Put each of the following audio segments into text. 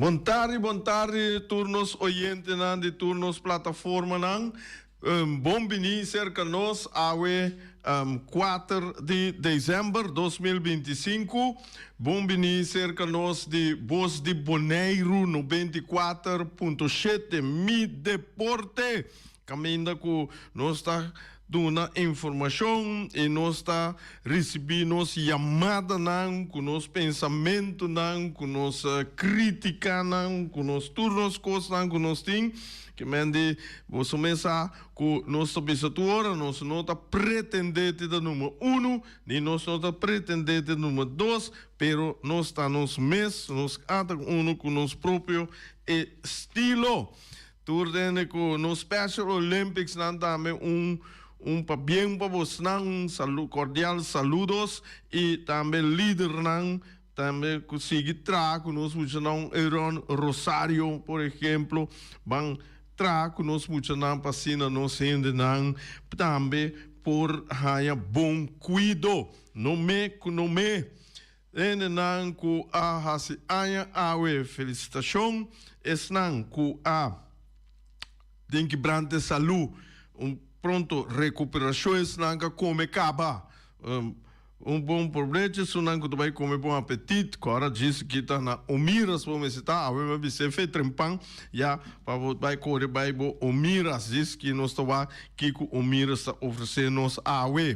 Bon tardi, bon tardi tur nos oyentenan di tur nos plataformanan. Bon bini serka nos awe kuater di december 2025. Bon bini serka nos di Bos di Boneiru 94.7 Mi Deporte. Kaminda ku nos ta duna informashon i nos ta risibí nos yamadanan ku nos pensamentunan, ku nos krítikanan, ku nos tur nos kosnan ku nos tin. Ke men di boso mes sa ku nos ta bisa tur ora, nos no ta pretendé di ta number uno, ni nos no ta pretendé di number dos, pero nos ta nos mes, nos kada uno ku nos propio estilo. Tur dende ku nos Special Olympics nan tambe un un pabien pa bosnan, un salu cordial saludos y tambe lidernan tambe ku sigui traha ku nos muchanan Euron Rosario por ejemplo ban traha ku nos muchanan pa asina nos hendenan tambe por haña bon kuido no me ku no me. Hendenan ku a hasi aña awe felisitashon, esnan ku a den kibrante salu un pronto rekuperashon, esnan ku a kome kaba un bon probecho, esunnan ku ta bai kome bon apetit, ku ora djis ki ta na Omiras bo mester ta, awe mi a bis'é fe trempan ya pa bo bai kore bai bo Omiras, djis ki nos ta wak kiko Omiras ta ofresé nos awe.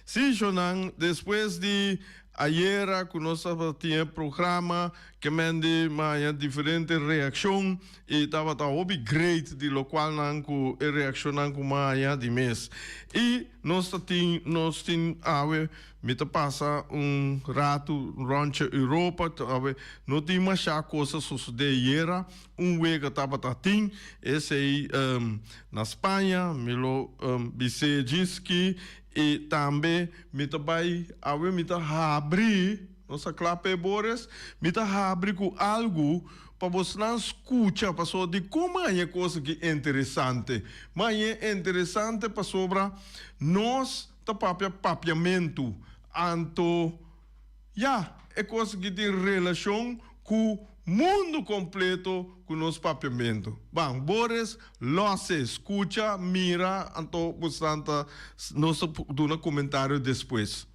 Sí, shonnan, despues di ayera ku nos tabata tin e programa ke men di maña diferente reakshon i tabata hopi great di lokualnan ku e reakshonnan ku maña di mes. I nos ta tin nos tin awe mi ta pasa un ratu ròntje Europa awe no tin masha kos a sosodé ayera un wega tabata tin esei na Spaña mi lo bis'é djis ki I tambe mi ta bai, awe mi ta habri, nos a kla p'e Boris, mi ta habri ku algu pa bosnan skucha pasobra dikon maña e kos aki interesante? Maña e interesante pasobra nos ta papia papiamentu, anto Ya, e kos aki tin relashon ku mundu kompleto ku nos papiamentu. Ban, Boris, lòse, skucha, mira, anto bosan ta nos ta duna komentario despues.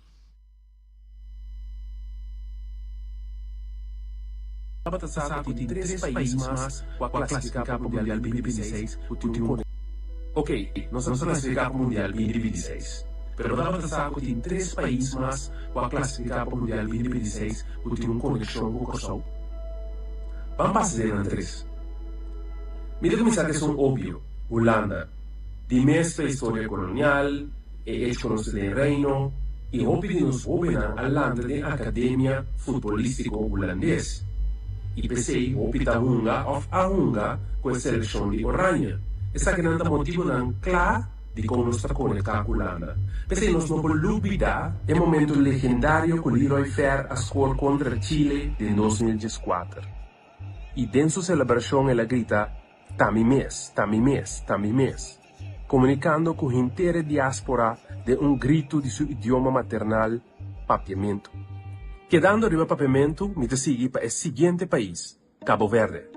Tabata sa ku tin tres pais mas ku a klasifiká pa Mundial 2026 ku tin un. Ok, nos a klasifiká pa Mundial 2026, pero bo tabata sa ku tin tres pais mas ku a klasifiká pa Mundial 2026 ku tin un konekshon ku Kòrsou? Ban pasa den nan tres. Mi ta kuminsá ku esun obvio, Hulanda. Di mes pa e historia kolonial, e echo ku nos ta den Reino i hopi di nos hóbennan a lanta den akademia futbolístiko hulandes i p'esei hopi ta hunga òf a hunga ku e selekshon di Oranje. Esakinan ta motibunan kla dikon nos ta konektá ku Hulanda. P'esei nos no por lubidá e momentu legendario ku Leroy Fer a skor kontra Chile den 2014 i den su selebrashon el a grita, Ta mi mes, ta mi mes, ta mi mes. Komunikando ku henter e diáspora den un gritu di su idioma maternal, papiamentu. Kedando riba papiamentu, mi ta sigui pa e siguiente pais, Cabo Verde.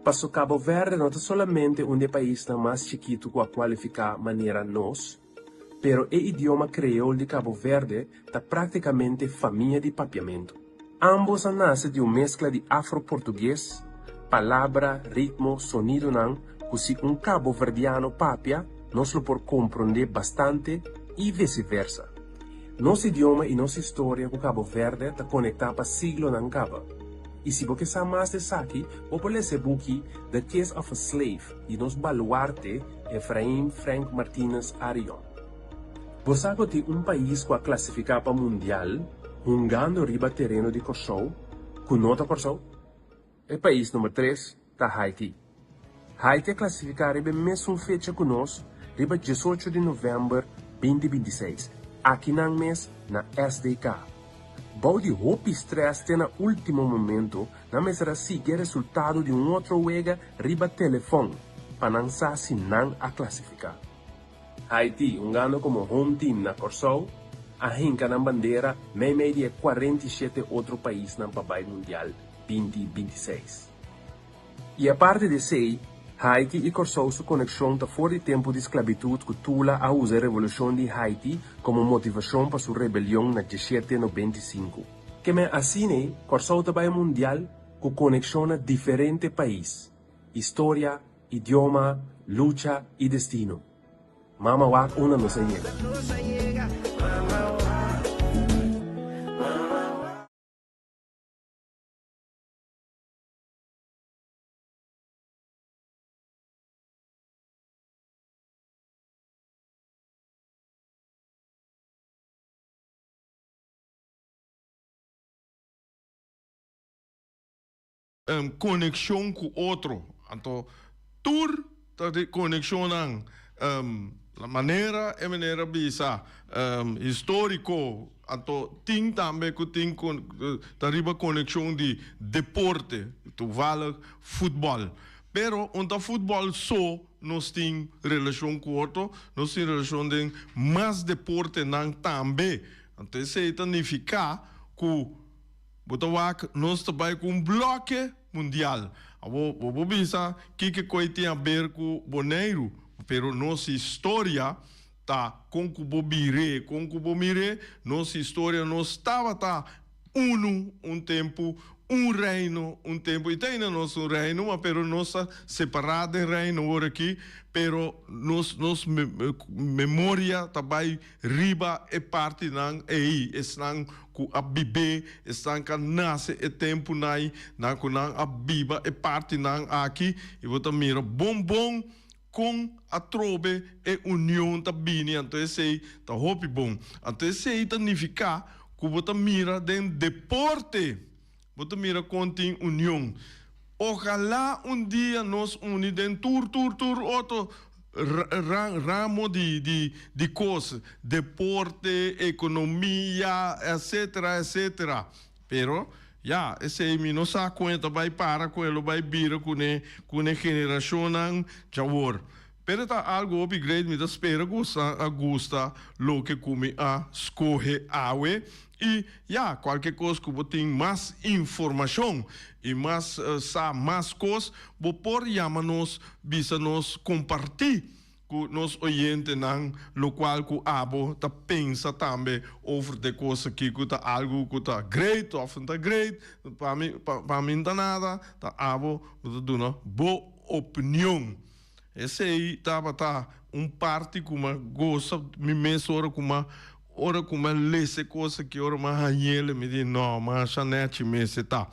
Paso Cabo Verde no ta solamente un di e paisnan mas chikitu ku a kualifiká manera nos, pero e idioma kreol di Cabo Verde ta práktikamente famia di papiamentu. Ambos a nase di un meskla di afro-portugues, palabra, ritmo, sonidonan ku si un kaboverdiano papia nos lo por komprondé bastante i viseversa. Nos idioma i nos historia ku Cabo Verde ta konektá pa siglonan kaba. I si bo ke sa mas di esaki, bo por lesa e buki The Kiss of a Slave di nos baluarte Efraim Frank Martinez Arion. Bo sa ku tin un pais ku a klasifiká pa mundial hungando riba tereno di Kòrsou ku no ta Kòrsou? E pais number tres ta Haiti. Haiti a klasifiká riba e mesun fecha ku nos, riba 18 di novèmber 2026, akinan mes na SDK. Bou di hopi strès te na último momento, nan mester a sigui e resultado di un otro wega riba telefòn pa nan sa si nan a klasifiká. Haiti, hungando komo home team na Kòrsou, a hinka nan bandera meimei di e 47 otro paisnan pa bai Mundial 2026. I aparte di esei, Haiti i Kòrsou su konekshon ta for di tempu di sklabitut ku Tula a usa e revolushon di Haiti komo motivashon pa su rebelion na diesshete 95. Ke men asina Kòrsou ta bai mundial ku konekshon na diferente pais, historia, idioma, lucha i destino. Mama wak unda nos a yega. Konekshon ku otro. Anto tur ta di konekshonnan manera e manera bisa históriko anto tin tambe ku tin ta riba konekshon di deporte, toevallig futbòl. Pero un ta futbòl so nos tin relashon ku otro, nos tin relashon den mas deportenan tambe. Anto esei ta nifiká ku. Bo ta wak nos ta bai ku un bloke mundial. Awor bo por bisa kiko koe tin aber ku Boneiru, pero nos historia ta kon ku bo bir'é, kon ku bo mir'é, nos historia nos tabata unu un tempu, un reino un tempu, i te ainda nos un reino, ma pero nos ta separá den reino awor aki, pero nos nos memoria ta bai Riba e partinan ei, esnan ku a bib'é, esnan ku a nase e tempunan ei, nan ku nan a biba e partinan aki, i bo ta mira bon bon kon atrobe e union ta bini, anto esei ta hopi bon. Anto esei ta nifiká ku bo ta mira den deporte, bo ta mira kon tin union. Ojalá un dia nos uni den tur tur tur otro ramo di di di kos, deporte, ekonomia, etcetera, etcetera. Pero, ya, esei mi no sa kon e ta bai para, kon e lo bai bira ku ne ku ne generashonnan djawor. Pero ta algu hopi great, mi ta spera ku a gusta loke ku mi a skohe awe. I ya, kualke kos ku bo tin mas informashon i mas sa mas kos, bo por yama nos, bisa nos, kompartí ku nos oyentenan lokual ku abo ta pensa tambe over de kos aki ku ta algu ku ta great òf no ta great, pa mi pa mi no ta nada, ta abo bo ta duna bo opinion. Esei tabata un parti ku mi a gosa mi mes ora ku mi a ora ku mi a lesa e kos aki, ora mi a hañ'el, mi di, No, masha nèchi mester ta.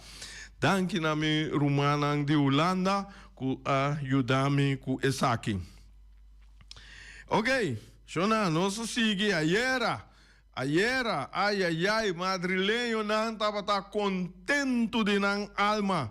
Danki na mi rumannan di Hulanda ku a yuda mi ku esaki. Oke, shona, nos a sigui ayera. Ayera, ayayay, madrileñonan tabata kontentu di nan alma.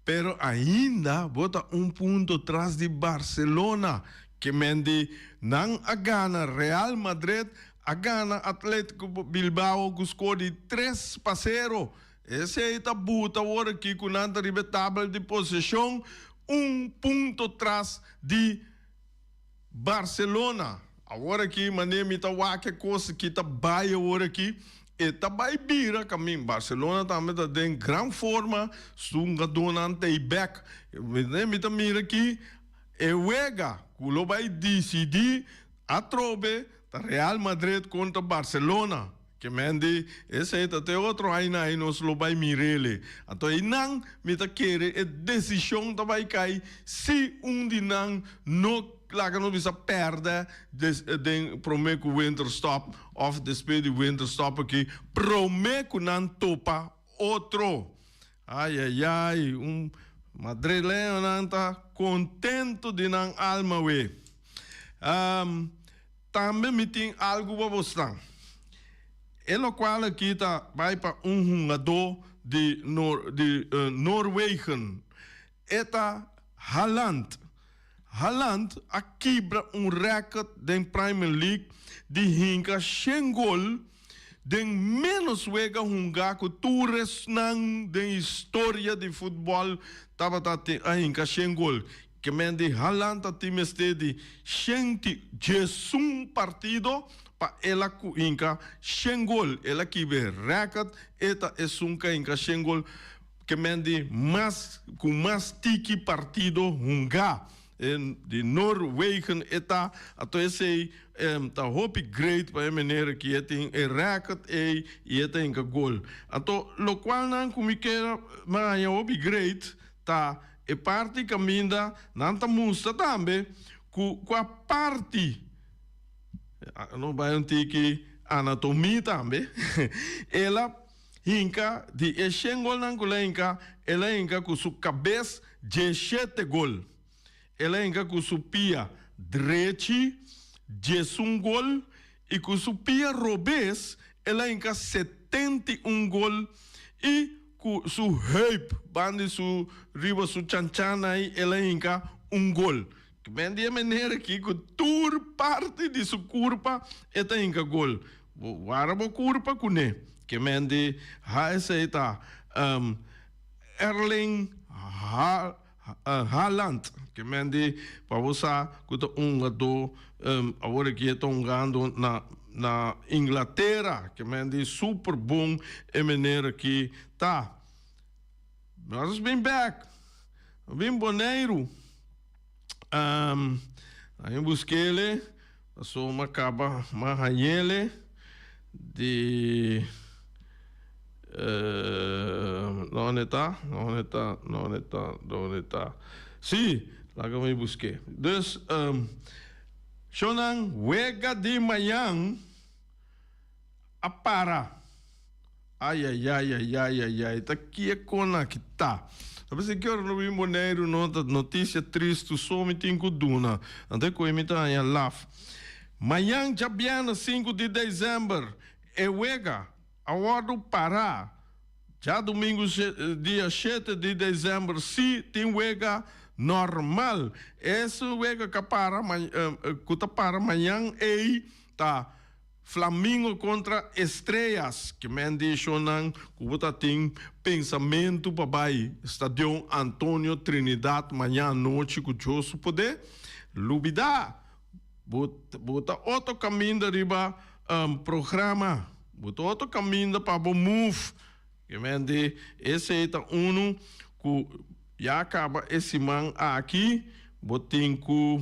Pero ainda bo ta un punto tras di Barcelona, ke men di nan a gana Real Madrid, a gana Atletico Bilbao ku skor di 3-0. Esei ta buta awor aki ku nan ta riba e tabel di poseshon un punto tras di Barcelona. Awor aki manera mi ta wak e kos aki ta bai awor aki, e ta bai bira kamin. Barcelona tambe ta den gran forma, su hungadónan ta ei bèk. Manera mi ta mira aki, e wega ku lo bai disidí atrobe ta Real Madrid kontra Barcelona. Ke men di, Esei ta te otro aina ei nos lo bai mir'ele. Anto einan mi ta kere e desishon ta bai kai si un di nan no laga nos bisa pèrdè den promé ku winterstop òf despues di winterstop aki promé ku nan topa otro. Ai ai ai, un madrileñonan ta kontento di nan alma we. Tambe mi tin algu pa bosnan. E lokual aki ta bai pa un hungadó di di Noorwegen. E ta Haaland. Haaland a kibra un rèkòrt den Premier League di hinka shen gol den ménos wega hungá ku tur esnan den historia di futbòl tabata a hinka shen gol. Ke men di Haaland ta tin mester di 111 partido pa el a hinka 100 gol. El a kibe rèkòrt, e ta esun ku a hinka 100 gol. Ke men di mas ku mas tiki partido hungá di Noorwegen e ta, ato esei ta hopi great pa e manera ki e tin e record ei i e ta hinka gol. Anto lokual nan ku mi kere haña hopi great ta e parti kaminda nan ta mustra tambe ku kua parti, nos bai un tiki anatomia tambe, el a Hinka, di e shen golnan ku el a hinka, el a hinka ku su kabes djeshete gol. El a hinka ku su pia drechi djesun gol i ku su pia robes el a hinka 71 gol i ku su heup banda di su riba su chanchana ei el a hinka un gol. Men di e manera aki ku tur parti di su kurpa e ta hinka gol. Bo wara bo kurpa kuné. Ke men di ha esei ta Erling Haaland. Ke men di pa bo sa ku ta un hungadó awor aki e ta hungando na na Inglatera. Ke men di super bon e manera aki ta. Nos bin bek. Nos bin Boneiru. Ahi buskele paso m'a kaba m'a hañele di donde ta donde ta donde ta donde ta si laga mi buske dus shownan wega di mañan a para. Ayayay ayay ayay ta kie kon aki ta. Ta bisa ki ora no bin Boneiru no ta notisia tristu so mi tin ku duna. Anto e koe mi ta haña laf. Mañan djabièrnè sinku di desèmber e wega a wòrdu pará. Djadumingu dia shete di desèmber si tin wega nòrmal. Esun wega ka para ku ta para mañan ei ta. Flamingo kontra Estrellas, ke men di shonnan ku bo ta tin pensamentu pa bai Stadion Antonio Trinidad maña anochi ku Dios su poder? Lubidá! Bo bo ta otro kaminda riba programa, bo ta otro kaminda pa bo move. Ke men di esei ta unu ku ya kaba e siman aki bo tin ku.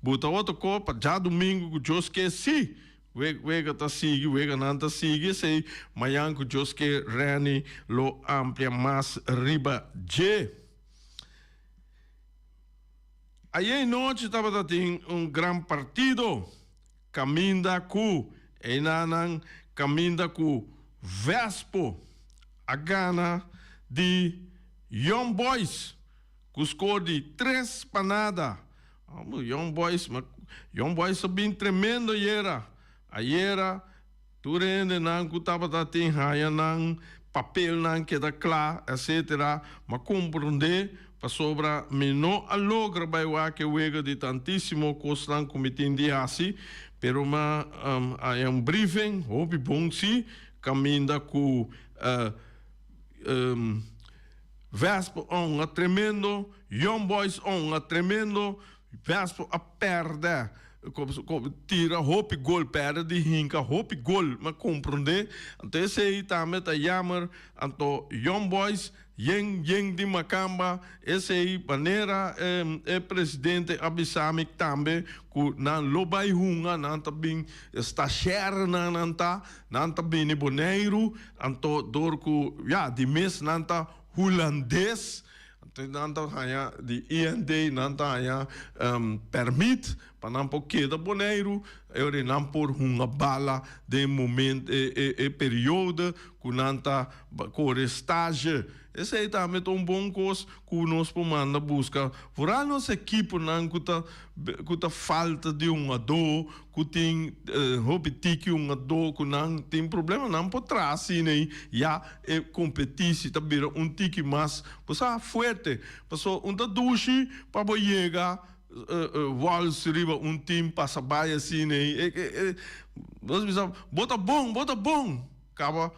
Bo ta otro ko pa djadumingu ku Dios ke si wega ta sigui, weganan ta sigui esei mañan ku Dios ke Renny lo amplia mas riba dje. Ayey nochi tabata tin un gran partido kaminda ku einanan kaminda ku Vespo a gana di Young Boys. Ku skor di tres pa nada. Young Boys, Young Boys a bin tremendo ayera. Ayera tur hendenan ku tabata tin haña nan papelnan keda kla etcetera. M'a komprondé pasobra mi no a logra bai wak e wega di tantísimo kosnan ku mi tin di hasi, pero m'a haña un briefing hopi bon si kaminda ku Vespo a hunga tremendo, Young Boys a hunga tremendo, Vespo a pèrdè, tira hopi gol, pèrdè di hinka hopi gol, mi a komprondé. Anto esei tambe ta yammer, anto Young Boys yen yen di makamba, esei manera e presidente a bisa mi tambe ku nan lo bai hunga, nan ta bin stashèrnan nan ta. Nan ta bini Boneiru, anto dor ku ya di mes nan ta Hulandes, anto nan ta haña di IND nan ta haña pèrmit pa nan por keda Boneiru, e ora nan por hunga bala den moment e e periodo ku nan ta kore stage. Esei tambe ta un bon kos ku nos por manda buska foral nos ekiponan ku ta ku ta falta di hungadó ku tin hopi tiki hungadó ku nan tin problema nan por traha asina ei ya e kompetisi ta bira un tiki mas bo sa fuerte paso un ta dushi pa bo yega wals riba un tim pasa bai asina ei nos bisa bo ta bon bo ta bon kaba.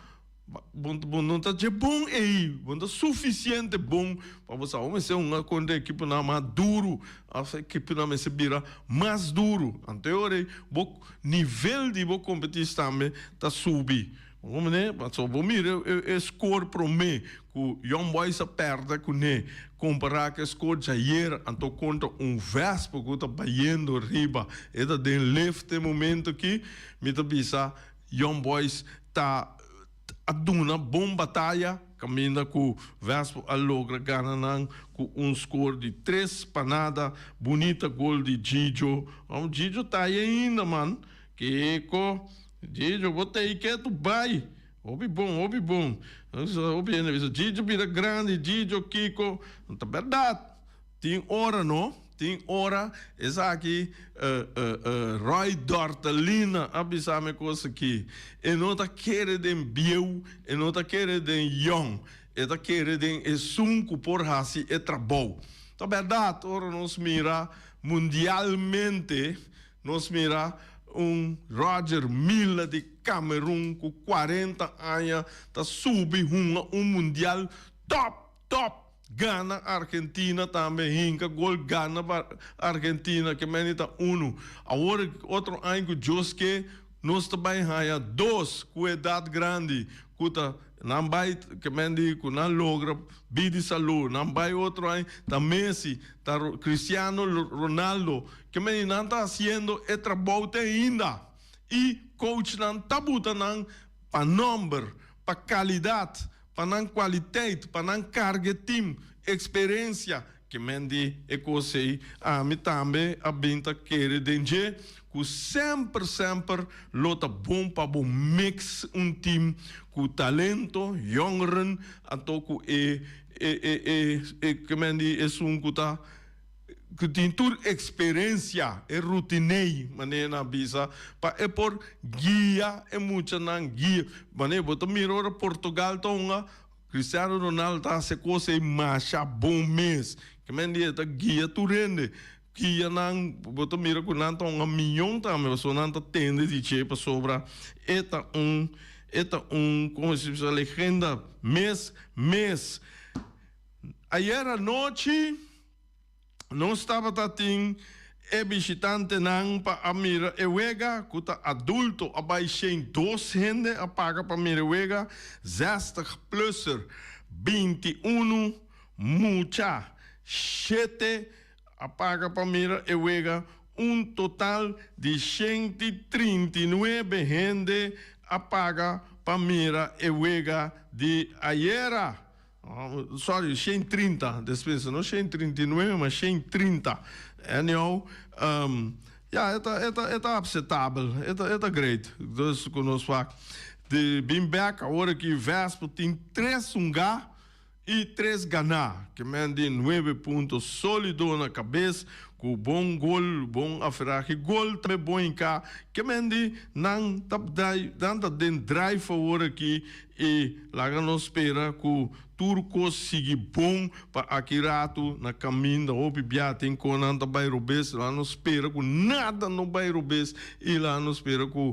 Bo no ta dje bon ei, bo no ta sufisiente bon pa bo sa. Bo mester hunga kontra ekiponan mas duru, òf ekiponan mester bira mas duru. Anto e ora ei bo nivel di bo kompetis tambe ta subi. Bo mane, paso bo mira e score prome ku Young Boys a perde kuné kompará ku e score djayer anto kontra un Vespo ku ta bayendo riba e ta den lift e momento aki mi ta bisa Young Boys ta a duna bon bataya kaminda ku Vespo a logra gana nan ku un score di 3-0. Bunita gol di Gigio. Gigio ta ahi ainda man. Kiko? Gigio bo ta ei ketu bai. Hopi bon, hopi bon. Hopi hende bisa Gigio bira grandi, Gigio kiko. No ta bèrdat. Tin ora no, tin ora esaki Roy Dortelina a bisa mi kos aki. E no ta kere den bieu, e no ta kere den yòn. E ta kere den esun ku por hasi e trabou. Ta bèrdat ora nos mira mundialmente. Nos mira un Roger Milla di Camerun cu 40 aña ta subi hunga un mundial top top gana Argentina tambe hinca gol gana pa Argentina ke meni ta uno awor otro aña cu Dios ke nos ta bay haya dos cu edad grandi cu ta Nan bai ke men di ku nan logra bidi salú, nan bai otro aña ta Messi, ta Cristiano Ronaldo, ke men di nan ta hasiendo e trabou te ainda. I coachnan ta buta nan pa nomber, pa kalidat, pa nan kwaliteit, pa nan karga e team, eksperensia. Ke men di e kos ei, ami tambe a bin ta kere den dje ku semper semper lo ta bon pa bo mix un team ku talento, jongeren, anto ku e e e e e ke men di esun ku ta ku tin tur eksperensia, e rutinei manera nan a bisa, pa e por guia e muchanan, guia, manera bo ta mira ora Portugal ta hunga. Cristiano Ronaldo ta hasi kos ei masha bon mes. Ke men di e ta guia tur hende. Guia nan, bo ta mira ku nan ta un miyon tambe pasobra nan ta tende di dje pasobra e ta un e ta un komo si bisa legenda mes mes. Ayer anochi. Nos tabata tin e bishitantenan pa a mira e wega, ku ta adulto a bai 102 hende a paga pa mira e wega, zestig plusser, 21 mucha, shete a paga pa mira e wega, un total di 139 hende a paga pa mira e wega di ayera. Sorry, 130, despensa, no 139, ma 130. Anyhow, ya, e ta, e ta, e ta apsetabel, e ta, e ta great. Dus ku nos wak di bin bek awor aki Vespo tin tres hungá i tres ganá, ke men di nuebe punto sólido na kabes ku bon gol, bon aferahe gol tambe bon hinká, ke men di nan ta nan ta den drive awor aki I laga nos spera ku tur kos sigui bon pa aki ratu na kaminda hopi bia tin konan ta bai robes, laga nos spera ku nada no bai robes i laga nos spera ku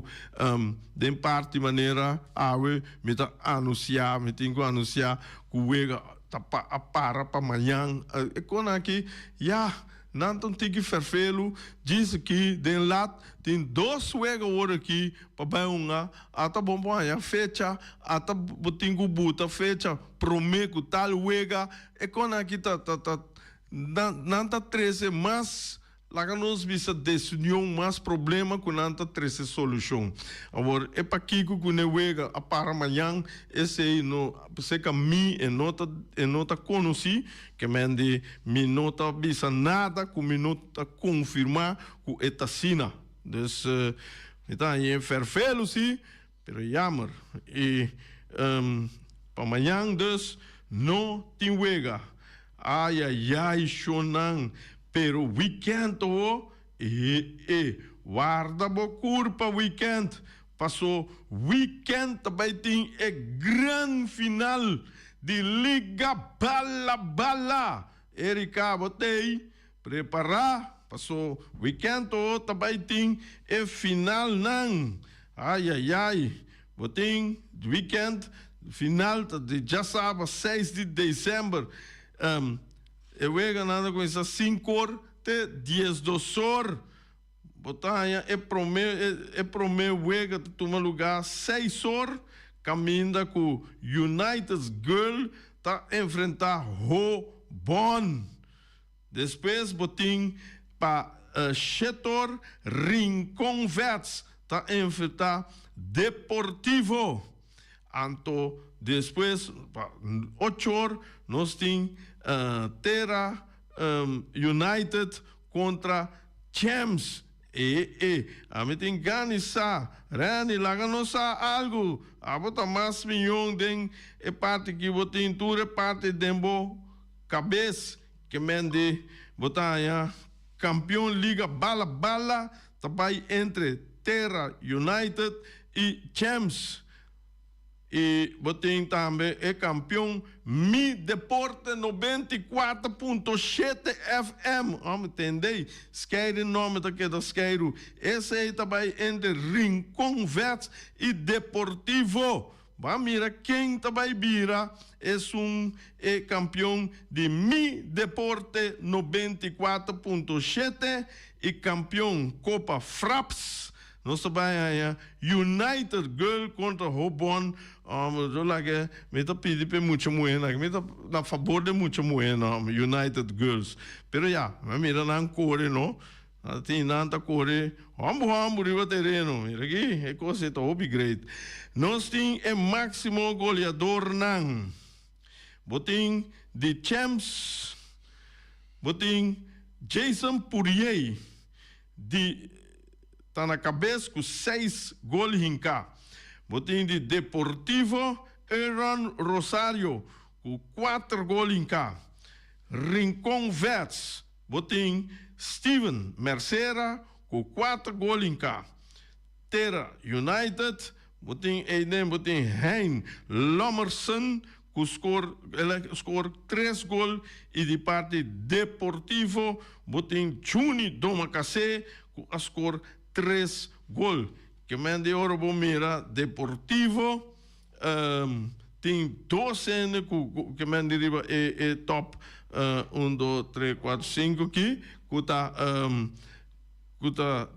den parti manera awe mi ta anunsiá, mi tin ku anunsiá ku wega ta a para pa mañan e konan aki ya. Nan ta un tiki ferfelu, djis aki den lat tin dos wega awor aki pa bai hunga, ata bon por haña fecha, ata bo tin ku buta fecha prome ku tal wega, e konan aki ta ta ta nan nan ta trese mas laga nos bisa desunion, mas problema ku nan ta trese solushon. Awor e pakiko ku ne wega a para mañan esei no seka mi e no ta e no ta konosí. Ke men di, Mi no ta bisa nada ku mi no ta konfirmá ku e ta asina. Dus, mi ta hañ'é fèrfelu sí, pero yammer. I pa mañan dus no tin wega. Ayayay, shonnan, pero wikènt awo? E e, warda bo kurpa wikènt, Paso weekend ta bay tin e gran final di Liga Bala Bala. Erika bo tey prepara paso weekend to ta bay tin e finalnan. Ayayay bo tin weekend final ta di djasabra 6 di december. E weganan ta cuminsa 5 or te 12 or. Bo ta haña e promé e promé wega ta tuma lugá seis or. kaminda ku United's Girl ta enfrentá Ho Bon. Despues bo tin pa shetor Rincon Vets ta enfrentá Deportivo. Anto despues pa ochor nos tin Tera United kontra Champs. E e, ami tin gani sa. Randy, laga nos sa algu. Abo ta mas miyon den e parti ki bo tin tur e parti den bo kabes. Ke men di bo ta haña kampion liga bala bala ta bai entre Terra United i Champs. I bo tin tambe e kampion Mi Deporte 94.7 FM. Ò mi tende, skeiru nòmber ta keda skeiru. Esei ta bai entre Rincon Vets i Deportivo. Bo a mira ken ta bai bira esun e kampion di Mi Deporte 94.7 i kampion Kopa Fraps. Nos ta bai haña United Girl kontra Hobon. Yo laga mi ta pidi pa e mucha muhénan aki. Mi ta na fabor di e mucha muhénan, United Girls. Pero ya, mi a mira nan kore no. Nan tin nan ta kore hombu hombu riba tereno. Mira aki, e kos ei ta hopi great. Nos tin e máksimo goleadornan. Bo tin di Champs, bo tin Jason Pourier di ta na kabes ku seis gol hinká. Bo tin di Deportivo Aaron Rosario ku kuater gol hinká. Rincon Vets. Bo tin Steven Mercera ku kuater gol hinká. Tera United, bo tin eiden bo tin Hein Lommersen ku skor el a skor tres gol i di parti Deportivo bo tin Juni Domacassé ku a skor tres gol. Ke men di ora bo mira Deportivo Tin dos hende ku ke men di riba e e top un dos tres kuater sinku aki ku ta ku ta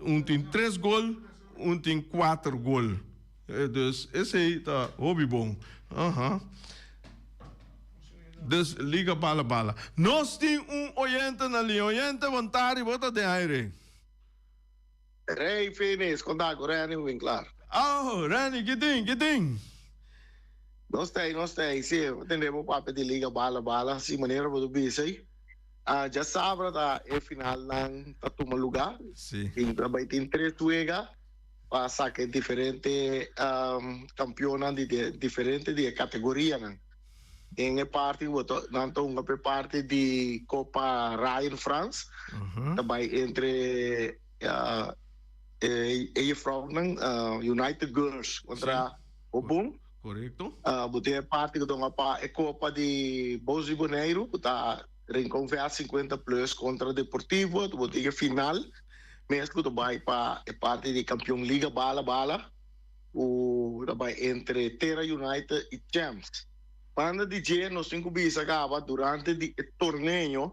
un tin tres gol un tin kuater gol dus esei ta hopi bon aha dus liga bala bala nos tin un oyente na liña oyente bon tardi bo ta den aire. Rey Finis, kon ta ku Renny Winklaar? Oh, Renny, ki tin, ki tin? Nos ta ei, nos ta ei, sí, bo tende bo papia di Liga Bala Bala, si manera bo ta bisa ei. Djasabra ta e finalnan ta tuma lugá. Sí. Tin ta bai tin tres wega pa saka e diferente kampionnan di diferente di e kategorianan. Den e parti ku bo ta nan ta hunga pa e parti di Kopa Ryan Frans ta bai entre e jefrounan United Girls kontra Hobon. Korekto. Bo tin e parti ku ta hunga pa e Kopa di Bos di Boneiru ku ta Rincon VA 50 Plus kontra Deportivo. Bo tin e final mes ku ta bai pa e parti di kampion Liga Bala Bala. Ku ta bai entre Tera United i Champs. Banda di dje nos tin ku bisa kaba durante di e torneo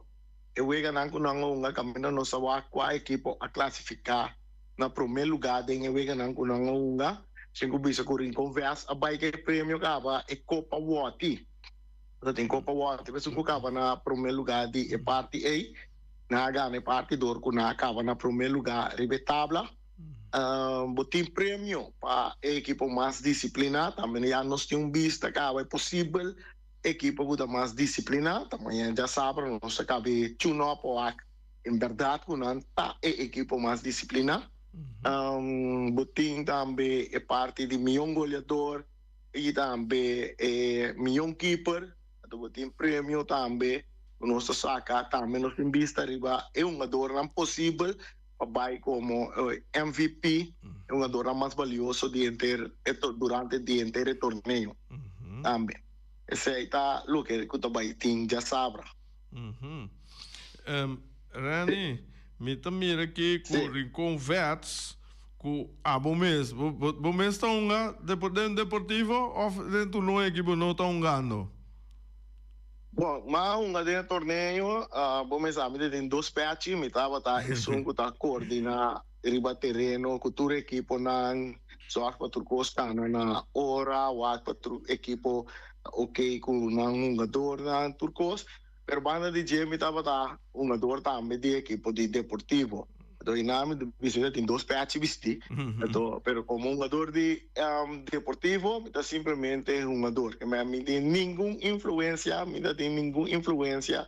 e weganan ku nan a hunga kaminda nos a wak kua ekipo a klasifiká na promé lugá den e weganan ku nan a hunga. Nos tin ku bisa ku Rincon Vest a bai ku e premio kaba e Kopa Wòti. Nos tin Kopa Wòti pasobra ku kaba na promé lugá di e parti ei. Nan a gana e parti dor ku nan a kaba na promé lugá riba e tabla. Bo tin premio pa e ekipo mas disipliná. Tambe ya nos tin un bista kaba e posibel ekipo ku ta mas disipliná. Ta mañana djasabra nos ta kabe tune up wak en bèrdat ku nan ta e ekipo mas disipliná. Bo tin tambe e parti di mion goleador i tambe e mion keeper. Anto bo tin premio tambe ku nos ta saka. Tambe nos tin bista riba e hungadornan posibel pa bai komo MVP, e hungadornan mas balioso di henter e durante di henter e torneo tambe. Esei ta loke ku ta bai tin djasabra. Renny, mi ta mira aki ku Rincon Vets ku abo mes, bo mes ta hunga den Deportivo of den torneo aki bo no ta hungando? Bon, m'a hunga den e torneo, bo mes sa mi ta den dos pechi, mi tabata esun ku ta koordiná riba tereno ku tur ekiponan. Zorg pa tur kos kana na ora, wak pa tur ekipo ta ok ku nan hungadornan, tur kos. Pero banda di dje mi tabata hungador tambe di ekipo di Deportivo. Anto einan mi ta bisa mi ta tin dos pechi bisti. Anto, pero komo hungador di Deportivo mi ta simplemente hungador. Ke mi mi tin ningun influensia, mi ta tin ningun influensia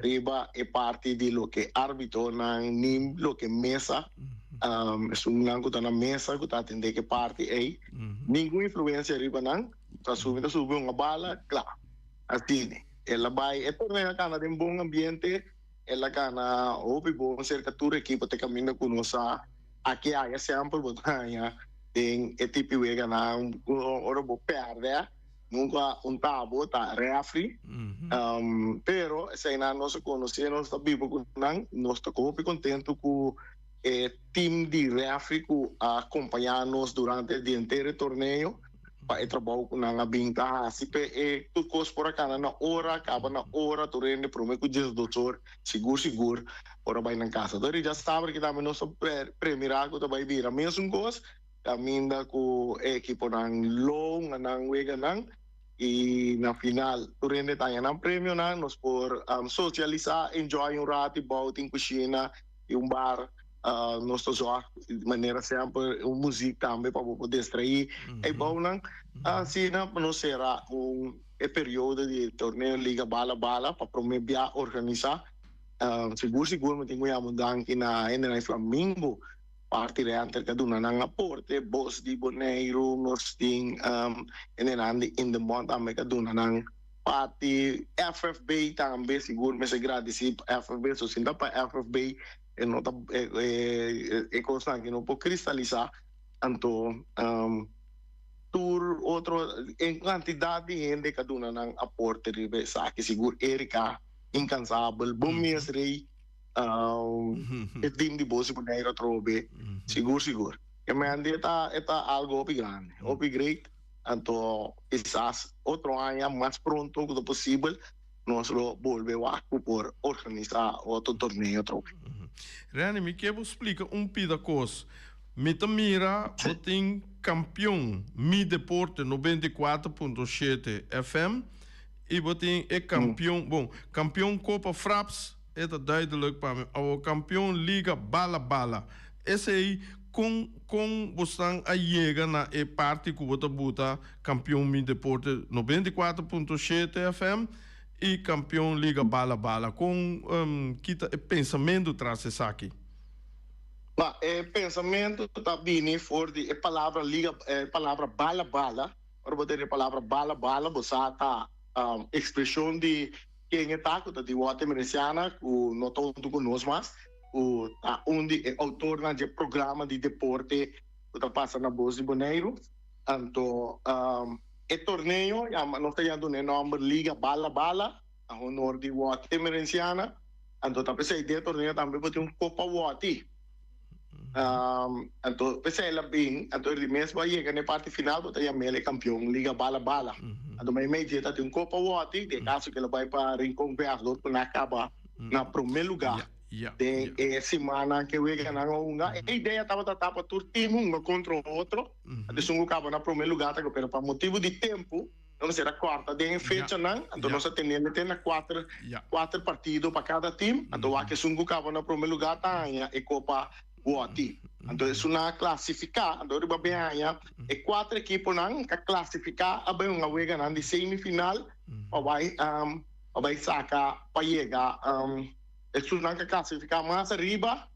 riba e parti di loke arbitonan ni loke mesa, esunnan ku ta na mesa ku ta atende ke parti ei, ningun influensia riba nan. Ta subi ta subi un bala, kla. Asina, el a bai e torneo a kana den bon ambiente, el a kana hopi bon serka tur ekipo te kaminda ku nos a aki aya semper bo ta haña den e tipi weganan ora bo pèrdè nunka un tabo ta rèfri pero eseinan nos a konosé nos ta biba ku nan nos ta hopi kontentu ku e tim di rèfri ku a kompañá nos durante di henter e torneo. Pa e trabou ku nan a bin ta hasi p'e e tur kos por a kana na ora, kaba na ora, tur hende promé ku diesdos or sigur sigur por a bai nan kasa. Dor di djasaber ki tambe nos ta premirá ku ta bai bira mesun kos, kaminda ku e ekiponan lo hunga nan weganan i na final tur hende ta haña nan premionan, nos por sosialisá, enjoy un ratu i bou tin kushina i un bar. Nos ta zorg manera semper un muziek tambe pa bo por distraí e bounan. Asina pa nos sera un e periodo di torneo Liga Bala Bala pa prome bia organisá. Sigur sigur mi tin ku yama un danki na hendenan di Flamingo parti renter ku a duna nan aporte, Bos di Boneiru, nos tin hendenan di In de Mond tambe ku a duna nan parti, FFB tambe sigur mester gradisí FFB, so sinta pa FFB. E no ta e kosnan aki no por kristalisá, anto tur otro en kantidat di hende ka duna nan aporte riba esaki, sigur Erika inkansabel, bo mes Rey, e team di Bosi Bonaire atrobe, sigur sigur. E mende e ta e ta algo hopi grandi, hopi great, anto kisas otro aña mas pronto ku ta posibel. Nos lo bolbe wak ku por organisá otro torneo atrobe. Renny, mi ke bo splika un pida kos. Mi ta mira bo tin kampion Mi Deporte 94.7 FM i bo tin e kampion, bon, kampion Kopa Fraps, e ta duidelijk pa mi. Awor kampion Liga Bala Bala. Esei kon kon bosnan a yega na e parti ku bo ta buta Kampion Mi Deporte 94.7 FM i Kampion Liga Bala Bala? Kon ki ta e pensamentu tras esaki? Ba, e pensamentu ta bini for di e palabra liga, e palabra bala bala. Ora bo tene e palabra bala bala bo sa ta ekspreshon di ken e ta ku ta di Walter Merenciana ku no ta huntu ku nos mas. ku ta un di e outornan dje programa di deporte ku ta pasa na Bos di Boneiru. Anto e torneo yama, nos ta yama duna e nòmber Liga Bala Bala na honor di Wòti Emerenciana. Anto ta p'esei den e torneo tambe bo tin un Kopa Wòti. Anto p'esei el a bin, anto di mes bo a yega na e parti final bo ta yam'el e kampion Liga Bala Bala. Anto meimei dje ta tin un Kopa Wòti, den kaso ku el a bai pa Rincon Vèrs dor ku nan a kaba na promé lugá. Den e simannan ke weganan a hunga, e idea tabata ta pa tur team hunga kontra otro, anto esun ku kaba na promé lugá ta pero pa motibu di tempu nos mester a kòrta den e fechanan, anto nos a tene te na kuater kuater partido pa kada team, anto wak esun ku kaba na promé lugá ta haña e kopa Wòti. Anto esunnan a klasifiká, anto riba bin haña e kuater ekiponan ka klasifiká a bai hunga weganan di semifinal pa bai pa bai saka pa yega. Esunnan ka klasifiká mas ariba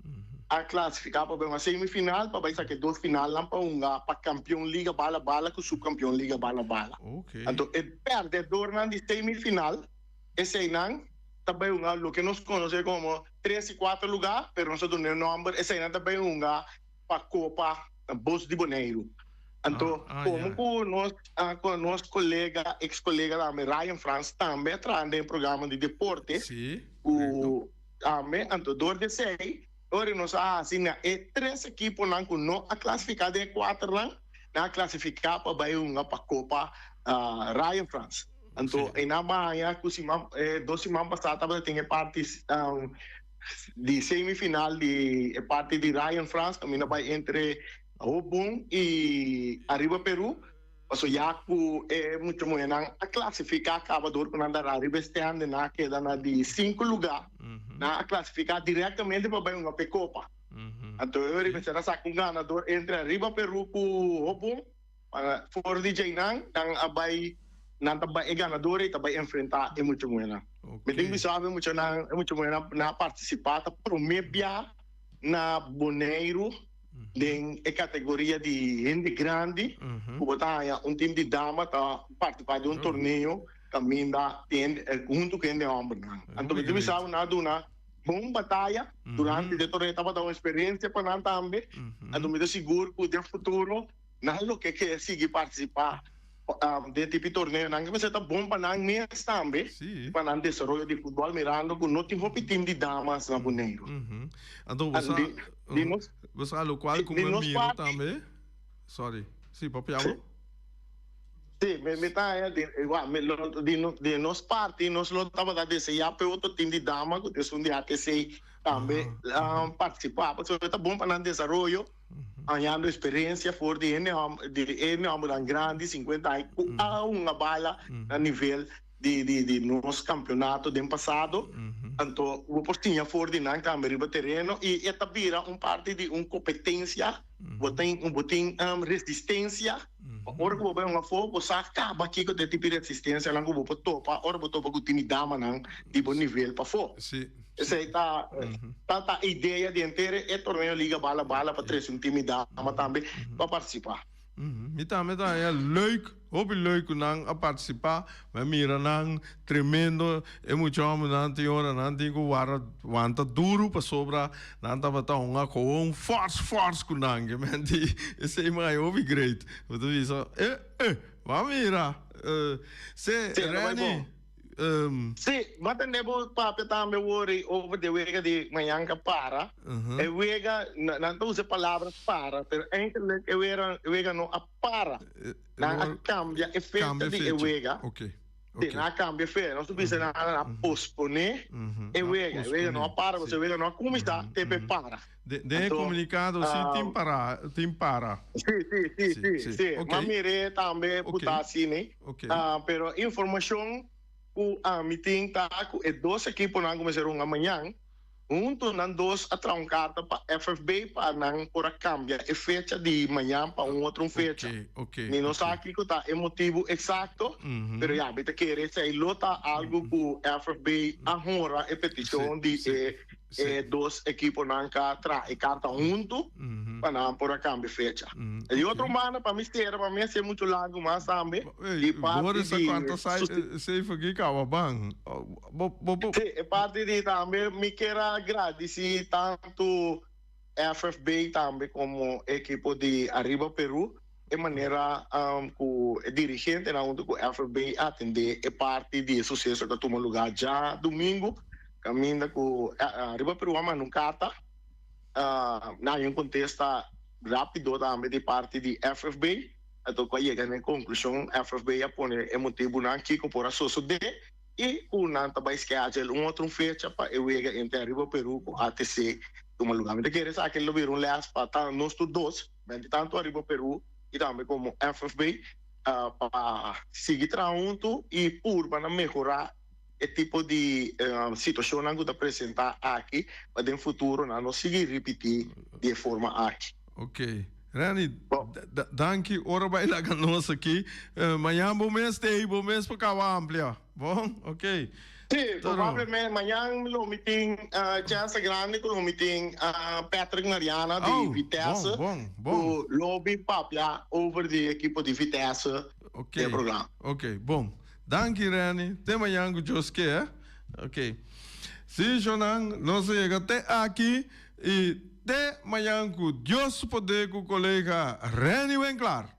a klasifiká pa bai un semifinal pa bai saka e dos finalnan pa hunga pa kampion Liga Bala Bala ku subkampion Liga Bala Bala. Anto e pèrdèdornan di semifinal eseinan ta bai hunga loke nos konosé komo tres i kuater lugá pero nos a duna e nòmber eseinan ta bai hunga pa Kopa Bos di Boneiru. Anto komo ku nos ku nos kolega eks kolega tambe Ryan Frans tambe a traha den e programa di deporte ku tambe anto dor di esei ora nos a hasi na e tres ekiponan ku no a klasifiká den e kuaternan nan a klasifiká pa bai hunga pa Kopa Ryan Frans. Anto einan baña ku siman dos siman pasá tabata tin e parti di semifinal di e parti di Ryan Frans kaminda bai entre. Hobon i Ariba Peru, paso ya ku e mucha muhénan a klasifiká kaba dor ku nan ta riba e stènde nan a keda na di sinku lugá, nan a klasifiká direktamente pa bai hunga p'e kopa. Anto e ora mester a saka un ganador entre Ariba Peru ku Hobon, for di djeinan nan a bai nan ta bai e ganador ei ta bai enfrentá e mucha muhénan. Mi tin bisa e muchanan e mucha muhénan nan a partisipá ta promé bia na Boneiru. Den e kategoria di hende grandi ku bo ta haña un tim di dama ta partisipá den un torneo kaminda huntu ku hende hòmbernan. Anto mi ta bisa ku nan a duna bon bataya durante di e torneo, tabata un eksperensia pa nan tambe. Anto mi ta sigur ku den futuro nan lo ke ke sigui partisipá den tipo di torneonan ke mester ta bon pa nan mes tambe pa nan desaroyo di futbòl mirando ku no tin hopi tim di damas na Boneiru. Anto bo sa bo sa lokual ku mi a mira tambe sorry si papia bo. Si mi ta haña di nos parti nos lo tabata deseá pa e otro tim di dama ku ta esun di ATC tambe partisipá pasobra ta bon pa nan desaroyo. Hañando experiencia for di hende di hende hombernan grandi 50 aña cu a hunga bala na nivel di di di nos campeonato den pasado anto bo por siña for di nan tambe riba tereno y e ta bira un parti di un competencia bo tin bo tin resistencia pa ora cu bo bay hunga afo bo sa caba kico ta e tipo di resistencianan cu bo por topa ora bo topa cu tin damanan di bo nivel pafo. Esei ta ta ta idea di henter e torneo Liga Bala Bala pa trese un team di dama tambe pa participa. Mi tambe ta haña leuk, hopi leuk ku nan a participa. Mi a mira nan tremendo, e mucha hombernan tin ora nan tin ku wara wanta duru pasobra nan tabata hunga gewoon fors fors ku nan. Ke men di esei mi a haña hopi great. Bo ta bisa eh eh, bo a mira. Se Renny. Sí, bo a tende bo papia tambe wori over di e wega di mañan ka para. E wega, nan ta usa e palabra para, pero eigenlijk e wega, e wega no a para. Nan a cambia e fecha di e wega. Sí, nan a cambia e fecha. Nos ta bisa nan a pospone e wega. E wega no a para, pasobra e wega no a cuminsa te pa e para. Den e comunicado sí tin para, tin para. Sí, sí, sí, sí, sí. M'a mir'é tambe ku ta asina. Pero informacion ku ami tin ta ku e dos ekiponan ku mester hunga mañan, hunto nan dos a traha un karta pa FFB pa nan por a kambia e fecha di mañan pa un otro fecha. Mi no sa kiko ta e motibu eksakto, pero ya, mi ta kere esei lo ta algu ku FFB a hora e petishon di e E dos ekiponan ka traha e karta huntu pa nan por a kambia fecha. Di otro banda pa mi sera, pa mi hasié muchu largu mas tambe, di parti di Sí, e parti di tambe mi kier a gradisí tantu FFB tambe komo e ekipo di Arriba Peru e manera ku e dirigentenan huntu ku FFB a atendé e parti di e suseso ku a tuma lugá djadumingu. Caminda cu riba Peru a manda un carta, nan haña un contesta rapido tambe di parti di FFB, anto cu a yega na e conclusion FFB a pone e motibunan kico por a sosode y cu nan ta bay schedule un otro fecha pa e wega entre Ariba Peru cu ATC tuma lugar. Mi ta kere esaki lo bira un les pa nos tur dos, tanto Ariba Peru y tambe como FFB, pa sigui traha hunto y purba na mehora E tipo di situacionnan cu ta presenta aki pa den futuro nan no sigui ripiti di e forma aki. Ok. Renny, danki. Ora bai laga nos aki. Mañan bo mes ta ei, bo mes por caba amplia. Bon? Ok. Sí, probablemente mañan lo mi tin chance grandi cu lo mi tin Patrick Mariana di Vitesse cu lo bin papia over di ekipo di Vitesse den e programa. Ok, bon. Danki Renny, te mañan ku Dios ke eh. Ok. Si shonnan, nos a yega te aki i te mañan ku Dios su poder ku kolega Renny Winklaar.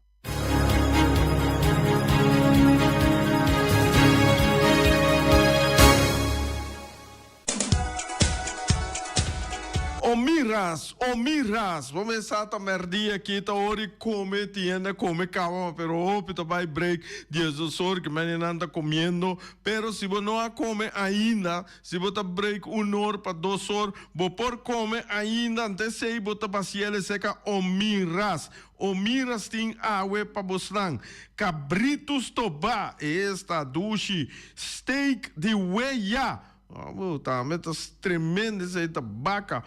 O miras, o miras, bo mesa ta merdia aki ta ora di come, tin hende a come caba pero hopi ta bay break 12 or ki meninan ta comiendo, pero si bo no a come ainda, si bo ta break un or pa dos or, bo por come ainda, ante esey bo ta baciele seca o miras, o miras tin awe pa bosnan, cabrito stoba, esta dushi, steak di weya. Abo tambe ta tremendo esey ta baca.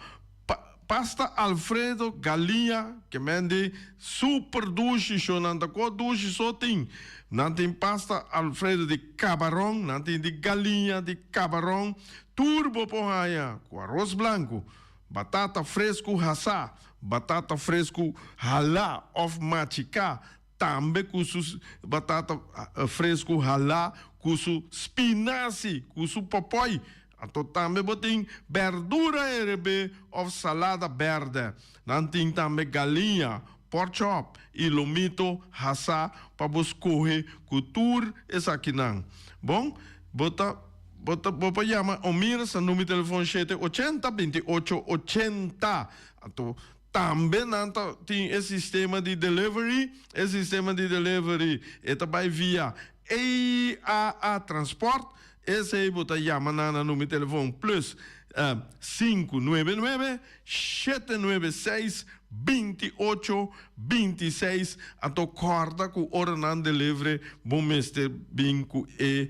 Pa pasta alfredo galiña ke men di super dushi sho nan ta ko dushi so tin. Nan tin pasta alfredo di cabaron, nan tin di galiña, di cabaron, tur bo por haya cu aros blanco, batata fresco hasa, batata fresco hala of machica, Tambe ku su batata fresku halá, ku su spinasi, ku su popòi. Anto tambe bo tin bèrdura herebé òf salada bèrdè. Nan tin tambe galiña, pòrchòp i lomito hasá pa bo skohe ku tur esakinan. Bon, bo ta bo ta bo por yama Omir sa number di telefòn shete ochenta 28 80. Anto Tambe nan ta tin e sistema di delivery, e sistema di delivery e ta bai via EAA Transport, esei bo ta yama nan na numero telefon plus sinku nuebe nuebe, shete nuebe seis, binti ocho, binti seis, anto kòrda ku ora nan delivery bo mester bin ku e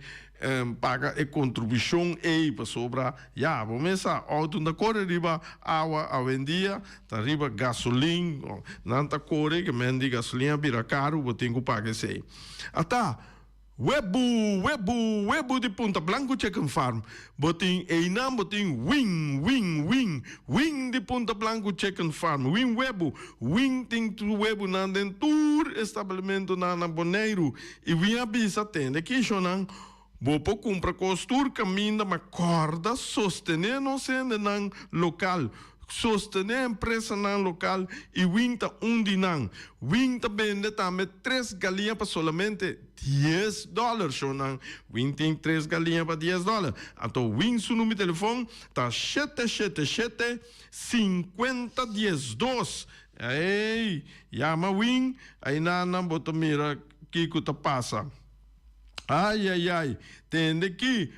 paga e kontribushon ei pasobra Ya, bo mes sa, auto no ta kore riba awa awendia, ta riba gasolin. Nan ta kore, ke men di gasolin a bira karu, bo tin ku paga esei. Ata, webu, webu, webu di Punta Blanco Chicken Farm. Bo tin einan, bo tin win, win, win, win di Punta Blanco Chicken Farm, win webu. Win tin tur webunan den tur establimientonan na Boneiru. I win a bisa, tende kishonan. Bo por kumpra kos tur kaminda ma kòrda sostené nos hendenan lokal, sostené empresanan lokal i Win ta un di nan. Win ta bende tambe tres galiña pa solamente dies dòler, shownan. Win tin tres galiña pa dies dòler. Anto Win su number di telefon ta shete shete shete sinkuenta diesdos. Ey, yama Win, aynan bo ta mira kiko ta pasa. Ai ai ai, tende ki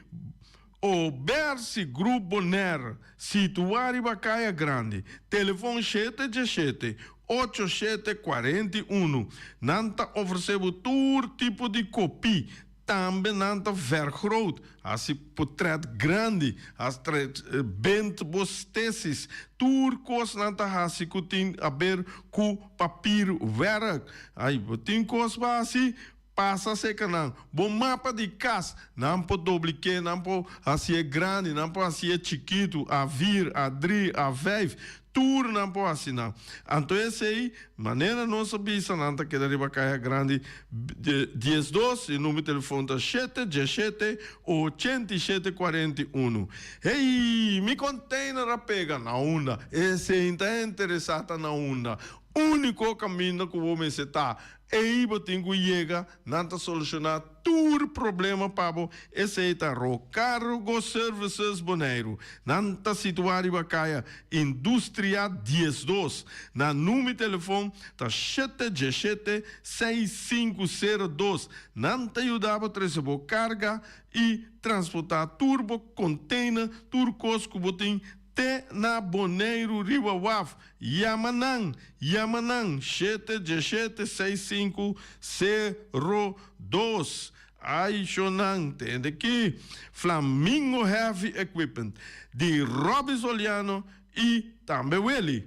O Bersi Group Bonaire, situá riba Kaya Grandi, telefon shete djeshete, ocho shete kuarenta i unu. Nan ta ofresé bo tur tipo di kopí, tambe nan ta vergroot, hasi potrèt grandi, hasi bent bo stesis, tur kos nan ta hasi ku tin aber ku papierwerk. Ai, bo tin kos pa hasi? Pasa serka nan. Bo mapa di kas, nan por doblik'é, nan por hasié grandi, nan por hasié chikitu, A vier, A drie, A vijf, tur nan por hasi nan. Anto esei, manera nos a bisa, nan ta keda riba Kaya Grandi diesdos, e number di telefon ta shete diesshete, ochenta i shete 41. Hey, mi container a pega! Na unda? Esei ta interesá ta na unda. Úniko kaminda ku bo mester ta Ei bo tin ku yega, nan ta solushoná tur problema pa bo. Esei ta Rocargo Services Boneiru. Nan ta situá riba kaya Industria 12. Nan number di telefon ta shete 17 6502. Nan ta yuda bo trese bo karga i transportá tur bo konteiner, tur kos ku bo tin te na Boneiru riba waf. Yama nan, yama nan, shete djeshete seis sinku sero dos. Ay shonan, tende ki Flamingo Heavy Equipment di Robby Soliano i tambe Willy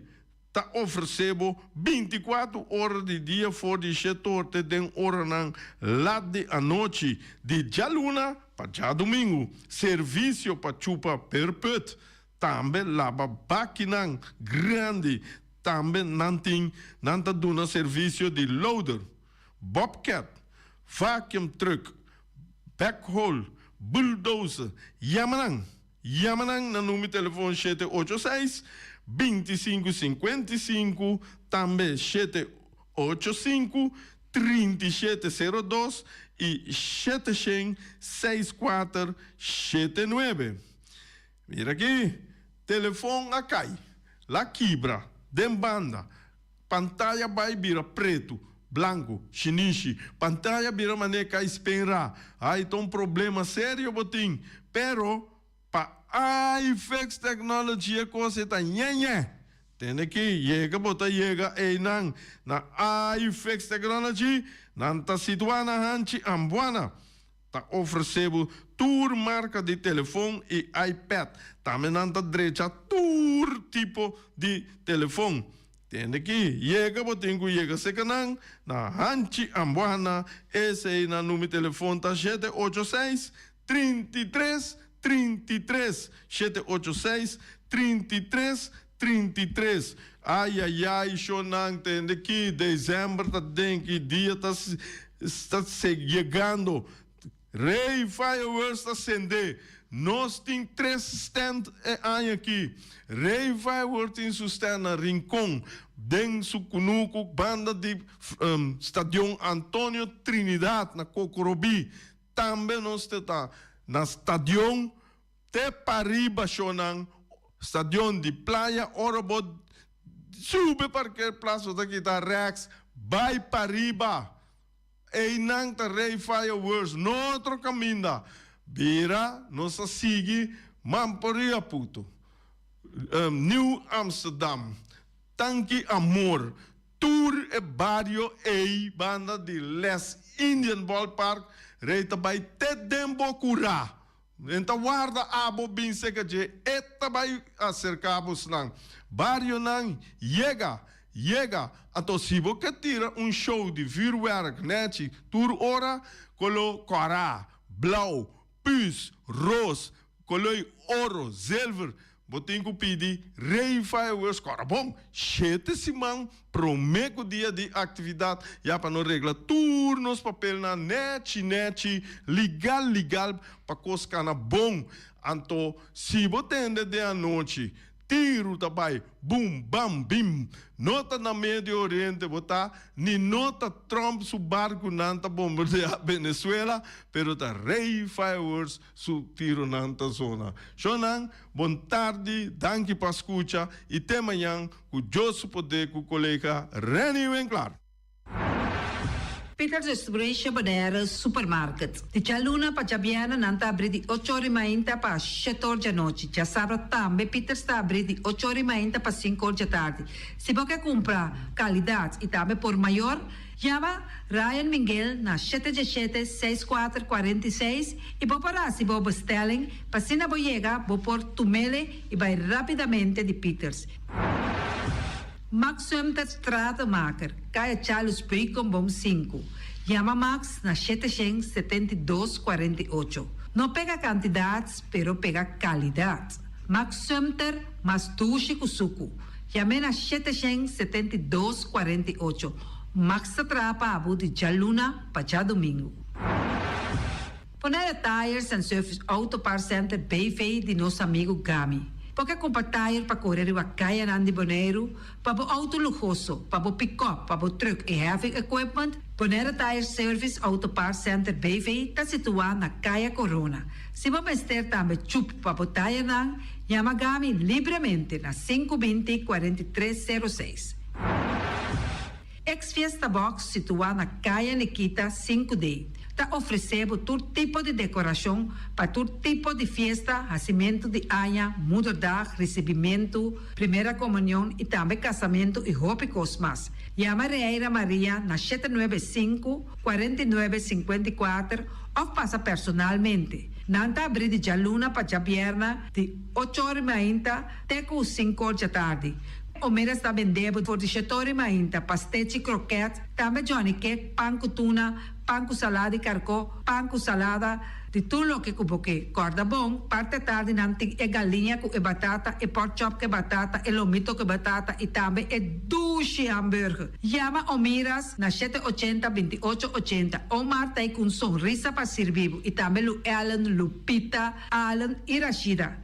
ta ofresé bo 24 ora di dia for di shetor te den oranan lat di anochi di djaluna pa djadumingu. Servisio pa chupa perput Tambe laba bakinan grandi. Tambe nan tin nan ta duna servisio di loader, bobcat, vacuum truck, backhoe, bulldozer. Yama nan! Yama nan na number telefon shete ocho seis, 25 55, tambe 785, 37 02 i 700 64 79. Mira aki, telefon a kai. La kibra den banda. Pantaya bai bira pretu, blanku, shinishi. Pantaya bira manera kai spenra. Ai, ta un problema serio bo tin. Pero pa iFix Technology e kos ei ta ñeñe. Tende ki yega bo ta yega einan na iFix Technology, nan ta situá na Hanchi Ambuana. Ta ofresé bo tur marka di telefon i iPad. Tambe nan ta drecha tur tipo di telefon. Tende ki yega bo tin ku yega seka nan na Hanchi Ambuana. Esei nan number telefon ta 786 33 33, 786 33 33. Ayayay shonnan tende ki december ta den ki dia ta ta yegando. Rey Fireworks ta sende. Nos tin tres stand e aña aki. Rey Fireworks tin su stand na Rincon den su kunuku banda di Stadion Antonio Trinidad na Cocorobi. Tambe nos te ta na stadion te pariba shownan, stadion di playa ora bo sube parkeerplaats bo ta kita rechts bai pariba eynan ta Rey Fireworks no otro caminda bira nos ta sigui Mamporia puto New Amsterdam Tanki Amor Tur e bario ei banda di Les Indian Ballpark rei ta bai te den bo kurá. En ta warda abo bin seka dje e ta bai aserká bosnan. Barionan yega, yega. Anto si bo ke tira un show di vuurwerk nechi tur ora, kolo kòrá, blou, pus, ros, koloi oro, zilver, Bo tin ku pidi Rey Fireworks kòrda bon shete siman promé ku dia di aktividat ya pa no regla tur nos papelnan nèchi nèchi, ligal ligal pa kos kana bon. Anto si bo tende den anochi tiru ta bai bum bam bim no ta na Medio Oriente bo ta ni no ta Trump su barkunan ta bombardea Venezuela pero ta Rey Fireworks su tironan ta zona. Shonnan, bon tardi, danki pa skucha i te mañan ku Dios su poder ku kolega Renny Winklaar. Peters Distribution Bonaire Supermarket. Di djaluna pa djabièrnè nan ta abrí di ocho or i mainta pa shete or djanochi. Djasabra tambe Peters ta abrí di ocho or i mainta pa sinku or djatardi. Si bo ke kumpra kalidat i tambe por mayor, Yama Ryan Minguel na shete diesshete, seis kuater, 46 i bo por hasi bo bestelling pa asina bo yega bo por tumele i bai rapidamente di Pieters. Max Sumter Stratenmaker, Kaya Charles Beukenboom sinku. Yama Max na 772 48. No pega kantidat pero pega kalidat. Max Sumter mas dushi ku suku. Yam'é na 772 48. Max ta traha pa abo di djaluna pa djadumingu. Bonaire Tires and Service Auto Parts Center BV di nos amigu Gami. Bo ke kumpra tire pa kore riba kayanan di Boneiru, pa bo auto luhoso, pa bo pikòp, pa bo trùk i heavy equipment? Bonaire Tire Service Auto Parts Center BV ta situá na Kaya Corona. Si bo mester tambe chup pa bo tirenan, yama Gami libremente na 520 43 06. Ex Fiesta Box situá na Kaya Nikita 5D ta ofresé bo tur tipo di dekorashon pa tur tipo di fiesta, hasimentu di aña, moederdag, risibimentu, primera komunion i tambe kasamentu i hopi kos mas. Yama Reira Maria na 795, 49, 54 òf pasa personalmente. Nan ta abrí di djaluna pa djabièrnè di ocho or i mainta te ku sinku or djatardi. Omeras ta bende bo for di shetori mainta, pastechi, kroket, tambe Johnny cake, pan ku tuna, pan ku salada di karkó, pan ku salada, di tur loke ku bo ke. Kòrda bon, parti atardi nan tin e galiña ku e batata, e pork chop ku e batata, e lomito ku e batata i tambe e dushi hamburger. Yama Omiras na 780 28 80. Omar ta ei ku un sonrisa pa sirbi bo i tambe Lu Ellen, Lupita, Allen i Rashida.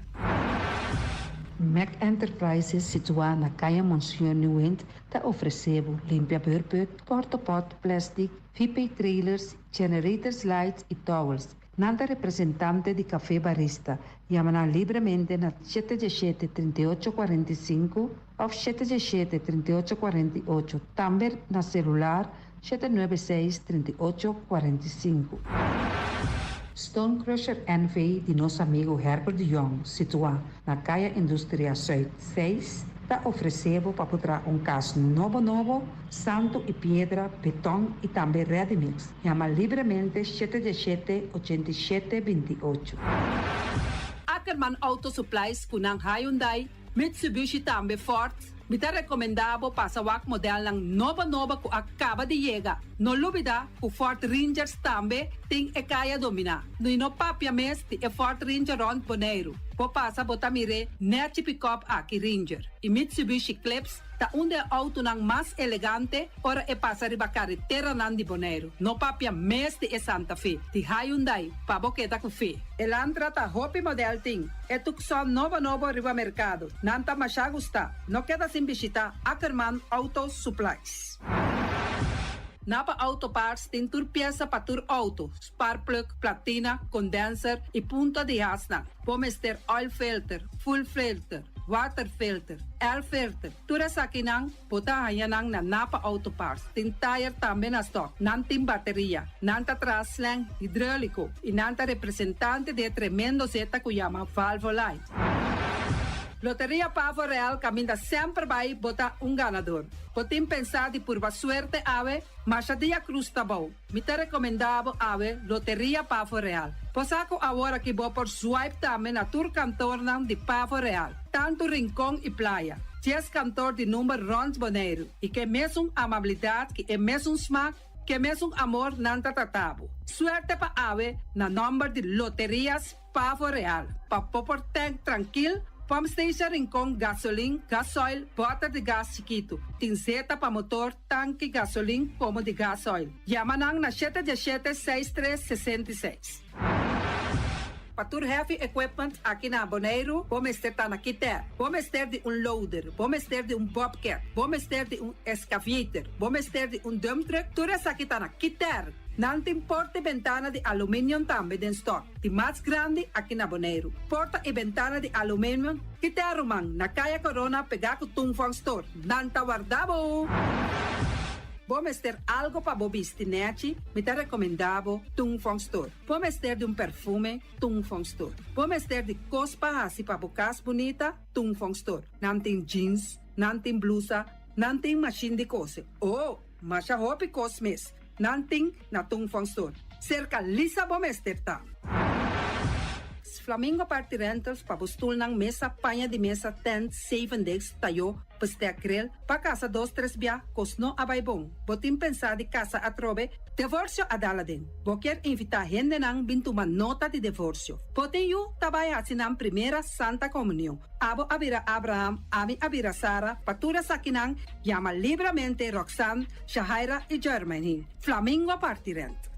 Mac Enterprises situá na Kaya Monseñor Nieuwind ta ofresé bo limpia beurput, portapot, plastic, VP trailers, generators lights i towels. Nan ta representante di Café Barista. Yama nan libremente na 717 38 45 òf 717 38 48. Tambe na selular 796 38 45. Stone Crusher NV di nos amigu Herbert de Jong, situá na Kaya Industria Zuid 6, ta ofresé bo pa por traha un kas nobo nobo, santu i piedra, beton i tambe ready mix. Yama libremente 717 87 28. Ackerman Auto Supplies ku nan Hyundai, Mitsubishi tambe Ford. Mi ta rekomendá bo pasa wak modelnan nobo nobo ku a kaba di yega. No lubidá ku Ford Rangers tambe tin e kaya dominá. I no papia mes di e Ford Ranger rònt Boneiru. Bo pasa bo ta mir'é nèchi pikòp aki Ranger. I Mitsubishi Eclipse ta un di e outonan mas elegante ora e pasa riba kareteranan di Boneiru. No papia mes di e Santa Fe, di Hyundai, pa bo keda ku fe. Elantra ta hopi modèl tin. E Tucson nobo nobo riba merkado. Nan ta mashá gustá. No keda sin bishitá Ackerman Auto Supplies. Napa Auto Parts tin tur piesa pa tur outo, sparkplug, platina, condenser i punta di hasnan. Bo mester oil filter, fuel filter, water filter, air filter. Tur esakinan bo ta haña nan na Napa Auto Parts. Tin tire tambe na stock. Nan tin bateria. Nan ta traha slang hidráuliko i nan ta representante di e tremendo zeta ku yama Valvoline. Loteria Pavo Real kaminda semper bai bo ta un ganador. Bo tin pensá di purba suerte awe? Masha dia krus ta bou. Mi ta rekomendá bo awe Loteria Pavo Real. Bo sa ku awor aki bo por swipe tambe na tur kantornan di Pavo Real, tantu Rincon i Playa. Dies kantor di number rònt Boneiru i ke mesun amabilidat ki e mesun smak, ke mesun amor nan ta trata bo. Suerte pa awe na nòmber di Loterias Pavo Real, pa bo por tank trankil, pump station Rincon, gasolin, gasoil, bòter di gas chikitu. Tin zeta pa motor, tanki, gasolin komo di gasoil. Yama nan na 717 63 66. Pa tur heavy equipment aki na Boneiru, bo mester ta na Kiter. Bo mester di un loader, bo mester di un bobcat, bo mester di un excavator, bo mester di un dump truck, tur esaki ta na Kiter. Nan tin porta i bentana di aluminium tambe den stock, di mas grandi aki na Boneiru. Porta i bentana di aluminium Kiter ruman, na Kaya Corona pegá ku Tung Fong Store. Nan ta warda bo! Bo mester algo pa bo bisti nèchi? Mi ta rekomendá bo Tung Fong Store. Bo mester di un perfume? Tung Fong Store. Bo mester di kos pa hasi pa bo kas bunita? Tung Fong Store. Nan tin jeans, nan tin blusa, nan tin mashin di kose. Oh! Masha hopi kos mes nan tin na Tung Fong Store. Serka Lisa bo mester ta. Flamingo Party Rentals pa bo stulnan, mesa, paña di mesa, tent, zeven desk, tayó, bestek, grill, pa kasa dos tres bia, kos no a bai bon. Bo tin pensá di kasa atrobe? Devorsio a dal aden. Bo kier invitá hendenan bin tuma nota di devorsio. Bo tin yu ta bai hasi nan primera Santa Komunion. Abo a bira Abraham, ami a bira Sara, pa tur esakinan yama libramente Roxanne, Shahaira i Jermaine. Flamingo parti rent.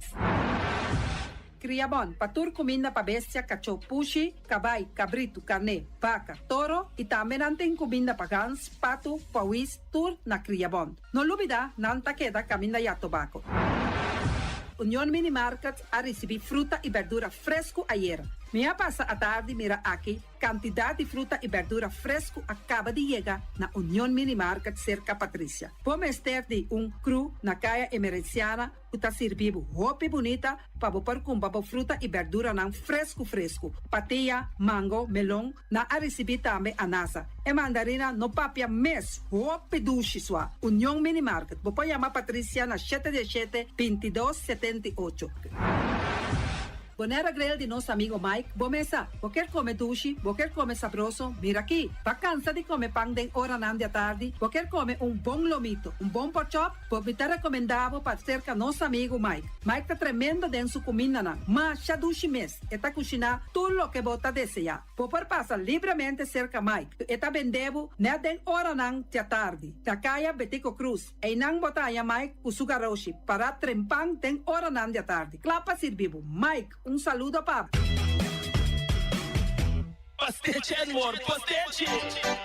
Kria bon, pa tur kuminda pa bestia, kachó, pushi, kabai, kabritu, karné, baka, toro i tambe nan tin kuminda pa gans, patu, pawis, tur na Kria Bon. No lubida, nan ta keda kaminda ya tobako. Union Mini Market a risibí fruta i berdura fresku ayera. Mi a pasa atardi mira aki Kantidat di fruta i bèrdura fresku a kaba di yega na Union Mini Market serka Patricia. Bo mester di un kru na Kaya Emerenciana ku ta sirbi bo hopi bunita pa bo por kumpra bo fruta i bèrduranan fresku fresku. Patia, mango, melon, nan a risibí tambe anasa. E mandarina no papia mes, hopi dushi sua. Union Mini Market, bo por yama Patricia na shete diesshete, 22, 78. Bonaire Grill di nos amigo Mike, bo mesa. Bo kier come dushi, bo kier come sabroso, mira aki. Bo a cansa di come pan den oranan di atardi, bo kier come un bon lomito, un bon porkchop, bo mi ta recomenda bo pa cerca nos amigo Mike. Mike ta tremendo den su cumindanan, masha dushi mes, e ta cushina tur loke bo ta desea. Bo por pasa libremente cerca Mike, e ta bende bo net den oranan di atardi, na caya Betico Croes. Einan bo ta haña Mike ku su garoshi pará trempan den oranan di atardi, kla pa sirbi bo. Mike, un saludo pa bo. Pastechi Edward, pastechi!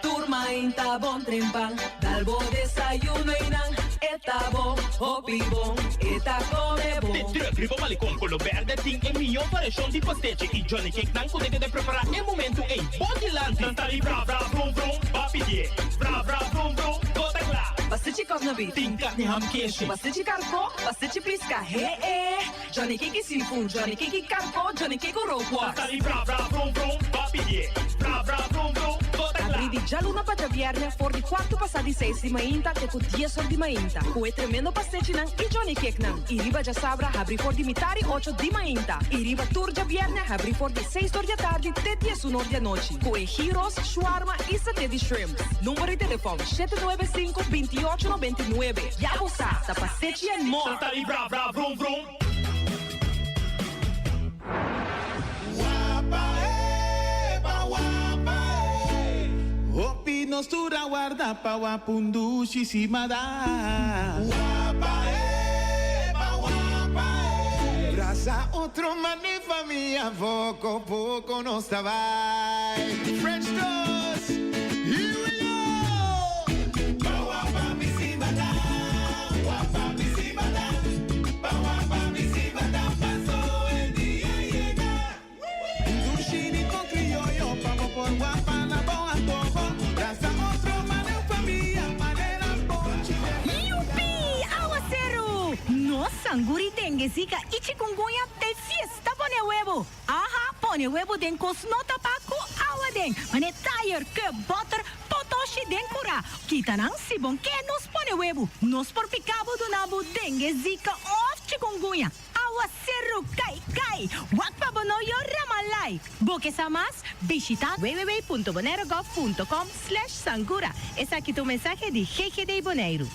Tur mainta bon trempan, dal bo desayuno einan. E ta bon, hopi bon, e ta come bon. Den truck riba Malecon Color Berde tin e mihó variashon di pastechi y Johnny Cake nan cu ta keda prepara e momento ey bo dilanti. Nan ta di bra bra vrum vrum, ba pidié. Bra bra vrum vrum, bo ta cla. Pastechi kòf na beef. Tin carni ham keshi. Pastechi karkó, pastechi pisca, he e. Johnny Cake y seafood, Johnny Cake y karkó, Johnny Cake cu rookworst. Nan ta di bra bra vrum vrum, ba pidié. Bra bra vrum vrum, bo ta cla. Abrí di djaluna pa djabièrnè for di kuartu pasá di seis di mainta te ku dies or di mainta ku e tremendo pastechinan i Johnny Cakenan. I riba djasabra habrí for di mitar i ocho di mainta. I riba tur djabièrnè habrí for di seis or di atardi te diesun or di anochi ku e gyros, shawarma i saté di shrimps. Number di telefòn, 795 28 99. Ya bo sa, ta pastechi and more! Nan ta di bra bra vrum vrum. Wapa e, pa wapa e. Hopi nos tur a warda pa wap un dushi simada. Wapa e, pa wapa e. Brasa otro mane famia poco poco nos ta bai. French toast, here we go! Pa wapa mi simada, wapa mi simada. Yupi! Awaseru! Nos sanguri dengue, zika i chikungunya te fiesta pone webo! Aha, pone webo den kos no tapa ku awa den, mane tayer, cup, boter, potoshi den kura. Kita nan si bon ke nos pone webu. Nos por pika bo duna bo dengue, zika of chikungunya. Awaseru kai kai! Wak pa bo no yora malai! Bo ke sa mas? Bishita www.bonairogov.com slash sangura. Esaki ta un mensahe di GGD Boneiru.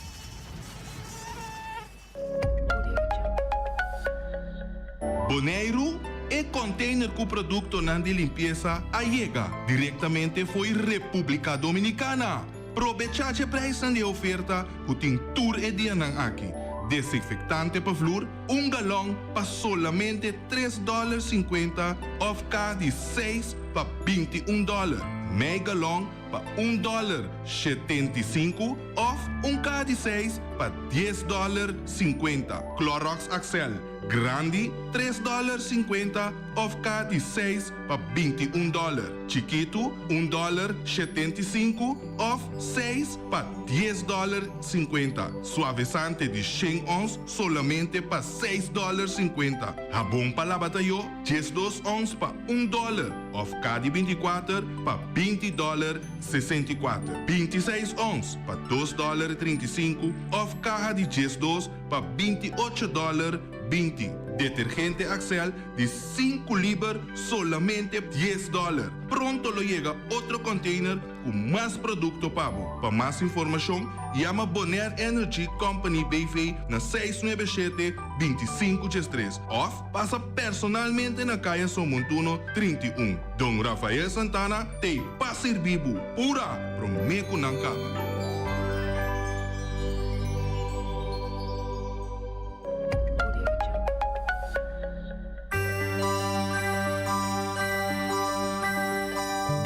Boneiru, E container cu productonan di limpiesa a yega directamente fo'i Republica Dominicana. Probecha dje prijsnan di e oferta cu tin tur e dianan aki. Desinfectante pa vloer, un galon pa solamente tres dollar 50 of ca di seis pa 21 dollar. Mei galon pa un dòler 75 òf un kaha di seis pa dies dòler 50. Clorox Axel grandi tres dòler 50 òf kaha di seis pa 21 dòler, chikitu un dòler 75 òf seis pa dies dòler 50. Suavisante di shen ons solamente pa seis dòler 50. Habon pa laba tayó 12 ons pa un dòler òf kaha di 24 pa 20 dòler 64. 26 ons pa dos dòler 35 òf kaha di 12 pa 28 dòler 20. Detergente Axel di sinku liber solamente dies dòler. Pronto lo yega otro container ku mas produkto pa bo. Pa mas informashon yama Bonaire Energy Company BV na seis nuebe shete, 25 diestres òf pasa personalmente na Kaya Somontuno 31. Don Rafael Santana t'ei pa sirbi bo pura promé ku nan kaba.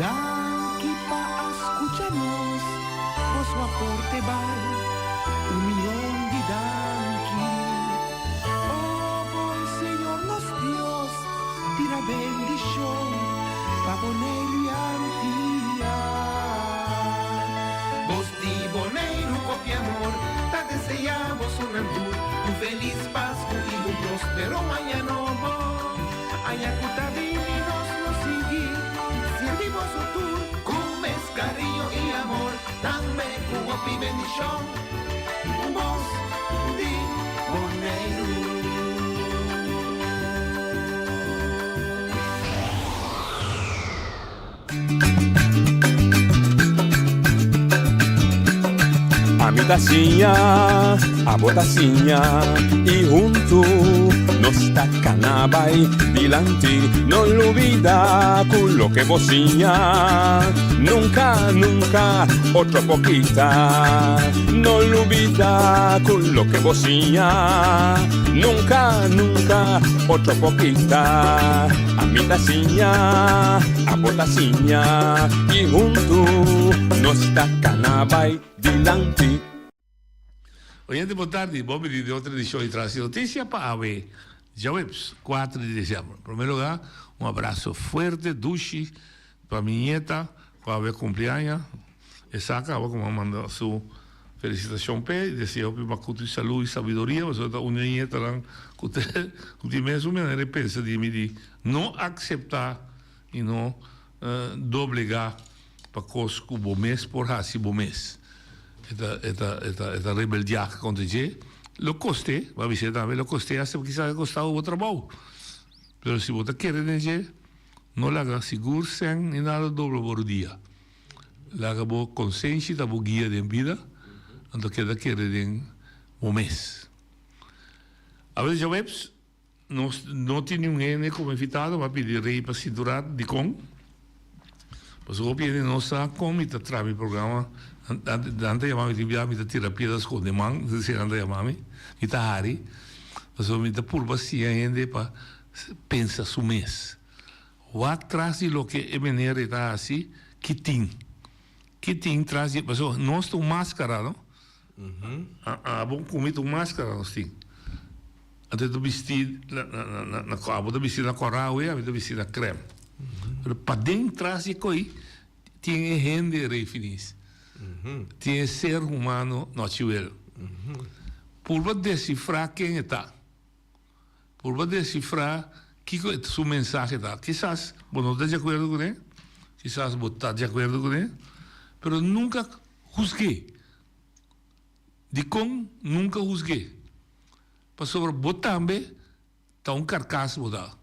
Danki pa a skucha nos, boso aporte bal un mion di danki. O bon Señor nos Dios, tira bendishon pa Boneiru i Antia. Bos di Boneiru kopi amor ta deseá boso nan tur un felis Pasku i un prospero aña nobo. Aña ku ta bini nos lo sigui sirbi boso tur ku mes kariño i amor, tambe ku hopi bendishon. Bos di Boneiru. Ami ta siña, abo ta siña i huntu nos ta kana bai dilanti. No lubida ku loke bo siña nunka, nunka otro por kita. No lubida ku loke bo siña nunka, nunka otro por kita. Ami ta siña, abo ta siña i huntu nos ta kana bai dilanti. Oyente bon tardi, bon bini den otro edicion di Tras di Noticia pa awe djaweps cuatro di december. Prome lugar un abrazo fuerte dushi pa mi nieta cu awe cumpli aña. E sa caba cu mi a manda su felicitacion p'e y desea hopi macuto y salud y sabiduria pasobra ta un di e nietanan cu cu tin mesun manera di pensa di mi di no acepta y no doblega pa kos ku bo mes por hasi bo mes. E ta e ta e ta e ta rebeldiá kontra dje. Lo kost'é, bo a bis'é tambe, lo kost'é hasta kisas a kostá bo bo trabou. Pero si bo ta kere den dje, no laga sigur sèn ni nada dobla bo rudia. Laga bo konsenshi ta bo guia den bida, anto keda kere den bo mes. Awe djaweps. Nos no tin niun hende komo invitado, mi a pidi Rey pa sintu rat. Dikon? Pasobra hopi hende no sa kon mi ta traha mi programa. Nan ta yama mi tin bia mi ta tira piedra skonde man, asina nan ta yama mi. Mi ta hari, pasobra mi ta purba siña hende pa pensa su mes. Wak tras di loke e meneer ei ta hasi, ki tin? Ki tin tras di, pasobra nos ta un maskara, no? Abo ku mi ta un maskara nos tin. Anto ta bisti na na na abo ta bisti na kòrá awe, ami ta bisti na krèm. Pero paden tras di e koi tin e hende Rey Finis. Tin e ser humano Nochiwel. Purba desifrá ken e ta. Purba desifrá kiko e su mensahe ta. Kisas bo no ta di akuerdo kuné, kisas bo ta di akuerdo kuné, pero nunka husg'é. Dikon nunka husg'é? Pasobra bo tambe ta un karkas bo ta.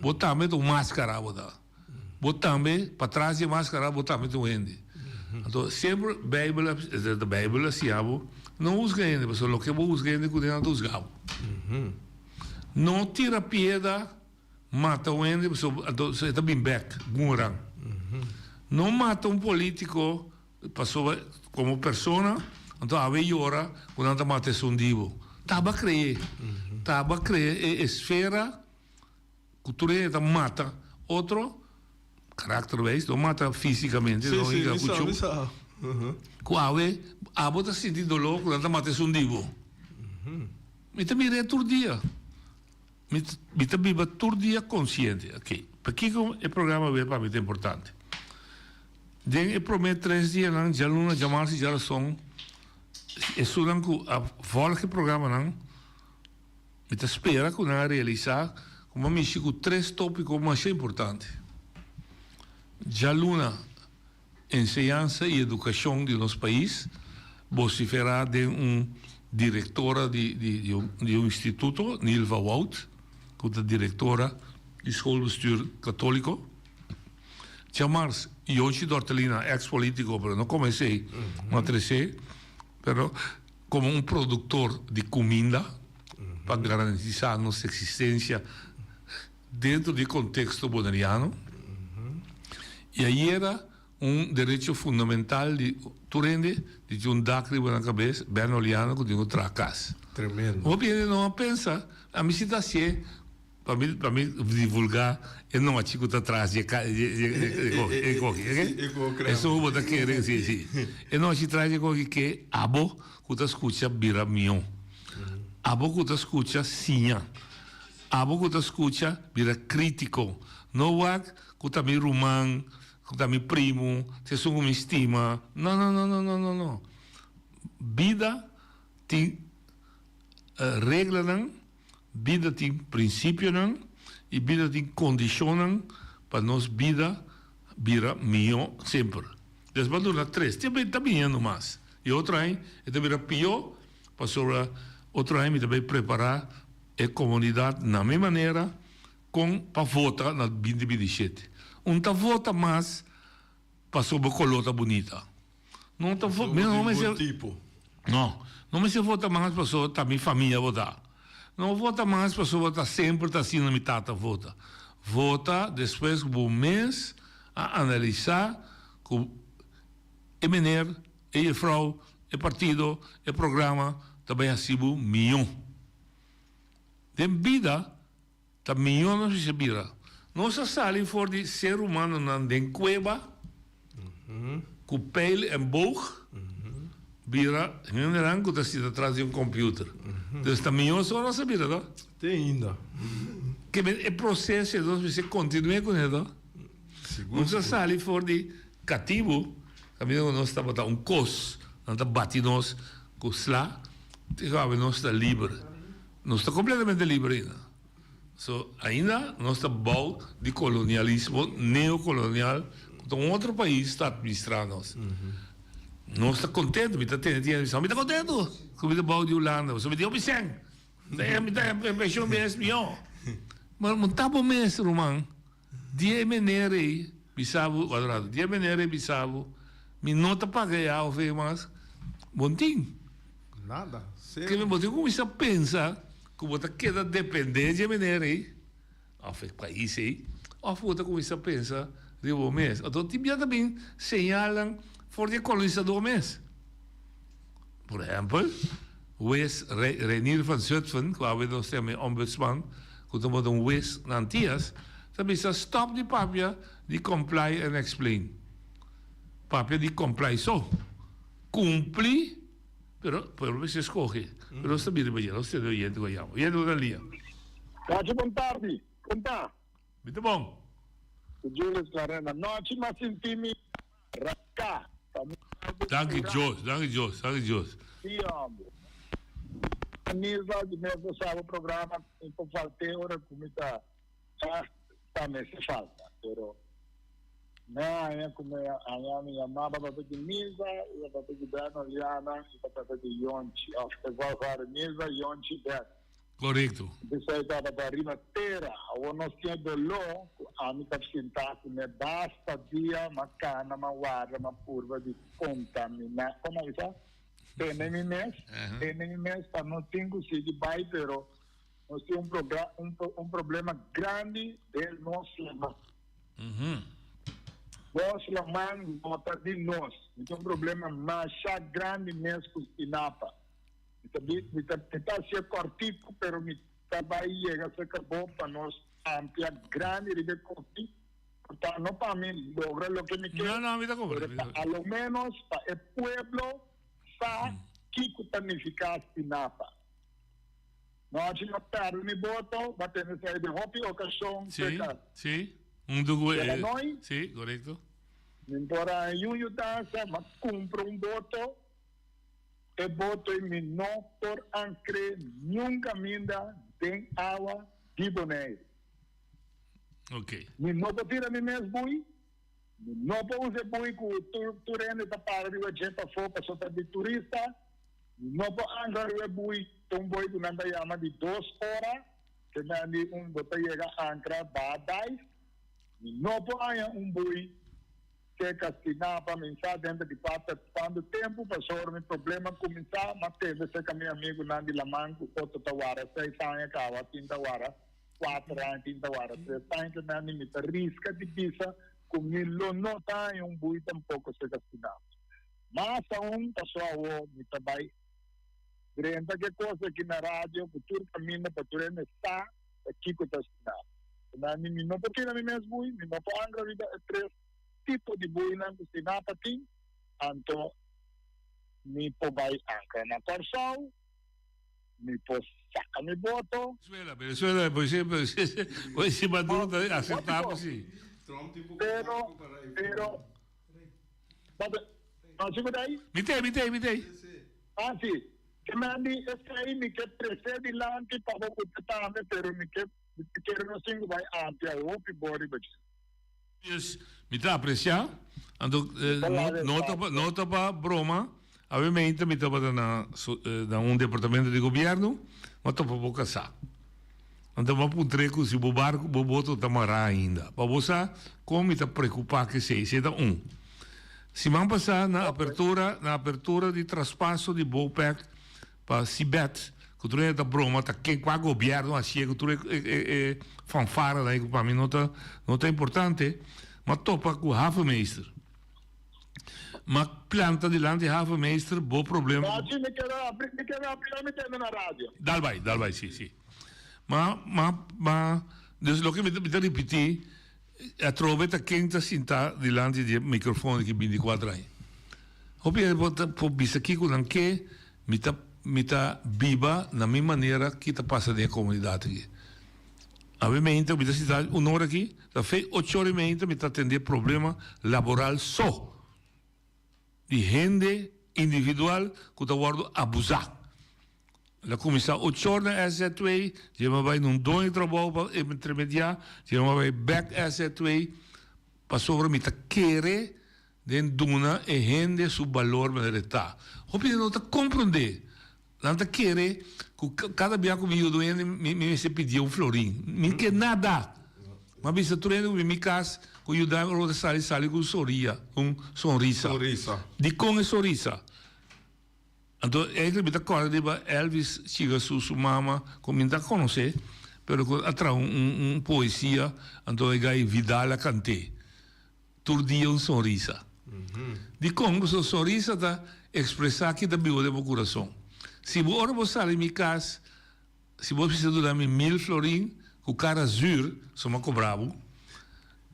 Bo tambe ta un maskara bo ta. Bo tambe, patras di e maskara bo tambe ta un hende. Anto semper Bijbel a, e Bijbel a siña bo, no husga hende, pasobra loke bo husga hende kuné nan ta husga bo. No tira piedra mata un hende pasobra anto e ta bin bek, boomerang. No mata un politico Pasobra komo persona anto awe yora ku nan ta mata esun di bo. Taba kree, taba kree e esfera ku tur hende ta mata otro, karakterwijs, no mata fisikamente, no hinka ku chu, ku awe abo ta sinti doló ku nan ta mata esun di bo. Mi ta mir'é tur dia. Mi ta biba tur dia konsiente. Oké, pakiko e programa awe pa mi ta importante? Den e promé tres dianan, djaluna, djamars i djarason, esunnan ku a vòlg e programanan, mi ta spera ku nan a realisá ku mi a mishi ku tres tópiko masha importante. Djaluna, enseñansa i edukashon di nos pais, bosiferá den un direktora di di un instituto, Nilva Wout, ku ta direktora di Schoolbestuur Katóliko. Djamars, Yonchi Dortelina, ex politico, pero no como esey, no a trece, pero como un productor di cuminda pa garantisa nos existencia dentro di contexto boneriano. Y ayera un derecho fundamental di tur hende di tin un dak riba nan cabes, Ben Oliano cu tin cu traha cas. Tremendo. Hopi hende no a pensa, ami si ta hacié. Pa mi pa mi divulgá e nochi ku ta tras di e ka di e koki e koki oke eso bo ta kere si si e nochi tras di e koki ke abo ku ta skucha bira mihó abo ku ta skucha siña abo ku ta skucha bira kritiko no wak ku ta mi ruman ku ta mi primu ta esun ku mi stima no no no no no no bida tin reglanan. Bida tin prinsipionan i bida tin kondishonnan pa nos bida bira mihó semper. Des bo a duna tres, tin ta biniendo mas. I otro aña e ta bira pió pasobra otro aña mi ta bay prepará e komunidat na mi manera kon pa vota na binti 27. Un ta vota mas pasobra bo koló ta bunita. No ta vo, mi no mester. tipo. No, no mester vota mas pasobra ta mi famia vota. No vota mas pasobra ta semper ta asina mi tata vota. Vota despues ku bo mes a analisa ku e meneer, e jefrouw, e partido, e programa ta bai hasi bo mihó. Den bida. Ta mihó nos mester bira. Nos a sali for di ser humanonan den kueba ku pijl en boog. Bira hendenan ku ta sinta tras di un computer. Dus ta mihó so nos a bira to? Te ainda. Ke men e proseso e nos mester kontinu'é kuné to. Nos a sali for di katibu, kaminda ku nos tabata un kos, nan ta bati nos ku sla, te ku awe nos ta liber. Nos ta kompletamente liber ainda. So, ainda nos ta bou di kolonialismo neokolonial ku ta un otro pais ta administrá nos. Nos ta kontentu, mi ta tene tiempo mi sa, mi ta kontentu ku mi ta bou di Hulanda, pasobra mi tin hopi sèn. Mi ta penshon mes mihó. Ma no ta bo mes, ruman. Di e manera ei bisa bo, wak un ratu, di e manera ei bisa bo, mi no ta paga e AOV mas, bo no tin. Nada, sero. Kende bo tin kuminsá pensa ku bo ta keda dependé di e manera ei, òf e pais ei, òf bo ta kuminsá pensa riba bo mes. Anto tin bia ta bin señalnan for di e kolonisadó mes. Por ehèmpel, Hues Reinier van Zutphen, ku awe nos ta yama e ombudsman, ku tabata un hues na Antias, ta bisa stòp di papia di comply and explain. Papia di comply so. Kumpli, pero pueblo mester skohe. Pero nos ta bira riba dje, nos tende oyente ku a yama. Oyente ku ta lia. Nochi bon tardi, kon ta? Mi ta bon. Ku Julius Clarenda. Nochi m'a sinti mi Raka pa mi algu Danki kura. Dios, danki Dios, danki Dios. Sí hombre. Nilva di mes bo sa bo programa mi por falt'é ora ku mi ta echt ta mester falta pero me haña ku me haña mi yamaba papia di Nilva i a papia di Berno Liana i ta papia di Yonchi of e volgorde Nilva Yonchi Berno. Korekto. Esei tabata riba tera. Awor nos tin e doló ku ami ta sintá ku ne basta dia m'a kana, m'a warda, m'a purba di kontaminá, komo a bisa? Tene mi mes, tene mi mes pa no tin ku sigui bai, pero nos tin un un problema grandi den nos laman. Nos laman no ta di nos. Mi tin un problema masha grandi mes ku Stinapa. Mi ta bi, mi ta, mi ta hacié cortico, pero mi ta bay yega cerca bo pa nos amplia grandi riba e coki, por ta no pa mi logra loke mi ke, No, no, mi ta pero mi pa ta. a lo menos pa e pueblo sa kico ta nifica Stinapa. No haci no perde mi boto, bo a tende esey den hopi ocasion Sí, cerca sí, hunto cu Dela e, Noy. sí, corecto. Mi por a haña un yudansa, m'a cumpra un boto. E boto ei mi no por ankr'é niun kaminda den awa di Boneiru. Mi no por tira mi mes bui, mi no por usa e bui ku tur hende ta para riba dje pafó pasobra ta di turista, mi no por ankra riba e bui, ta un bui ku nan ta yama di dos ora, ke nan di un bo ta yega ankra baha dive, mi no por haña un bui. Ke kastigá pa minsá denter di pata cuantu tempu pasobra mi problema cuminsá ma tende cerca mi amigunan di laman cu otro ta wara seis aña caba tin ta wara cuater aña tin ta wara tres aña ke nan di mi ta risca di bisa cu mi lo no ta haña un bui tampoco cerca Stinapa mas aun paso awo mi ta bay drenta ke cos aki na radio cu tur caminda pa tur hende sa ta kico ta Stinapa. Nan di mi no por tira mi mes bui, mi no por angra riba e tres tipo di buinan ku Stinapa tin, anto mi por bai ankra na Kòrsou, mi por saka mi boto. Venezuela, Venezuela, por ejemplo, por si Maduro ta acepta pues si. Pero, pero, no si por ahí? Mi te, mi te, mi te. Ah, si. Ke men di esei mi ke trese dilanti pa bo ku tambe, pero mi ke Mi ta kere nos tin ku bai ampia hopi bo riba dje. Yes, mi ta aprecia. Anto no ta no ta pa broma. Awe mi tabata na na un departamento di gobierno, m'a topa bo casá. Anto m'a puntr'é cu si bo barco, bo boto ta mará ainda. Pa bo sa con mi ta preocupa cu esey. Esey ta un. Siman pasá na apertura na apertura di traspaso di Bopec Pa Sibeth, ku tur hende ta broma ta ken kua gobièrnu hasié ku tur e fanfaranan ei ku pa mi no ta no ta importante, m'a topa ku havenmeester. M'a planta dilanti havenmeester bo problema. Pachi, mi keda abri, mi keda abri mi tende na radio. Dal bai, dal bai, si, si. Ma, ma, ma, dus loke mi ta mi ta ripití, atrobe ta ken ta sintá dilanti di e microfoon aki binticuatro aña. Hopi hende por ta por bisa kiko nan ke, mi ta mi ta biba na mi manera ki ta pasa den e komunidat aki. Awe meinta mi ta sinta un ora aki, ta fe ocho ora i meinta mi ta atende problema laboral so di hende individual ku ta wòrdu abusá. El a kuminsá ocho or na SZW, dje mi a bai na un doño di trabou pa intermediá, dje mi a bai bèk SZW, pasobra mi ta kere den duna e hende su balor manera e ta. Hopi hende no ta komprondé. Nan ta kere ku kada bia ku mi yuda un hende mi mester pidié un florin. Mi ke nada. Mi a bisa tur hende ku bin mi kas ku yuda mi ora bo ta sali, sali ku un soria, un sonrisa. Dikon e sonrisa? Anto eigenlijk mi ta kòrda riba Elvis chiga su su mama ku mi ta konosé pero ku a traha un un poesia anto e gai Vidal a kant'é tur dia un sonrisa. Dikon? Pasobra sonrisa ta ekspresá ki ta biba den bo kurason. Si bo ora bo sali mi kas Si bo bisa duna mi mil florin ku kara zuur, so m'a kobra bo.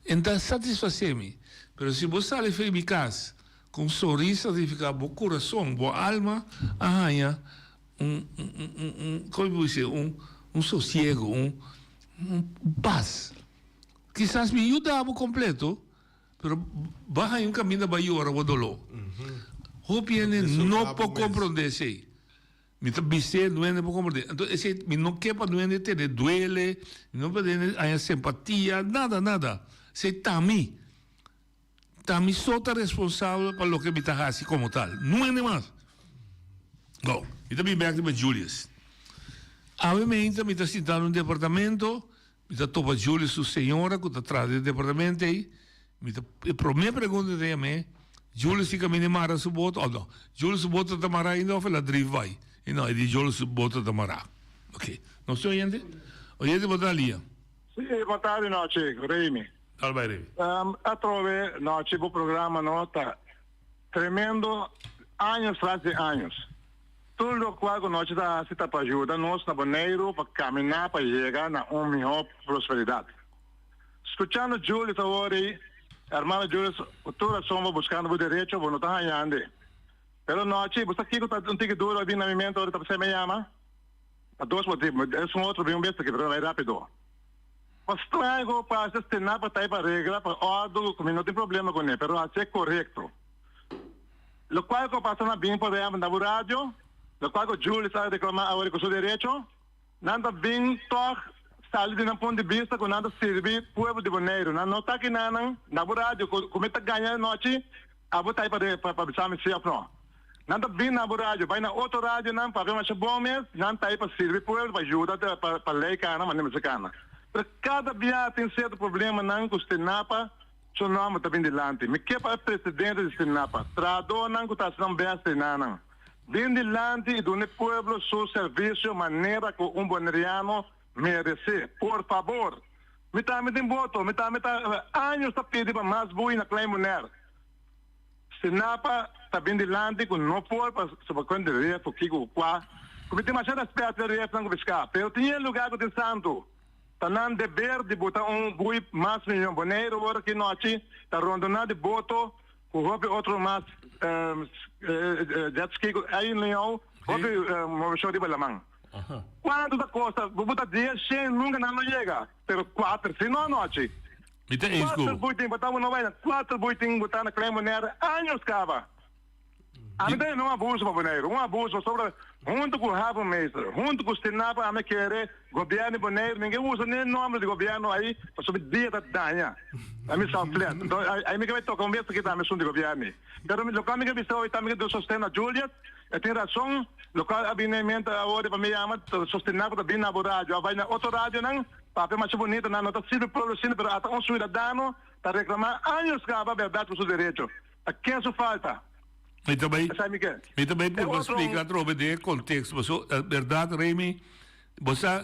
E ta satisfasé mi. Pero si bo sali fei mi kas ku un sonrisa signifiká bo kurason, bo alma a haña un, un, un, un, komo mi por bis'é, un, un sosiego, un, un pas. Kisas mi yuda bo kompleto, pero bo a haña un kaminda bai yora bo doló. Hopi hende no por komprondé esei. Mi ta bis'é nuende por komprendé. Anto esei mi no ke pa nuende tene duele, mi no pa nuende haña sempatia, nada, nada. Esei ta mi. Ta mi so ta responsabel pa loke mi ta hasi komo tal, nuende mas. Bon, mi ta bin bèk riba Julius. Awe meinta mi ta sinta na un departamento, mi ta topa Julius su señora ku ta traha den e departamento ei. Mi ta, e promé pregunta mi ta yam'é, Julius tin kaminda di mara su boto òf no? Julius su boto ta mará ainda òf el a drif bai? I no, e di Julius su boto ta mará. Oké. Nos tin oyente? Oyente bo ta na lia. Sí, bon tardi nochi, Remy. Dal bai, Remy. Atrobe nochi bo programa no ta tremendo años tras di años. Tur lokual ku nochi ta hasi ta pa yuda nos na Boneiru pa kaminá pa yega na un mihó prosperidat. Skuchando Julius awor ei, hermano Julius, ku tur rason bo buskando bo derecho, bo no ta hañande. Pero nochi, bo sa kiko ta un tiki duro a bin na mi mente ora ta pasá mi yama? Pa dos motibu. Es un otro bin un bes aki, pero bai rapido. Pa straño ku pasa stena pa tai pa regla, pa ordu, ku mi no tin problema kuné, pero hasié korekto. Lokual ku a pasa na bin por ehèmpel na bo radio, lokual ku Julius a reklamá awor ku su derecho, Nan ta bin tòg sali di nan punt di bista ku nan ta sirbi pueblo di Boneiru. Nan no ta kinanan na bo radio ku ku mi ta gaña anochi, abo ta ei pa pa pa bisa mi si òf no. Nan ta bin na bo radio, bai na otro radionan papia masha bon mes, nan ta ei pa sirbi pueblo, pa yuda pa pa lei kana manera mester kana. Pero kada bia tin sierto problemanan ku Stinapa su nòmber ta bin dilanti. Mi ke pa e presidente di Stinapa, trahadónan ku ta hasi nan bèst einanan. Bin dilanti i duna e pueblo su servisio manera ku un boneriano meresé. Por fabor! Mi tambe tin boto, mi tambe ta años ta pidi pa mas bui na Klein Bonaire. Stinapa ta bin dilanti ku no por pa subakuen di ref ku kiko ku kua, ku mi tin masha rèspèt pa e refnan ku piská, pero tin e lugá ku tin santu. Ta nan deber di buta un bui mas mihó. Boneiru ora ki nochi ta rondoná di boto Ku hopi otro mas jet ski ku ei niou hopi moveshon riba laman. Kuantu ta kosta? Bo ta dies shen nunka nan lo yega, pero kuater si no anochi. Mi ta eens ku Kuater bo. bui tin bota bo no bai na kuater bui tin bota na Klein Bonaire años kaba. Ami ta yama un abuso pa Boneiru, un abuso pasobra huntu ku havenmeester, huntu ku Stinapa ami kere Gobierno di Boneiru ninge usa ni e nomber di gobierno ayi pasobra dia ta daña. Ami sa flat. Enton ayi mi ke bai toca un bes aki tambe asunto di gobierno. Pero locual mi ke bisa hoy tambe ke sosten na Juliet, e tin razon, locual a bini na e mente awor pa mi yama ta sostena cu ta bini na bo radio, a bai na otro radionan papia masha bunito nan no ta sirbi pueblo asina pero ata un ciudadano ta reclama años caba berdad cu su derecho. Ta ken su falta? Mi ta bai, Esai mi ke. mi ta bai E purba otro splika atrobe den e konteksto. Paso, bèrdat Remy, bo sa,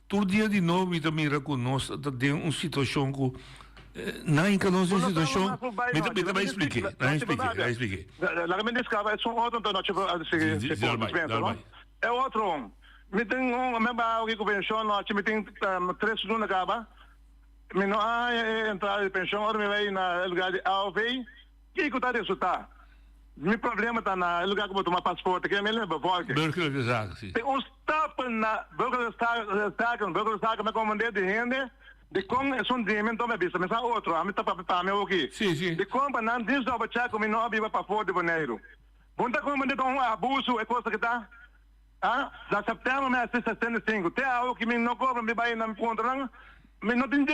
tur dia di nobo mi ta mira ku nos ta den un situashon ku nan hinka nos den Bo un no sa situashon, mas ku bai mi ta nochi. mi ta bai Laga mi splike, disca, laga mi nochi bo splike, papia. laga mi splike. Laga mi discaba esun otro anto nochi bo a Si, sigui si, si si, dal por bai, dispensa, dal no? bai. E otro un, mi tin un, mi a baha aki ku penshon nochi, mi tin tres luna kaba, mi no a haña e entrada di penshon ora mi bai na e lugar di AOV. Kiko ta resultá? Mi problema ta na e lugar ku bo tuma paspoort, ke mi leba volke. Burgerlijke zaken, si. Tin un stapel na burgerlijke zaken, burgerlijke zaken mi komand'é di hende dikon esun di mi anto mi a bisa mi sa otro, ami ta papia pa mi awoki. Si, si. Dikon pa nan dis double check ku mi no a biba pafó di Boneiru. Bo no ta komand'é ta un abuso e kos aki ta? Ah, na september mi a hasi 65, te awoki mi no kobra mi bai na mi puntra nan, mi no tin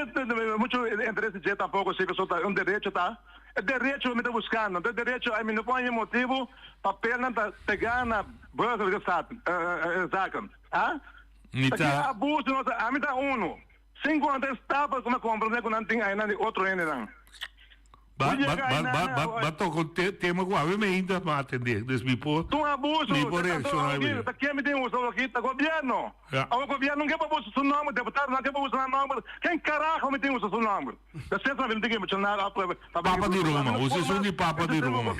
mucho interes di dje tampoco si pasobra ta un derecho ta, e derecho mi ta buscando, anto e derecho ai mi no por haña motibo papelnan ta pega na burgerlijke zaken, ah, Mi ta ki ta. abuso nos ta, ami ta uno, sin conta e stapel cu mi a comprende cu nan tin ainan di otro hendenan. Ba, ba, ba, ba, ba, ba toca un te, tema cu awe me ainda ma atende. Dus mi por, Tun abuso, mi por de tanto reacciona aki, riba ta ken mi tin usa aki? Ta gobierno. Ja. Awe gobierno no ke pa usa su nomber, deputado no ke pa usa nan nomber. Ken carajo mi tin usa su nomber? Da sensa mi no tin ke mencionar of pa Papa di Roma, usa esun di Papa di Roma.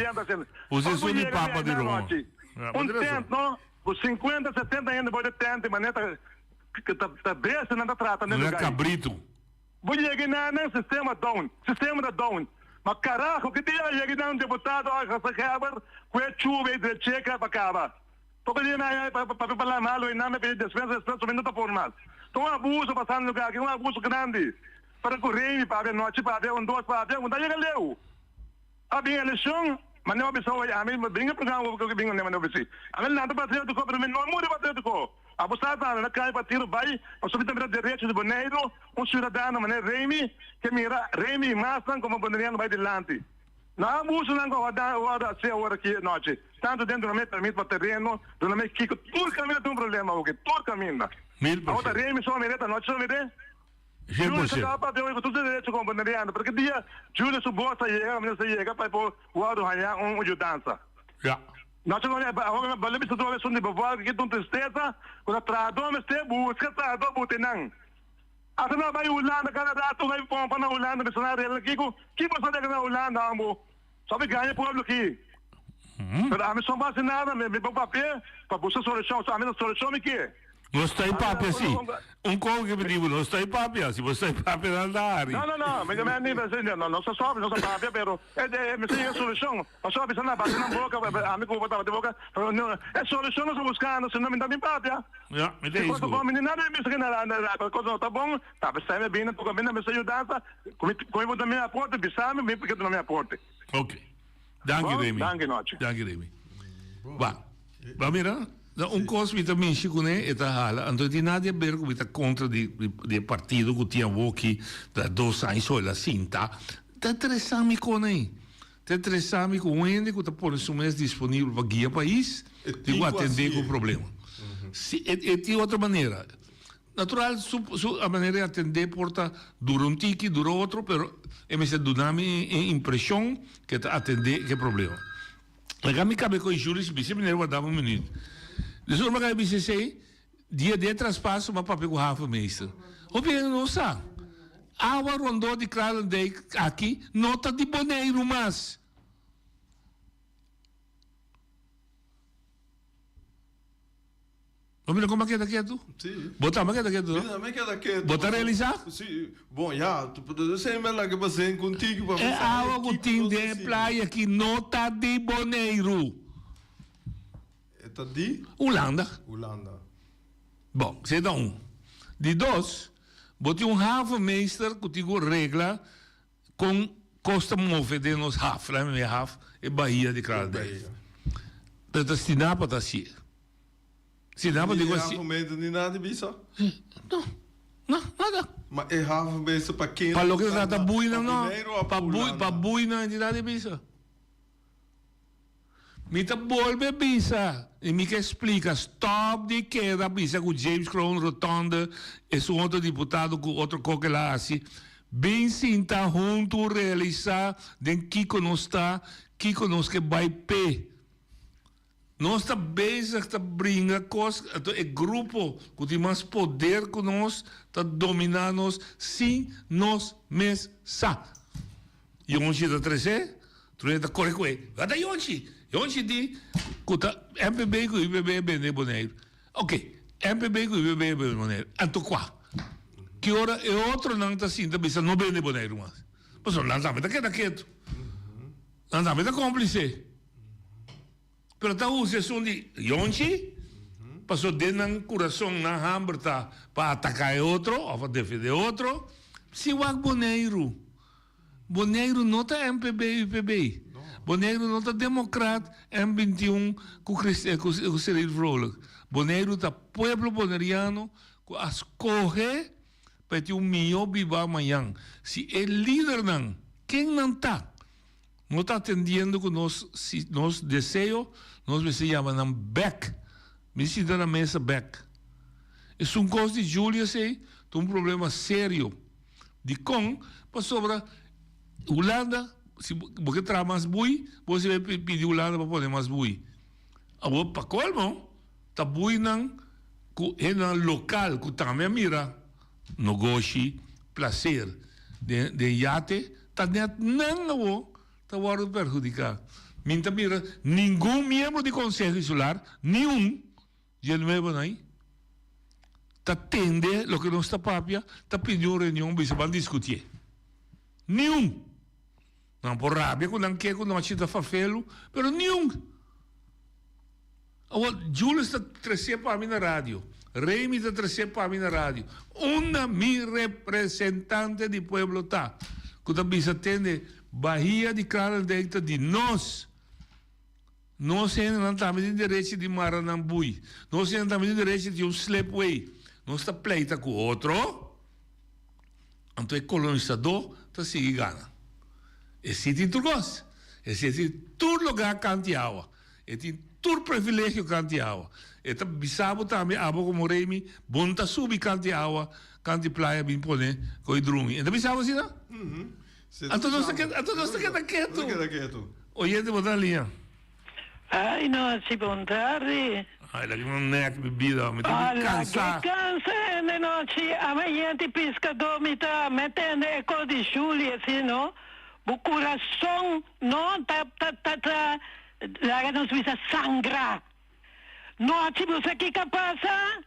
Usa esun di Papa di Roma. Ja, Un tent no, cu 50, 70 hende bo de tent, ma net ta ta bestia nan ta trata den No lugar. cabrito. Bo yega na nan sistema down, sistema ta down. Ma carajo ki dia yega na un deputado of gezaghebber cu e chuba e drecheka pa caba. Poco dia mi a papia palabra malo y nan mi a pidi despensa despues mi no ta por mas. Ta un abuso pasando lugar aki, un abuso grandi. Para cu Remy papia, Nochi papia, un dos papia, un ta yega leu. A bin eleccion, ma no a bisa oye ami bin e programa ku bin ma no bisa. Ami lanta patriotiko pero mi no a muri patriotiko. Abo sa ta na kai partido bai pasobra mi ta mira derecho di Boneiru, un ciudadano manera Remy ke mira Remy i masnan komo boneriano bai dilanti. No a abusonan ku a wòrdu hasi awor aki anochi, tantu den duna mi permit pa tereno, duna mi kiko, tur kaminda tin un problema awoki, tur kaminda. Awor ta Remy so a mira, ta anochi so a mira. Julio ta kaba papia ku tur su derecho komo boneriano, pero ki dia Julio su bos a yega, kaminda sa yega pa e por wòrdu haña un yudansa. Ya. Nochi ku awor bale bisa tur esun di bevolking ki ta un tristesa ku ta trahadó mester buska trahadó bute nan. Ata nan bai Hulanda kada rato bai pompa na Hulanda bisa nan regla kiko ki boso a regla na Hulanda ambo so a gaña pueblo aki. Pero ami so no hasi nada mi por papia pa buska solushon so ami ta solushon mi ke. Nos ta e papia si. Un kos ke mi di bo, nos ta e papia. Si bo sta e papia nan ta hari. No, no, no. Mi mi mi no, nos ta sopi, nos ta papia, pero e e mi ta yega solushon. Pasobra bisa nan bati nan boka, ami ku bo ta bati boka, pero no, e solushon nos ta buskando, si no mi ta bin papia. Ya, mi ta Si kos ta isku. bon, mi ni nada mi bisa ke na na kos no ta bon, ta bisa mi bini toka mi na mester yudansa, ku mi ku mi por duna mi aporte, bisa mi, mi por duna mi aporte. Ok. Danki Bon, Remy. danki nochi. Danki Remy. Ba, ba mira, na un kos mi ta mishi kuné, e ta hala, anto e tin nada di aber ku mi ta kontra di di e partido ku tin awoki, ta dos aña so el a sinta. Ta interesá mi kon ei. Ta interesá mi ku un hende ku ta pone su mes disponibel pa guia pais, tin ku atendé ku problema. Si e e tin otro manera. Natural su su a manera di atendé por ta dura un tiki, dura otro, pero e mester duna mi e impreshon ku e ta atendé ku e problema. Laga mi kabe ku e Julius bisa meneer wardami un minuut. Dus ora mi a kabe bisa esei, dia di e traspaso mi a papia ku havenmeester. Hopi hende no sa, awa rondó di Kralendijk aki no ta di Boneiru mas. Bo mira como a keda ketu? Sí. Bo tambe a keda ketu, no? Mi tambe a keda ketu. Bo ta realisa? Sí. Bon, ya. Esei mi a laga pasen contigo pa mi E sa awa ku kiko tin nos den e ta playa aki no ta di Boneiru. E ta di? Hulanda. Hulanda. Bon, esei ta un. Di dos, bo tin un havenmeester ku tin ku regla Kon kos ta move den nos haf, laat mi haf, e bahia di Kralendijk. Pero ta Stinapa ta hacié. Stinapa Ni digo e hacié. havenmeester ni nada bisa? No, no, nada. Ma e havenmeester pa ken Pa loke ta trata buinan Pa no. Boneiru of Pa pa bui, pa Hulanda? buinan e nada bisa. Mi ta bolbe bisa y mi ke splica, stop di keda bisa cu James Kroon Rotonde es un otro diputado cu otro co ke la haci. Bin sinta hunto realisa den kico nos ta, kico nos ke bay p'e. Nos ta bezig ta bringa cos, anto e grupo cu tin mas poder cu nos ta domina nos sin nos mes sa. Yonchi ta trece, Trude ta kore ku e. Wat ta Yonchi? Yonchi di ku ta MPB ku UPB a bende Boneiru. Ok, MPB ku UPB a bende Boneiru. Anto kua? Ki ora e otronan ta sinta bisa no bende Boneiru mas? Pasobra nan tambe ta keda ketu. Nan tambe ta komplise. Pero ta usa esun di Yonchi, paso den nan kurason nan hamber ta pa ataká e otro òf pa defendé otro. Si wak Boneiru, Boneiru no ta MPB UPB. Boneiru no ta Demokrat M 21 ku ku Cyril Vrolijk. Boneiru ta pueblo boneriano ku a skohe pa e tin un mihó biba mañan. Si e lidernan, ken nan ta, no ta atendiendo ku nos nos deseo, nos mester yama nan bèk. Mi sinta na mesa bèk. Esun kos di Julius ei ta un problema serio. Dikon? Pasobra Hulanda, si bo ke traha mas bui, bo mester bai pidi Hulanda pa pone mas bui. Awor, pa kolmo, ta buinan ku hendenan lokal ku tambe a mira nogoshi, plaser den den yate, ta nèt nan awor ta wòrdu perhudiká. Mi ta mira ningun miembro di Konseho Insular, ni un, Dje nuevo nan ta tende loke nos ta papia, ta pidi un reunion bisa ban diskutié. Niun! Nan por rabia ku nan ke ku nochi ta fafelu, pero niun! Awor, Julius ta tresé pa mi na radio, Remy ta tresé pa mi na radio. Unda mi representante di pueblo ta ku ta bisa tende Bahia di Kralendijk ta di nos? Nos hendenan tambe tin derechi di mara nan bui. Nos hendenan tambe tin derechi di tin un slipway. Nos ta pleita ku otro, anto e kolonisadó ta sigui gana. E si tin tur kos. E si tin tur lugá kanti awa. E tin tur privilegio kanti awa. E ta bisa bo tambe abo komo Remy, bo no ta subi kanti awa, kanti playa bin pone ko'i drumi. E ta bisa bo asina? Anto nos ta keda, anto nos ta keda ketu. Nos ta keda ketu. Oyente bo ta na liña. Ay no si bon tardi. Ay laga mi nek mi bida mi ta bin cansa. Laga cansa hende nochi amayente piscador mi ta metende e cos di Julie asi no bo curason no ta ta ta ta laga nos bisa sangra nochi bo sa kico a pasa.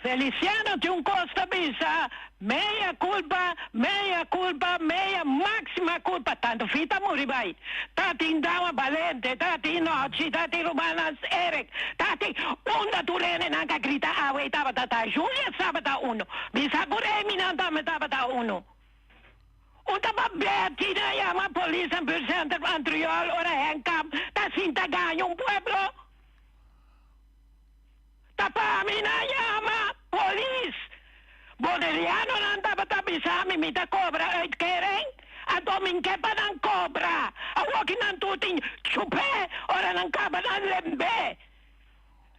Feliciano tin un kos ta bisa, Mea culpa, mea culpa, mea maxima culpa, tanto Fita muri bai. Ta tin dama balente, ta tin nochi, ta tin rumannan Eric, ta tin unda tur hendenan ka grita awe tabata ta Julia sabata uno, bisa ku Reminan tambe tabata uno. Un ta pa Betty na yama polis na buurtcentrum Antriol ora Henk Kamp ta sinta gaña un pueblo. Ta pa mi nan yama polis. Bonerianonan tabata bisa mi mi ta cobra uitkering, anto mi n'ke pa nan cobra. Awoki nan tur tin chupe ora nan caba nan lembe.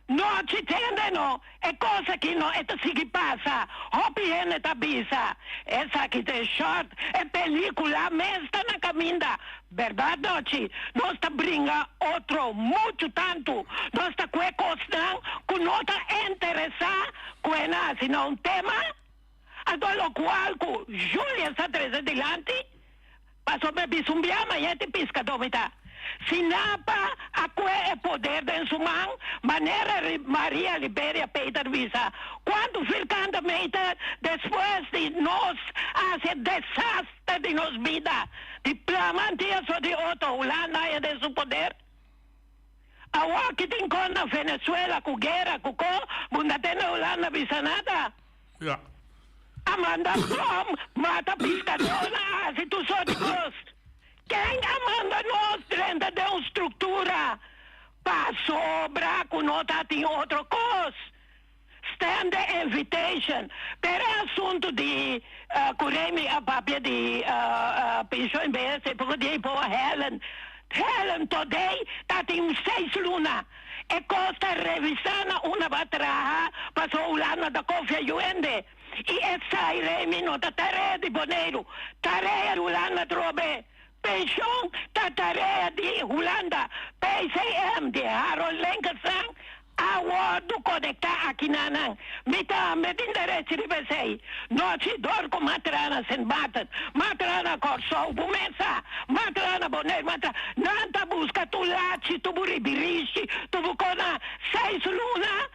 Nochi tende no, e cos aki no e ta sigui pasa. Hopi hende ta bisa, esaki ta e short, e pelicula mes ta na caminda. Berdad nochi, nos ta bringa otro muchu tantu, nos ta kue kosnan ku no ta interesá kue na hasi na un tema, anto lokual ku Julius a trese dilanti, pasobra bisa un bia maña ti piskadó mi ta. Si Napa a kue e poder den su man, manera Maria Liberia Peter bisa, kuantu firkante meter despues di nos a hasi e desastre, Ta di nos bida di plama antiaso di otro Hulanda haya den su poder. Awor ki tin kon na Venezuela ku guera ku ko bunda tende Hulanda bisa nada. Ja. A manda bom mata piskadornan a hasi tur sort di kos. Ken a manda nos drenta den un struktura pasobra ku no ta tin otro kos? Stand the invitation. Pero e asuntu di cu Remy a papia di pensioen BS poko di ei poa Helen. Helen today ta tin seis luna. E cos ta revisa na unda ba traha paso Hulanda ta confia yu hende. Y esai Remy no ta tarea di Boneiru. Tarea di Hulanda trobe. Pensioen ta tarea di Hulanda. PCM di Harold Lenkersang a wordu konektá aki na nan. Mi tambe tin derechi riba esei. Nochi dor ku m'a traha na Sint Maarten, m'a traha na Kòrsou, bo mes sa, m'a traha na Bonaire, m'a traha. Nan ta buska tur lachi, tur bo ribirishi, tur bo kona. Seis luna,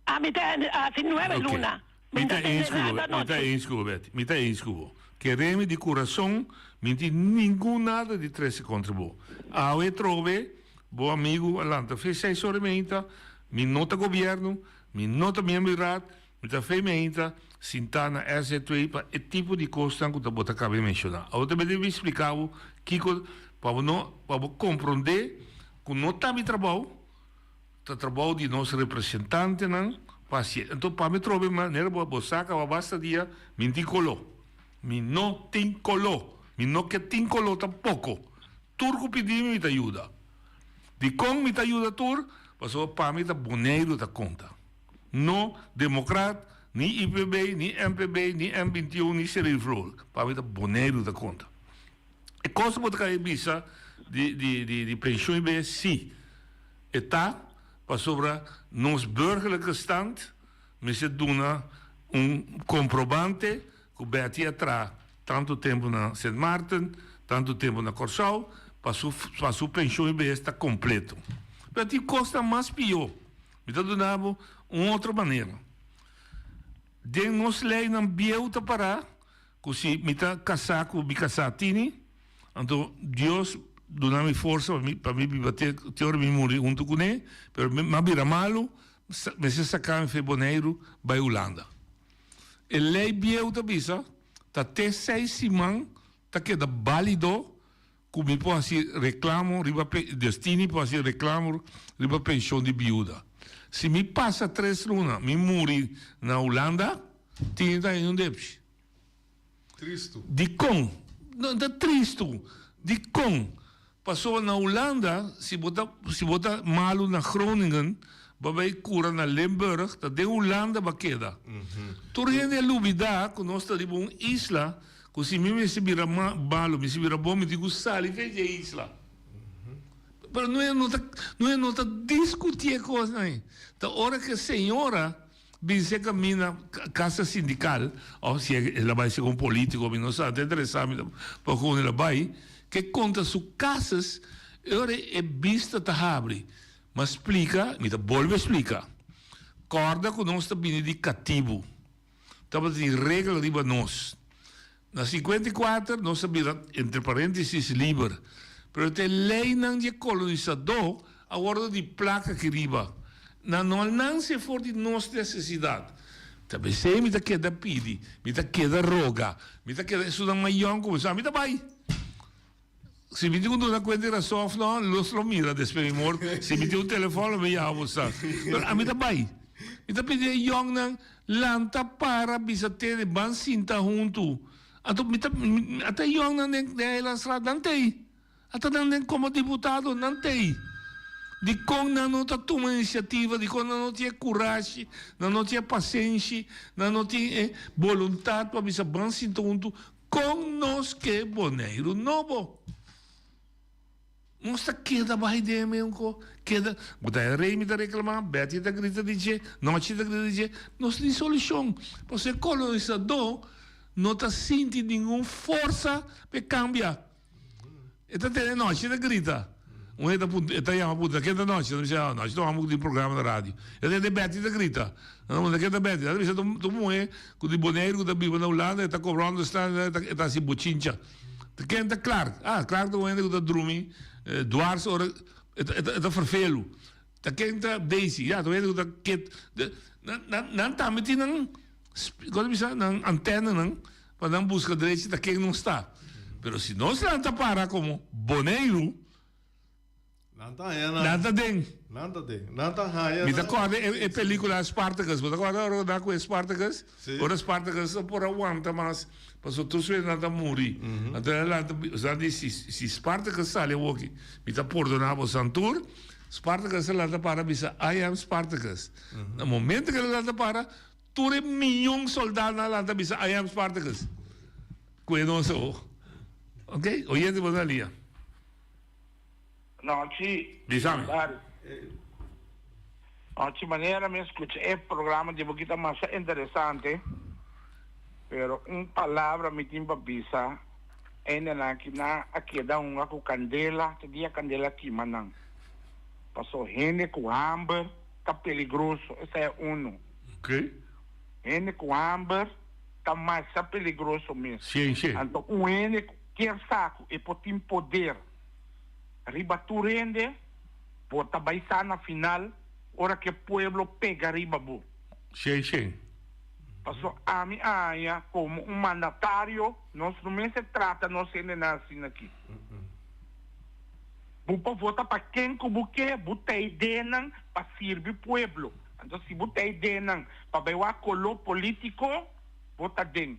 ami ta hasi nuebe luna. Mi ta eens ku bo, mi ta eens ku bo, Betty. Mi ta eens ku bo. Kere mi di kurason, mi tin ningun nada di trese kontra bo. Awe trobe. Bo amigu a lanta fe seis ora meinta, mi no ta gobierno, mi no ta miembro di raad, mi ta fe meinta sintá na SZW pa e tipo di kosnan ku ta bo ta kaba di menshoná. Awor ta bini mi splika bo kiko pa bo no pa bo komprondé ku no ta mi trabou, ta trabou di nos representantenan pa hasié. Anto pa mi trobe manera bo bo sa kaba basta dia mi no tin koló. Mi no tin koló. Mi no ke tin koló tampoko. Tur ku pidi mi, mi ta yuda. Dikon mi ta yuda tur? Pasobra pa mi ta Boneiru ta konta. No Demokrat, ni IPB, ni MPB, ni M 21, ni Seril Vrolijk. Pa mi ta Boneiru ta konta. E kos ku bo ta kaba di bisa di di di di penshun IB, si. E ta pasobra nos burgerlijke stand mester duna un komprobante ku Betty a traha tantu tempu na Sint Maarten, tantu tempu na Kòrsou, pa su pa su penshon i behes ta kompleto. Pero tin kosnan mas pió. Mi ta duna bo un otro manera. Den nos leinan bieu ta pará ku si mi ta kasá ku mi kasá Tini, anto Dios duna mi forsa pa mi pa mi biba te te ora mi muri huntu kuné, pero mi a bira malu, mester saka mi for Boneiru bai Hulanda. E lei bieu ta bisa ta te seis siman ta keda balido ku mi por hasi reklamo riba Destiny por hasi reklamo riba penshon di biuda. Si mi pasa tres luna mi muri na Hulanda tini ta haña un depshi. Tristu. Dikon? No ta tristu. Dikon? Pasobra na Hulanda si bo ta si bo ta malu na Groningen bo a bay cura na Limburg ta den Hulanda bo a keda. Tur hende a lubida cu nos ta riba un isla cu si mi mester bira malu mi mester bira bon mi tin cu sali fe dje isla. Pero no e no ta no e no ta discuti e cosnan ey. Ta ora cu e señora Bin se camina casa sindical of si el a bay segun politico mi no sa ta interesa mi tampoco unda el a bay ke conta su cases e ora e bista ta habri ma splica mi ta bolbe splica corda cu nos ta bini di catibu tabatin regla riba nos Na 54 nos a bira, entre paréntesis, liber. Pero ta e leinan di e kolonisadó a wòrdu di plaka aki riba. Nan no a nanse for di nos nesesidat. Ta p'esei mi ta keda pidi, mi ta keda roga, mi ta keda esunnan mas yòn ku mi sa, mi ta bai. Si mi tin ku duna kuenta di rason òf no, los lo mira despues mi mor. Si mi tin un telefòn lo mi yama bo sa. Pero ami ta bai. Mi ta pidi e yòngnan lanta para bisa tene ban sinta huntu. Anto mi ta ata e yòngnan den den Eilandstraat nan t'ei. Ata nan den komo diputado nan t'ei. Dikon nan no ta tuma inisiativa, dikon nan no tin e kurashi, nan no tin e pasenshi, nan no tin e boluntat pa bisa ban sinta huntu Kon nos ke Boneiru nobo? Nos ta keda bai den e meun ko, keda, bo ta e rei mi ta reklamá, Betty ta grita di dje, Nochi ta grita di dje, nos tin solushon, pasobra e kolonisadó no ta sinti ningun forsa pa e kambia. E ta tene nochi ta grita. Un hende ta puntra, e ta yama puntra, ken ta nochi? Nan bisa, nochi ta un homber ku tin programa na radio. E ta tende Betty ta grita. Nan ta puntra, ken ta Betty? Nan ta bisa, ta un muhé ku di Boneiru ku ta biba na Hulanda, e ta kobra onderstand, e ta hasi bochincha. Ta ken ta Clark? Ah, Clark ta un hende ku ta drumi dwars ora, e ta ferfelu. Ta ken ta Daisy? Ya, ta un hende ku ta ket. Nan tambe tin nan, kon ta bisa, nan antenanan. Pa nan buska drechi ta ken nos ta. Pero si nos lanta para komo Boneiru, Nan ta haña nan. Nan ta den. Nan ta den. Nan ta haña Mi ta kòrda e pelikula Spartacus. Bo ta kòrda ora nan ku e Spartacus? Si. Ora Spartacus no por a wanta mas, pasobra tur su hende nan ta muri. Anto nan lanta, nan di si si Spartacus sali awoki, mi ta pordoná bosan tur. Spartacus a lanta para bisa, I am Spartacus. Na momento ku el a lanta para, Tur e miyon soldadonan a lanta bisa I am Spartacus. Cu e nos o. Ok, oyente bo na lia. Nochi. Bisami. Nochi manera mi a scucha e programa di bo ki ta masha interesante pero un palabra mi tin pa bisa hendenan ki nan a keda hunga cu candela te dia candela kima nan paso hende cu hamber ta peligroso esei e uno. Ok. Hende ku hamber ta masha peligroso mes. Si, si. Anto un hende ku kier sa ku e por tin poder riba tur hende, Bo ta bai sa na final ora ku e pueblo pega riba bo. Shen shen. Paso ami a haña komo un mandatario nos no mester trata nos hendenan asina aki. Bo por vota pa ken ku bo ke, bo ta e ideanan pa sirbi pueblo. Anto si bo ta e ideanan pa bai wak koló polítiko, bo ta den.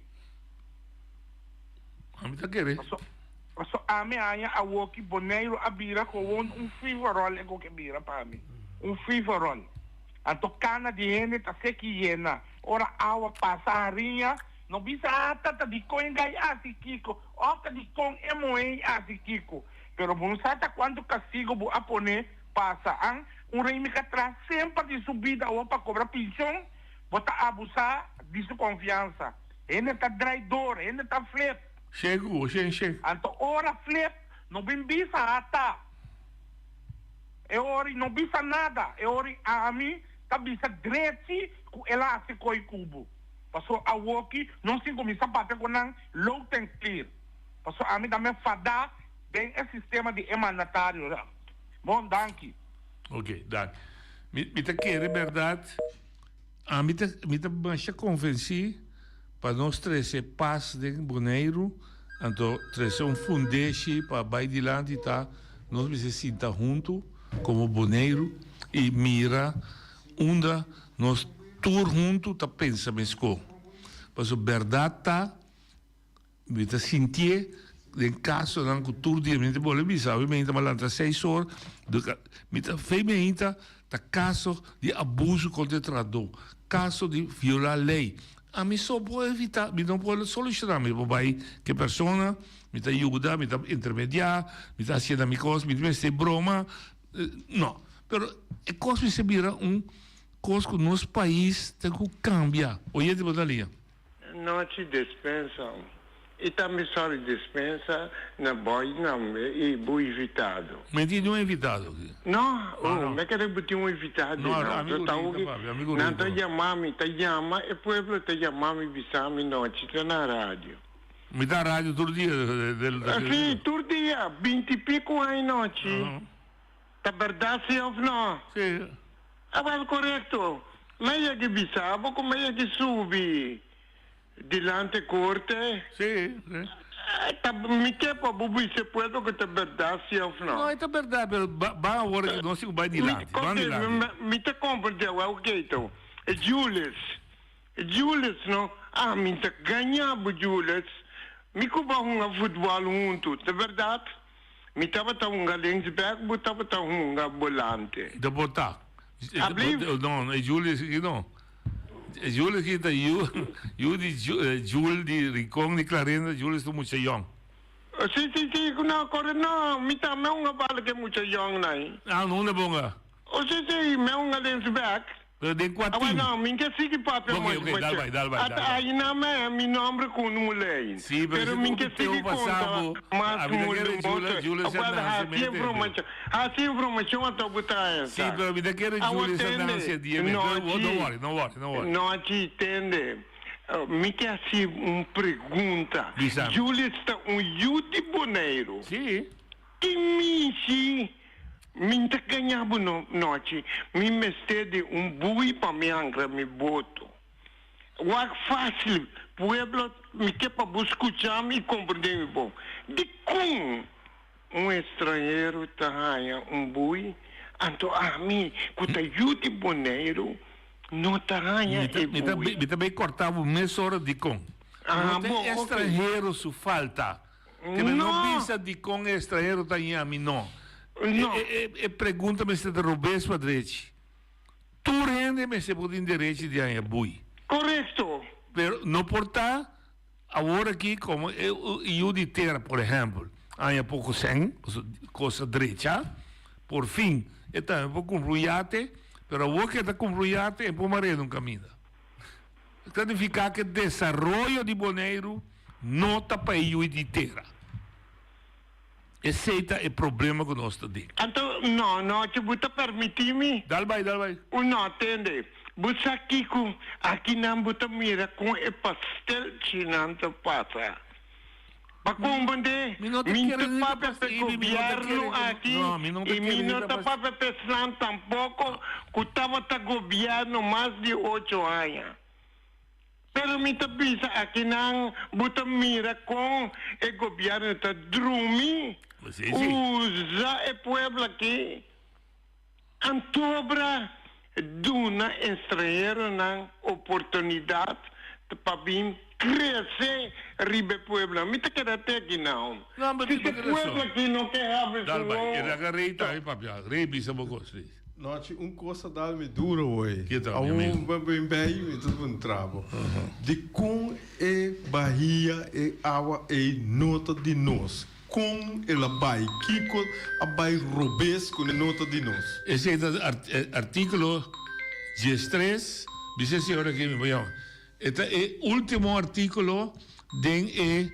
Ami ta kere. Paso, paso ami a haña awoki Boneiru a bira gewoon un free for all e koke bira pa mi. Un free for all. Anto kana di hende ta seki yena. Ora awa pasa hariña, no bisa ata ta dikon e gai hasi kiko òf ta dikon e muhé hasi kiko. Pero bo no sa ta kuantu kastigo bo a pone pasa an. Un rei mi ka traha semper di su bida awor pa kobra penshon, bo ta abusá di su konfiansa. Hende ta draidor, hende ta flip. Shegu, shen shen. Anto ora flip, no bin bisa ata. E ora no bisa nada, e ora ami ta bisa drechi ku el a hasi koi ku bo. Paso awoki nos tin kuminsá papia ku nan loud and clear. Paso ami ta me fadá den e sistema di e mandatario. Bon, danki. Ok, danki. Mi, mi ta kere bèrdat, ami ta, mi ta masha konvensí pa nos trese pas den Boneiru, anto trese un fundeshi pa bai dilanti ta nos mester sinta huntu komo Boneiru i mira unda nos tur huntu ta pensa meskó. Pasobra bèrdat ta. Mi ta sintié den kasonan ku tur dia mi ta bolbe bisa awe mi ta lanta seis or mi ta fe mi ainda ta kaso di abuso kontra e trahadó kaso di violá lei ami so por evitá mi no por solushoná mi por bai ku e persona mi ta yuda mi ta intermediá mi ta hasiendo mi kos mi ta mester broma no pero e kos mester bira un kos ku nos pais ten ku kambia oyente bo ta liña. Nochi despensa y tambe sorry despensa na boy nan y bo invitado. Mi tin un invitado aki. No, oh, mi kere bo tin un invitado No, amigo ta Rita papia, amigo Nan ta Rita. yama mi, ta yama e pueblo ta yama mi bisa mi nochi ta na radio. Mi ta radio tur dia. Si, tur dia, binti pico aña nochi. Ta berdad si of no? Si. Awel korekto. Mi a yega bisa bo ku mi a yega subi dilante korte. Si, si. Ta mi ke pa bo bisa e pueblo ku ta berdad si of no. No, e ta berdad, pero ban awor aki nos tin ku bai dilanti. Ban dilanti. Mi ta komprende awel keto. E Julius. E Julius no. Ah, mi ta gaña bo Julius. Mi ku bo a hunga futbòl huntu, ta berdad? Mi tabata hunga linksback, bo tabata hunga bolante. Ta por ta. Ablief? No, e Julius aki no. E Julius aki ta yu, yu di Jul di Rincon di Clarinda, Julius ta un mucha yong. Si, si, si, no, kore, no, mi tambe a hunga bala ku e mucha yong nan. Ah, no unda bo hunga? Oh, si, si, mi a hunga linksback. Pero den kua Ah, team? bueno, mi ke sigui papia Ok, mochi ok, dal pache. bai, dal bai, Ata dal bai. ayi na me mi nombre ku un muley. Sí, pero Pero si mi ku ke te sigui pasa konta bo, mas a mi ta mul kere Jula, moto. Jula Awel Sananse, hasi mi entende. informashon, hasi informashon ato bo trae Sí, esa. pero mi ta kere Awo Jula tende, Sananse dia mi. Pero, nochi, don't worry, no worry, no worry. nochi tende. Mi ke hasi un pregunta. Bisa mi. Julius ta un yu di Boneiru. Sí. Ki mishi Mi n'ta gaña bo no nochi, mi mester di un bui pa mi ancra mi boto. Wak facil, pueblo, mi ke pa bo scucha mi y comprende mi bon. Dicon un estranhero ta haña un bui, anto ami cu ta yu di Boneiru no ta haña e bui? Mi ta bay corta bo mesora dicon. Ah, No ta bon, ok. estranhero su falta. Ke mi no bisa dikon e estranhero ta ña mi no. No. E pregunta mester ta robes pa drechi. Tur hende mester por tin derechi di haña bui. Korekto. Pero no por ta awor aki komo e yu di tera por ehèmpel haña poko sèn, kos a drecha, por fin e tambe por kumpra un yate, pero awor ke e ta kumpra un yate e por mar'é na un kaminda. Ta nifiká ku e desaroyo di Boneiru no ta pa e yui di tera. Esei ta e problema ku nos ta den. Anto, no, no, cu bo ta permiti mi? Dal bai, dal bai. Un no, tende. Bo sa kico? Akinan bo ta mira con e pastelchinan ta pasa. Pa komprendé, Mi no ta mi kere ta ni ta papia pasa p'e ibi, mi no ta kere gobièrnu ku aki no, mi no ta i mi kere ni no ta ta pasa. papia p'e esnan tampoko ku tabata gobièrnu mas di ocho aña. Pero mi ta bisa akinan bo ta mira kon e gobièrnu ta drumi, Sí, sí. usa e pueblo aki. Antobra duna estranheronan oportunidat pa bin krese riba e pueblo. Mi ta keda te aki now. No, but Si bo e tin pueblo rason. aki no ke habri su Dal bai. E wowo. laga rei tambe papia. Rei bisa bo kos, Luis. Nochi un kos a dal mi duro hoy. Ke ta, mi Awor amigo? bo bin bay mi ta puntra bo. Dikon e bahia e awa ey no ta di nos? Kon el a bai? Kiko a bai robes ku e nota di nos? Esei ta artíkulo diestres, bisa e señor aki mi por yama. E ta e último artíkulo den e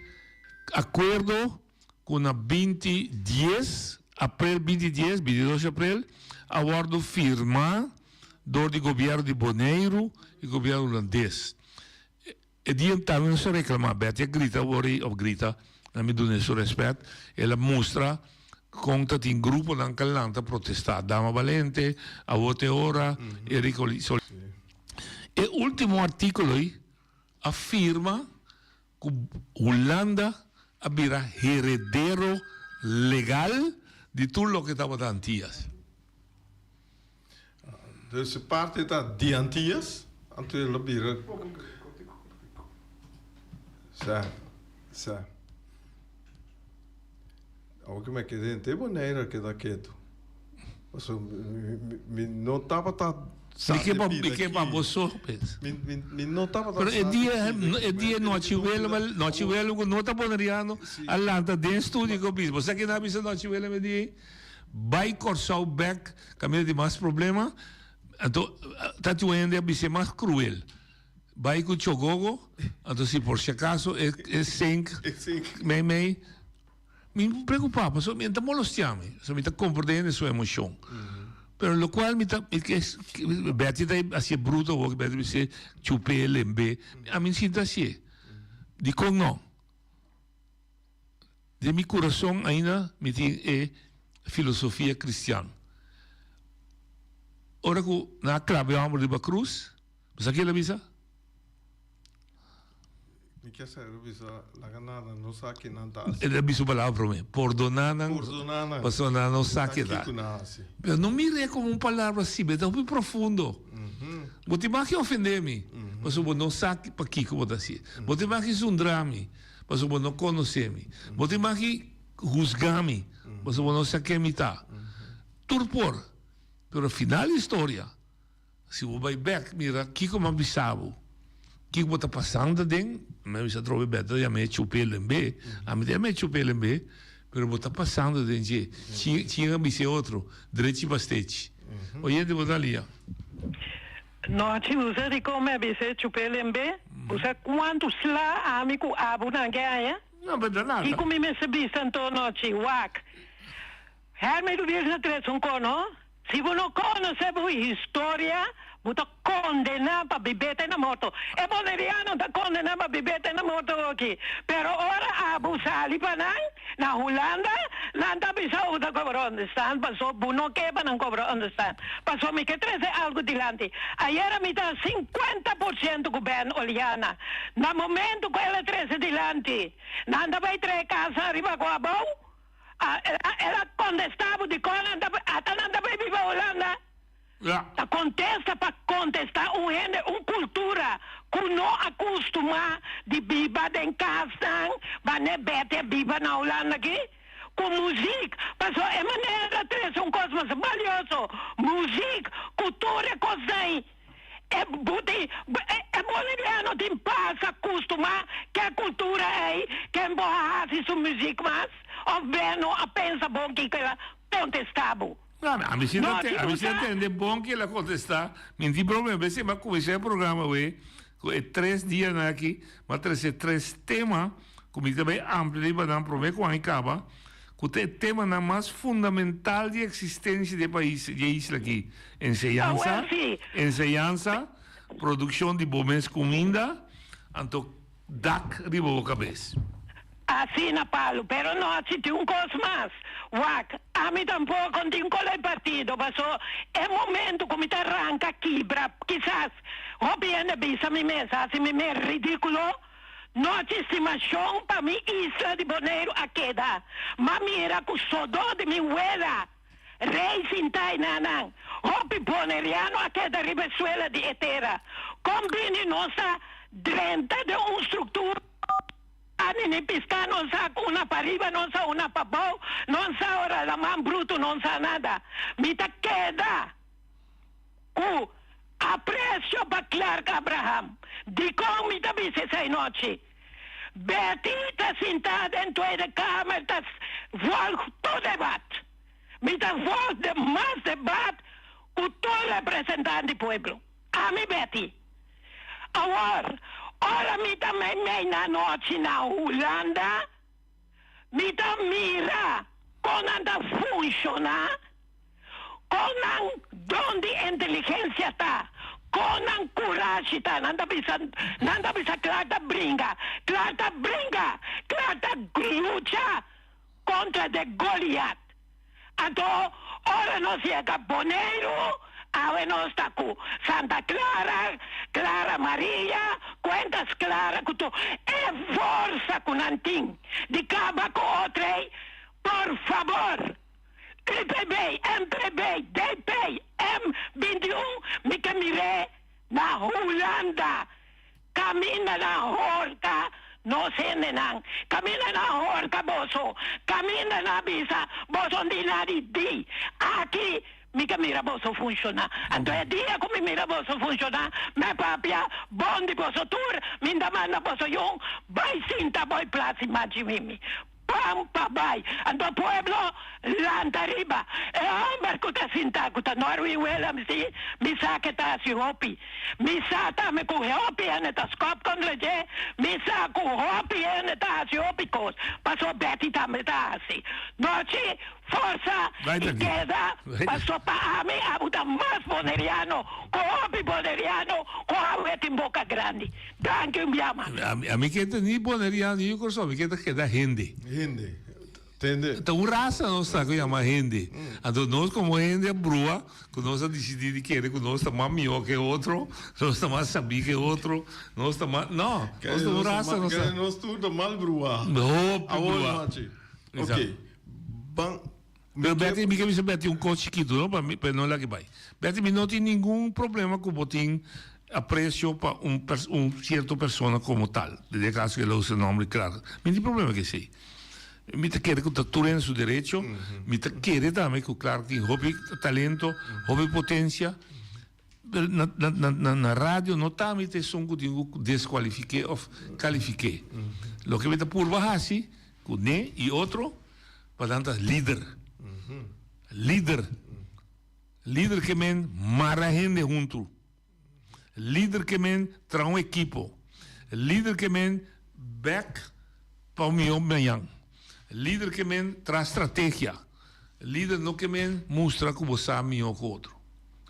akuerdo ku na binti dies, aprel binti dies, bintidos di aprel, a wòrdu firmá dor di gobièrnu di Boneiru i gobièrnu hulandes. E dia tambe nos a reclama, Betty a grita wori of grita, na mi duna su respet, el a mustra con ta tin gruponan ca lanta protesta, Dama Balente, Awor t'e Ora, Eric Oli. E ultimo articulo ey a firma cu Hulanda a bira heredero legal di tur loke tabata Antillas. Dus e parti ta di Antillas, anto el a bira. Sa, sa. Awor ku mi a keda henter Bonaire a keda ketu. Pasobra mi, mi no tabata sa Mi ke di pa, pida mi ke pa aki. bo so, pues. Mi, mi, mi no tabata Pero e sa di dia, pida e aki. dia nochi wela, nochi wela ku no ta boneriano a lanta den studio ku bisa. Bo sa kina a bisa nochi wela mi di? Bai Kòrsou bèk kaminda tin mas problema anto ta tin un hende a bis'é mas kruel bai ku chogogo anto si por si akaso e e sink mei mei mi no preokupa pasobra mi ta molestia mi pasobra mi ta komprende hende su emoshon pero lokual mi ta Betty ta hasié bruto awor Betty a bis'é chup'é lemb'é ami sinti hasié dikon no. Den mi kurason ainda mi tin e filosofia kristian. Ora ku nan a klaba e hòmber riba krus, bo sa ke el a bisa? Mi ke sa el a bisa, Laga nada, no sa ke nan ta hasi. El a bisa un palabra promé, Pordoná nan, Pordoná nan, pasobra nan no sa ke ta. Kiko nan a hasi. Pero no mir'é komo un palabra así, ta hopi profundo. Bo tin mag ofendé mi, pasobra bo no sa pakiko bo ta hasié. Bo tin mag zundra mi. Pasobra bo no konosé mi. Bo tin maki husga mi, pasobra bo no sa ken mi ta. Tur por, pero final di historia, si bo bai bèk mira kiko mi a bisa bo, kiko bo ta pasando aden, mi a bisa atrobe bèk ta yam'é chup'é lemb'é, ami ta yam'é chup'é lemb'é, pero bo ta pasando den dje. Chin a bisa e otro, drechi pastechi. Oyente bo ta lia. Nochi usa di come a bisa e chup'é lemb'é? Usa cuantu sla ami cu abo nan ke haña? No, pero nada. Kico mi mester bisa anto nochi? Wak. Hermie du bies na tres un cono. Si bo no conoce bo historia, bo ta condena pa bibete na morto. E boneriano ta condena pa bibete na morto oki. Pero ora abo sali pa nan, Na Hulanda nan ta bisa bo ta cobra onderstand paso bo no ke pa nan cobra onderstand paso mi ke trece algo dilanti ayera mi ta 50% cu Ben Oliana na momento cu el a trece dilanti nan ta bay trae casa riba cu abou el a contesta bo dicon nan ta ata nan ta bay biba Hulanda. Ta contesta pa contesta un hende un cultura cu no a custuma di biba den casnan bane bete a biba na Hulanda aki cu muziek paso e manera trece un cos mas balioso muziek cu tur e cosnan e buti e boliviano tin pasa custuma ke cultura ey ken bo a haci su muziek mas of beno a pensa bon kico el a contesta bo. No, ami si No, ta si ami bo si ta sa. tende bon ke el a kontestá. Mi no tin problema. Bes mi a kuminsá e programa awe ku e tres dianan aki, mi a trese tres tema ku mi ta bai amplia riba nan promé ku aña kaba, ku ta e temanan mas fundamental di eksistensia di e pais, di e isla aki, enseñansa, Awel si. enseñansa, produkshon di bo mes kuminda, anto dak riba bo kabes. Asina Palu, pero nochi tin un kos mas. Wak, ami tampoko no tin koloi partido, paso e momento ku mi ta ranka kibra, kisas hopi hende bisa mi mes, hasi mi mes ridikulo. Nochi stimashon pa mi isla di Boneiru a keda, m'a mira ku sodó di mi wela, Rei sintá enanan. Hopi boneriano a keda riba e suela di e tera. Kon bini nos ta drenta den un struktura? Ani ni piská non sa ku una pariba non sa una pabou non sa ora laman brutu non sa nada. Mi ta keda ku apresio pa Clark Abraham. Dikon mi ta bisa esei nochi? Betty ta sintá den Tweede Kamer ta volg tur debat. Mi ta volg de mas debat ku tur representant di pueblo. Ami Betty. Awor, ora mi ta meimei na nochi na Hulanda, mi ta mira kon nan ta funshoná, kon nan don di inteligensia ta, kon nan kurashi ta. Nan ta bisa, nan ta bisa Clark ta bringa, Clark ta bringa, Clark ta lucha kontra de Goliat. Anto ora nos yega Boneiru, awe nos ta ku Santa Clara, Clara Maria, Cuentas Clara ku tur e forsa ku nan tin di kaba ku otrei, por fabor, UPB, MPB, DP, M 21, mi ke mir'é na Hulanda. Kaminda nan horka nos hendenan, kaminda nan horka boso, kaminda nan bisa boso di na di di, aki mi ke mira boso funshoná. Anto e dia ku mi mira boso funshoná, mi papia bon di boso tur, mi ta manda boso yun bai sinta bo e plasi machi mimi. Pan pa bai. Anto pueblo lanta riba. E homber ku ta sinta ku ta Norwin Willems di, mi sa ke ta hasi hopi. Mi sa tambe ku hopi hende ta skop kontra dje. Mi sa ku hopi hende ta hasi hopi kos. Paso Betty tambe ta hasi. Nochi, forsa i keda. Paso pa ami abo ta mas boneriano ku hopi boneriano ku awe tin boka grandi. Danki un bia mas. Ami ke ta ni boneriano ni Kòrsou, ami ke ta keda hende. Hende. Tende. Ta un rasa nos ta ku yama hende. Anto nos komo hende a brua ku nos a disidí di kere ku nos ta mas mihó ke otro, nos ta mas sabí ke otro, nos ta mas, no, nos ta un rasa nos ta. Kere nos tur ta mal brua. Hopi brua. Awor machi. Ok. Ban. Pero Betty, mi ke bisa Betty un kos chikitu no, pa mi, pa no laga bai. Betty, mi no tin ningun problema ku bo tin apresio pa un pers un sierto persona komo tal, den e kaso ke lo usa nomber Clark. Mi no tin problema ku esei. Mi ta kere ku ta tur hende su derecho, mi ta kere tambe ku Clark tin hopi talento, hopi potensia, pero na na na na radio no ta mi ta esun ku tin ku deskualifik'é òf kalifik'é. Loke mi ta purba hasi kuné i otro Pa nan ta lider. Lider. Lider ke men mara hende huntu. Lider ke men traha un ekipo. Lider ke men bek pa un mihó mañan. Lider ke men traha strategia. Lider no ke men mustra ku bo sa mihó ku otro.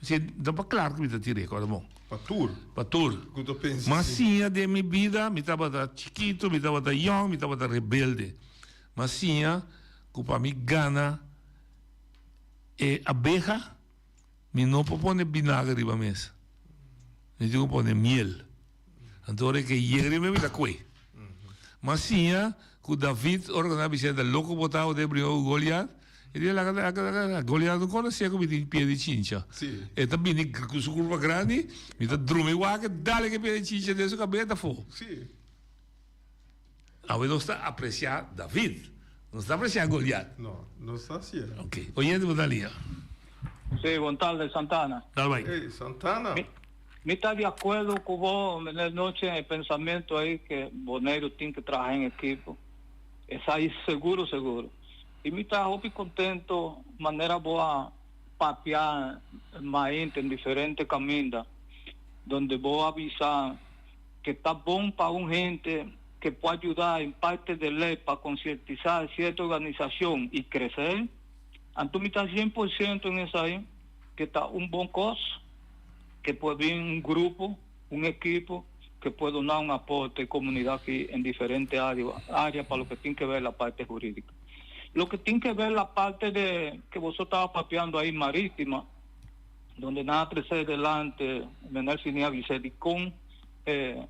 Esei no pa klar ku mi ta tira e kòrda bon. Pa tur. Pa tur. Ku ta pensa M'a siña den mi bida, mi tabata chikitu, mi tabata yòn, mi tabata rebelde. M'a siña ku pa mi gana e abeha, mi no por pone binager riba mesa. Mi tin ku pone miel. Anto ora ke yega riba mi, mi ta kue. M'a siña ku David, ora ku nan a bis'é, Ta loko bo ta ota e bringa ku Goliat? E di, Laga, laga, laga, Goliat no konosé ku mi tin pia di chincha. E ta bini ku su kurpa grandi, mi ta drumi wak, dale ku e pia di chincha den su kabes, ta afó. Awe nos ta aprecia David, nos ta aprecia Goliat. No, nos ta hacié. Ok, oyente bo ta lia. Sí, bon tarde, Santana. Dal bai. Hey, Santana. Mi, mi ta di acuerdo cu bo, meneer Noche, en e pensamento ahí que Boneiru tin que traha en equipo. Esai seguro, seguro. Y mi ta hopi contento manera bo a papia mainta en diferente caminda, donde bo a bisa que ta bon pa un hende que por ayuda en parte de ley pa concientisa cierto organisacion y crece, anto mi ta 100% en esai que ta un bon cos que por bin un grupo, un equipo. que puede dar un aporte comunidad aquí en diferentes áreas, áreas para lo que tiene que ver la parte jurídica. Lo que tiene que ver la parte de que vos estaba papeando ahí marítima, donde nada trece delante, Menel Sinia con eh,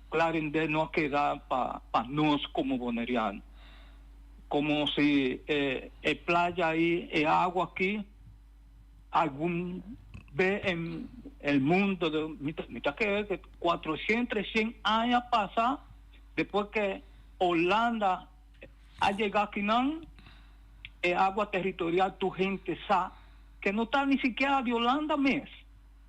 Clarendon no queda para pa nos como bonerianos. Como si eh, eh, playa ahí, eh, agua aquí, algún ve en el mundo, de, mitad que 400, 300 años pasa después que Holanda ha llegado aquí, no, eh, agua territorial, tu gente sabe que no está ni siquiera de Holanda mes,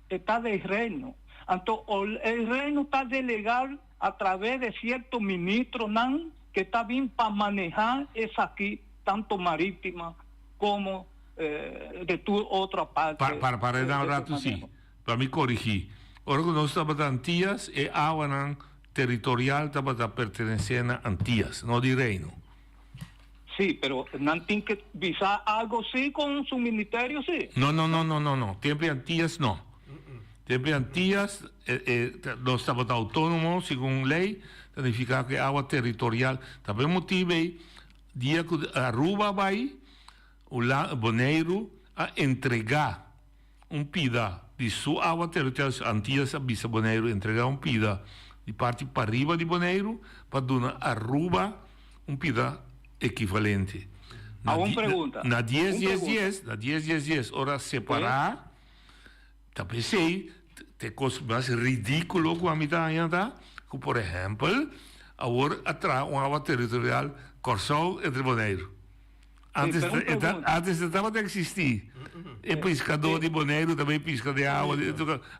está del reino. Entonces, el reino está delegado a través de ciertos ministros nan, que está bien para manejar esa aquí, tanto marítima como eh, de tu otra parte. Pa, para, para un rato, sí. Pa mi korigí. Ora ku nos tabata Antias, e awanan territorial tabata pertenesé na Antias, no di Reino. Sí, pero nan tin ke bisa algo sí con su ministerio sí. No, no, no, no, no, no. Tempo di Antias no. Tempo di Antias e, e, nos tabata autónomo segun ley, ta nifiká ku e awa territorial. Ta pa e motibu ei, dia ku Aruba a bai, Hula, Boneiru a entregá un pida di su awa territorial, Antillas a bisa Boneiru entregá un pida di parti pariba di Boneiru pa duna Aruba un pida ekivalente. Na un pregunta. Na dies dies dies, na dies dies dies, ora separá, ta p'esei t'e kos mas ridíkulo ku ami ta haña ta ku por ehèmpel awor a traha un awa territorial Kòrsou entre Boneiru. Antes antes e tabata existi. E piscador di Boneiru ta bay pisca den awa.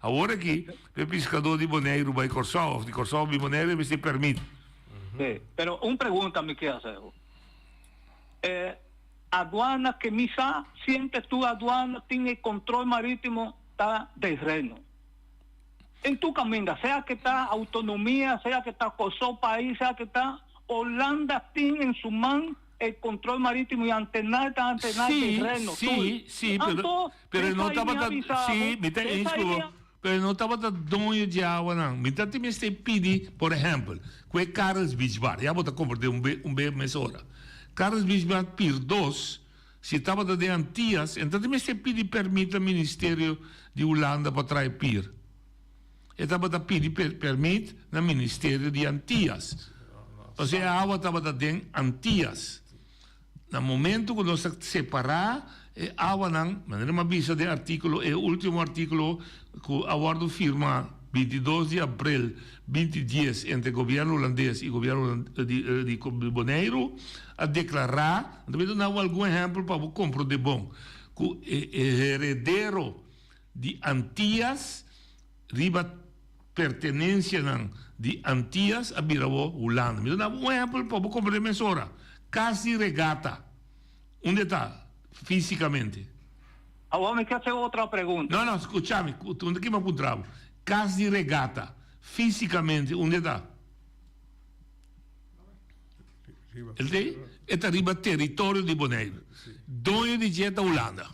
Awor aki e piscador di Boneiru bay Corsou of di Corsou bin Boneiru e mester permit. Sí, pero un pregunta mi kier hacer. E aduana ke mi sa siempre tur aduana tin e control maritimo ta del reino. En tur caminda, sea ke ta autonomia, sea ke ta Corsou pais, sea ke ta Holanda tin en su man E control maritimo y antenal ta antenal Sí, terreno, sí, tur. sí, pero, Anto, pero no esai mi a tabata, bisa sí, bo, mi ta eens esai cu mi bo, a. pero no tabata doño dje awanan. Mi ta tin mester pidi, por ehempel, cu e Karels Beach Bar, ya bo ta comprende un be, un be mesora. Karels Beach Bar Pier dos, si tabata den Antias, en ta tin mester pidi permit na Ministerio di Hulanda pa traha e pier. E tabata pidi permit na Ministerio di Antias. Pasobra e awa tabata den Antias. Na momento ku nos a separá e awanan, manera mi a bisa den artíkulo, e último artíkulo ku a wòrdu firmá bintidos di aprel binti dies entre gobièrnu hulandes i gobièrnu di Boneiru, a deklará, mi ta duna bo algun ehèmpel pa bo komprondé bon, ku e heredero di Antias riba pertenencianan di Antias a bira bo Hulanda. Mi ta daba un ehempel pa bo comprende mesora. Cas di regata, unda e ta fisicamente? Awor mi ke hacer otra pregunta. No, no, scucha mi, unda ki mi a puntra bo? Cas di regata, fisicamente unda e ta? El ta ei? E ta riba territorio di Boneiru. Doño di dje ta Hulanda.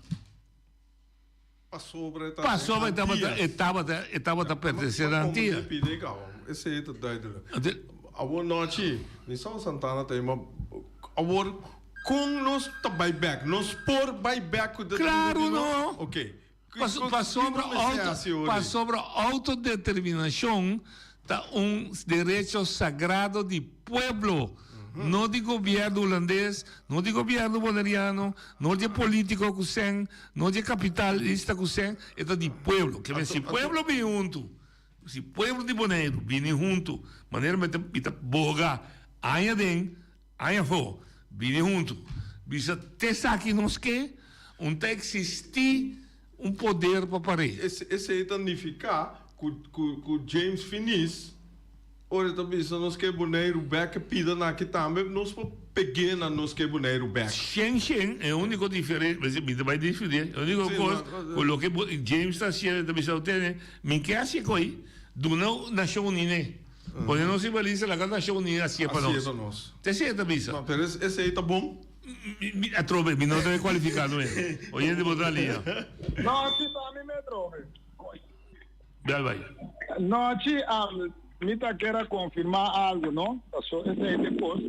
Pasobra e ta Pasobra e tabata, e tabata, e tabata pertenesé na Antia. Pidi caba, esei ta duidelijk. Awor nochi, mi sa Santana ta ei, ma awor con nos ta bai bek? Nos por bai bek cu de Claro no! Ok. Pasobra auto, pasobra autodeterminacion ta un derecho sagrado di pueblo. No di gobierno hulandes, no di gobierno boneriano, no di e politico cu sen, no di e capitalista cu sen, e ta di pueblo. Ke men si pueblo bini hunto, si pueblo di Boneiru bini hunto, manera mi ta mi ta boga aña aden, aña afo, bini hunto, bisa te esaki nos ke, un ta existi un poder pa par'é. Esei ta nifica cu cu James Finis Ora e ta bisa nos ke Boneiru bek e pida na aki tambe nos por peg'é na nos ke Boneiru bek. Shen shen e unico diferencia, mi ta bay discuti, e unico cos cu loke James ta haciendo e ta bisa tene mi ke haci coy duna Nacion Uni ne pone nos riba lista laga Nacion Uni hacié pa nos ta esey e ta bisa. No pero esey ta bon? Atrobe mi no ta cualifica no e oyente bo ta lia. No si ta mi me atrobe. Bel bay. No chi. Mi ta kier a confirma algo no, paso esey ta e cos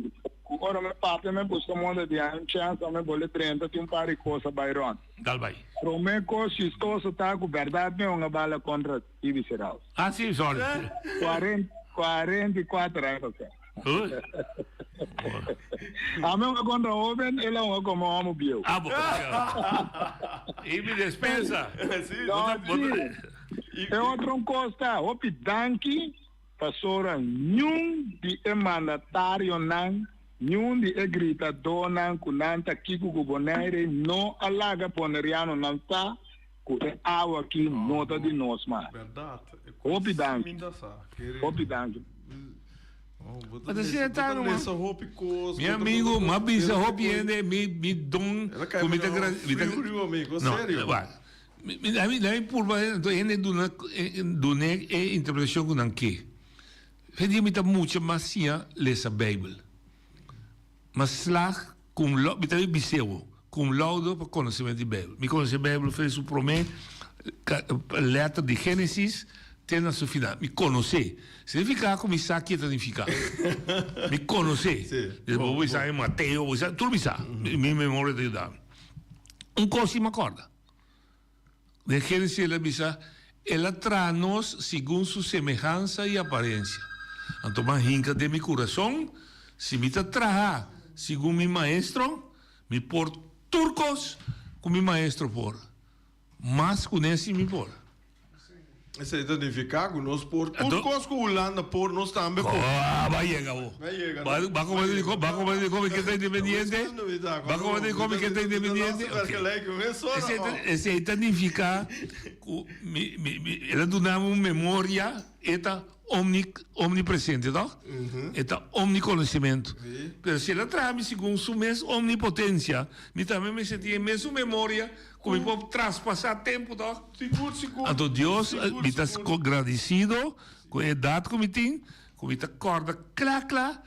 cu ora mi papia mi busca moda di haña un chance pa mi bole drenta tin un par di cos a bay rond. Dal bay. Prome cos chistoso ta cu berdad mi hunga bala contra Ibis House. Ah si, sorry. 44 aña pasa. Ami hunga contra hoben, el a hunga como homo bieu. Ah bo. Y mi despensa. No, si. E otro un kos ta, hopi danki pasobra niun di e mandatarionan, niun di e gritadónan ku nan ta kiko ku Bonaire no a laga bonerianonan sa ku e awa aki no ta di nos mas. Hopi danki. Hopi danki. Mi amigo, m'a bisa hopi hende mi mi don ku mi ta gra mi ta no wak mi mi mi purba anto hende duna dun'e e interpretashon ku nan ke. Fe dia mi ta mucha mas siña lesa Beibel. M'a slag cum mi ta bis'e cum laudo pa konosementu di Beibel. Mi konosé Beibel for di su promé lèter di Génesis te na su final. Mi konosé. Signifiká ku mi sa ke ta nifiká. Mi konosé. Despues bo bisa mi Mateo, bo bisa, tur mi sa. Mi memoria ta yuda mi. Un kos si mi a kòrda. Den Génesis el a bisa, El a traha nos segun su semehansa i aparensia. Anto m'a hinka den mi kurason, si mi ta traha segun mi maestro, mi por tur kos ku mi maestro por, mas ku n'e si mi por. Esei ta nifiká ku nos por tur kos ku Hulanda por, nos tambe por. Oh, ba yega bo. Ba yega. Ba ba come di ba come di come ke ta independiente. Ba come di come ke ta independiente. Esei ta esei ta nifiká ku mi mi mi el a duna mi un memoria e ta omni omnipresente toch? E ta omnikonosimentu. Pero si el a traha mi segun su mes omnipotensia, mi tambe mester tin e mesun memoria Ku mi por traspasá tempu tòg? Sigur, sigur. Anto Dios, mi ta gradisido ku e edat ku mi tin, ku mi ta kòrda kla kla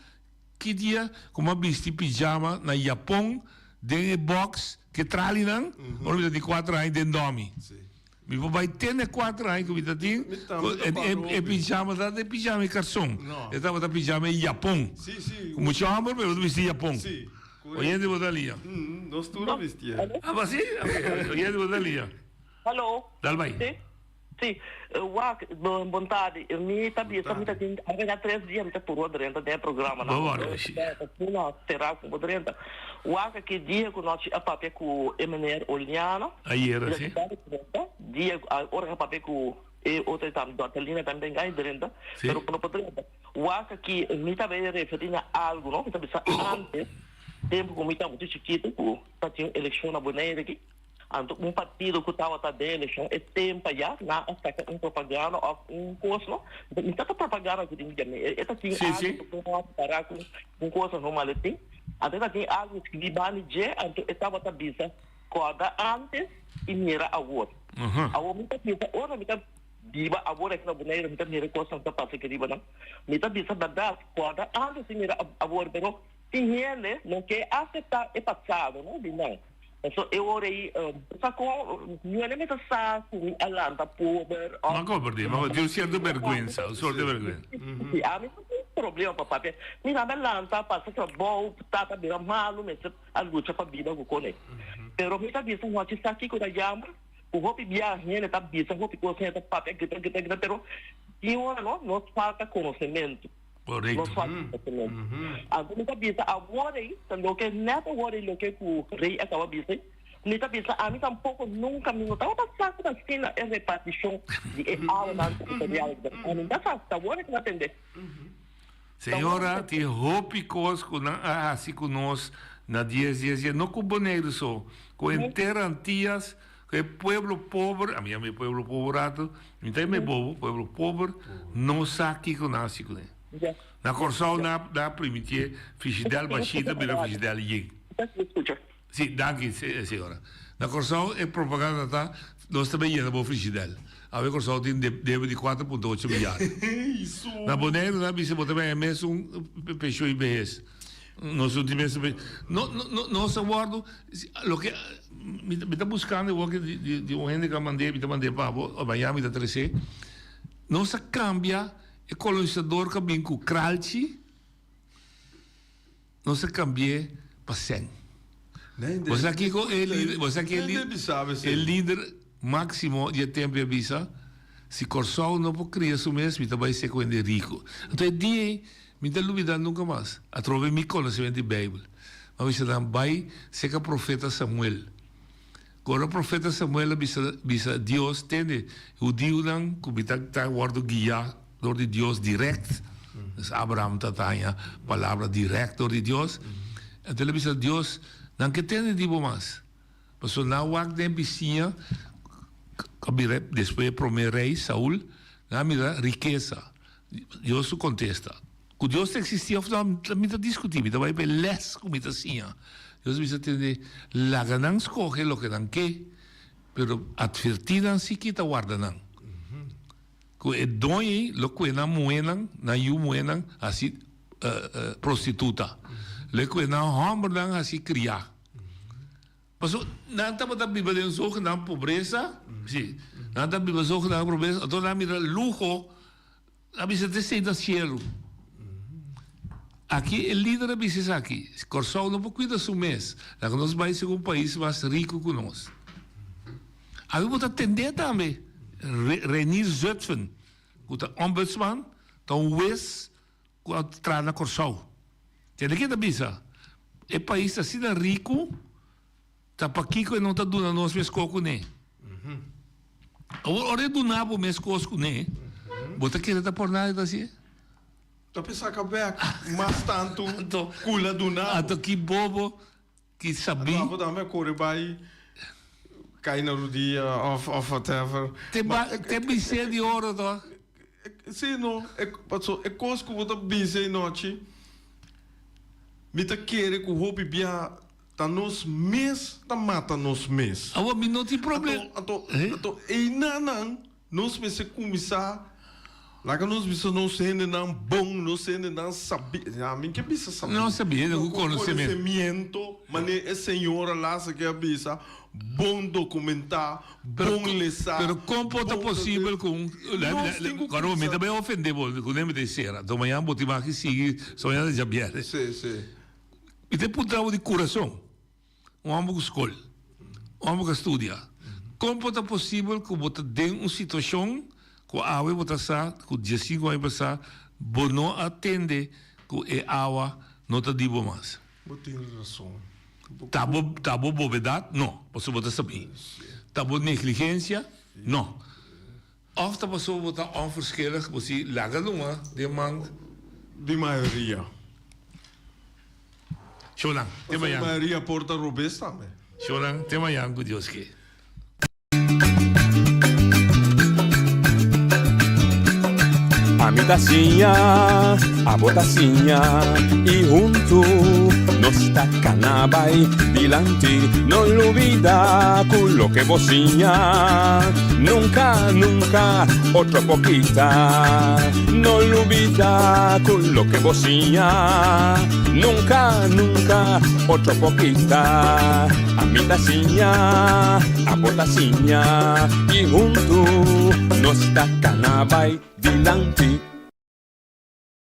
ki dia ku mi a bisti pijama na Japon den e bòks ku e tralinan, ora mi ta tin kuater aña den dòmi. Mi por bai te na e kuater aña ku mi ta tin, ku e pijama tabata e pijama e karson, e tabata pijama e Japon. Ku mucha hòmber pero ta bisti Japon. Oyente bo ta lia. Nos tur a bistié. Ah, ba si? Ok, oyente bo ta lia. Hallo. Dal bai. Si, si. Wak, bon tardi. Mi ta bisa mi ta tin apenas tres dia mi ta purba drenta den e programa nan. Bo wòrdu si. Asina será ku bo drenta. Wak aki dia ku nochi a papia ku e meneer Oliana. Ayera, si. Dia ora a papia ku e otro tambe, Dortelina tambe ta engaña drenta, pero no por drenta. Wak aki mi ta bay referi na algo no, mi ta bisa antes, tempo ku mi tabata chikito ku ta tin elekshon na Bonaire aki, anto un partido ku tabata den elekshon e tempo aya nan a saka un propaganda of un kos no, mi ta ta propaganda ku tin mi, e ta tin algo ku por para ku un kos no maletin, anto e ta tin algo skibí banda dje, anto e tabata bisa kòrda antes i mira awor. Awor mi ta bisa ora mi ta. Biba awor aki na Boneiru mi ta mira kosnan ku ta pasa aki riba nan. Mi ta bisa bèrdat, kòrda ántes di mira awor, pero tin hende no ke aseptá e pasado no di nan. Pasobra e ora ei sa kon niun hende ta sa ku mi a lanta pober òf. M'a komprendé, m'a komprendé. Tin un sierto bèrgwensa, un sorto di bèrgwensa. Si, ami no tin problema pa papia. Mira, mi a lanta, pasa trabou, tata bira malu, mester a lucha pa biba ku kone. Pero mi ta bisa, Hochi sa kiko ta yama? Ku hopi bia hende ta bisa hopi kos, hende ta papia grita grita grita pero tin ora no nos falta konosementu. Korekto. Nos falta konosementu. Anto mi ta bisa awor ei ta loke nèt awor ei loke ku Rei a kaba bisa ei, mi ta bisa ami tampoko nunka mi no tabata sa ku ta asina e repartishon di e awanan teritorial. Ami no ta sa, ta awor ei ku mi a tende. Señora, tin hopi kos ku nan a hasi ku nos na dies dies dies, no ku Boneiru so, ku henter Antias, ku e pueblo pober, ami yama e pueblo pober rato, mi ta yama e bobo, pueblo pober, no sa kiko nan a hasi kuné. Na Kòrsou nan a primitié fishidèl bashí ta bira fishidèl yen. Si, danki señora. Na Kòrsou e propaganda ta, nos ta bay yena bo frigidèl. Awe Kòrsou tin debe di kuater punto ocho milyar. Na Boneiru nan a bisa bo ta bay mesun penshon i behes. Nos no tin mesun penshon. No, no, nos a wòrdu, loke mi ta buskando awor di un hende ku a mand'é, mi ta mand'é pa bo, mañana mi ta tres'é. Nos a kambia. E kolonisador ku a bin ku kralchi, nos a kambi'é pa sèn. Bo sa kiko e lider, bo sa ki e lider máksimo di e tempu a bisa? Si Kòrsou no por kria su mes, mi ta bai ser ku hende riku. Anto e dia ei, mi ta lubidá nunka mas. Atrobe mi konosementu di Beibel. Mi a bisa nan, Bai serka profeta Samuel. Ora profeta Samuel a bisa bisa Dios, Tende, hudiunan ku mi ta ta wòrdu guiá dor di Dios dirèkt, dus Abraham ta ta haña palabra dirèkt dor di Dios, anto el a bisa Dios, Nan ke tende di bo mas, pasobra nan a wak den bisiña ku a bira despues e promé rei, Saul, nan a mira rikesa. Dios su kontesta, Ku Dios ta eksistí òf no, mi ta diskutí, mi ta bai pa e lès ku mi ta siña. Dios a bisa tende, Laga nan skohe loke nan ke, pero atvertí nan si kita warda nan. Ku e doño ei lo kue nan muhénan, nan yu muhénan, hasi prostituta. Lo e kue nan hòmbernan hasi kriá. Pasobra nan tabata biba den zogenaamde pobresa, sí, nan ta biba zogenaamde pobresa, anto nan a mira luho. A bisa te esei ta cielo. Aki e lider a bisa esaki, Corsou no por cuida su mes, laga nos bay segun pais mas rico cu nos. Abi bo ta tende tambe Reinier Zutphen cu ta ombudsman, ta un hues cu a traha na Corsou. Tende ke ta bisa, e pais ta asina rico. Ta pakiko e no ta duna nos mes kos kuné? Awor, ora e duna bo mes kos kuné, bo ta kere ta por nada e ta hasié? Ta pe saka bèk mas tantu ku la duna bo. Anto ki bobo, ki sabí. Anto abo tambe a kore bai kai na rudia òf whatever. Te bisé di oro to. Sí, no. Paso e kos ku bo ta bisa e nochi, mi ta kere ku hopi bia. Ta nos mes ta mata nos mes. Awor mi no tin problem. Anto, anto, anto einanan nos mester kuminsá laga nos bisa nos hendenan bon, nos hendenan sabí, ya mi ke bisa sabí. No sabí, hende ku konosementu. Konosemiento, manera e señora laatste ke a bisa, bon dokumentá, bon lesá. Pero kon por ta posibel ku un, Nos tin ku kuminsá. Mi ta bai ofendé bo, ku mi ta sera, anto mañana bo tin maki sigui, so mañana ta djabièrnè. Sí, sí. Mi ta puntra bo di kurason, un hòmber ku skol, un hòmber ku a studia, kon por ta posibel ku bo ta den un situashon ku awe bo ta sa ku diesinku aña pasá bo no a tende ku e awa no ta di bo mas? Bo tin rason. Ta bo ta bo bobedat? No, pasobra bo ta sabí. Ta bo negligensia? No. Òf ta pasobra bo ta onverschillig, bo si laga luma den man. Di mayoria. Shownan, te mañan. Pasobra mayoria por ta robes tambe. Shownan, te mañan ku Dios ke. Ami ta siña, abo ta siña y huntu nos ta cana bay dilanti. No lubida cu loke bo siña nunca, nunca otro por kita. No lubida cu loke bo siña nunca, nunca otro por kita. Ami ta siña, abo ta siña y huntu nos ta cana bay dilanti.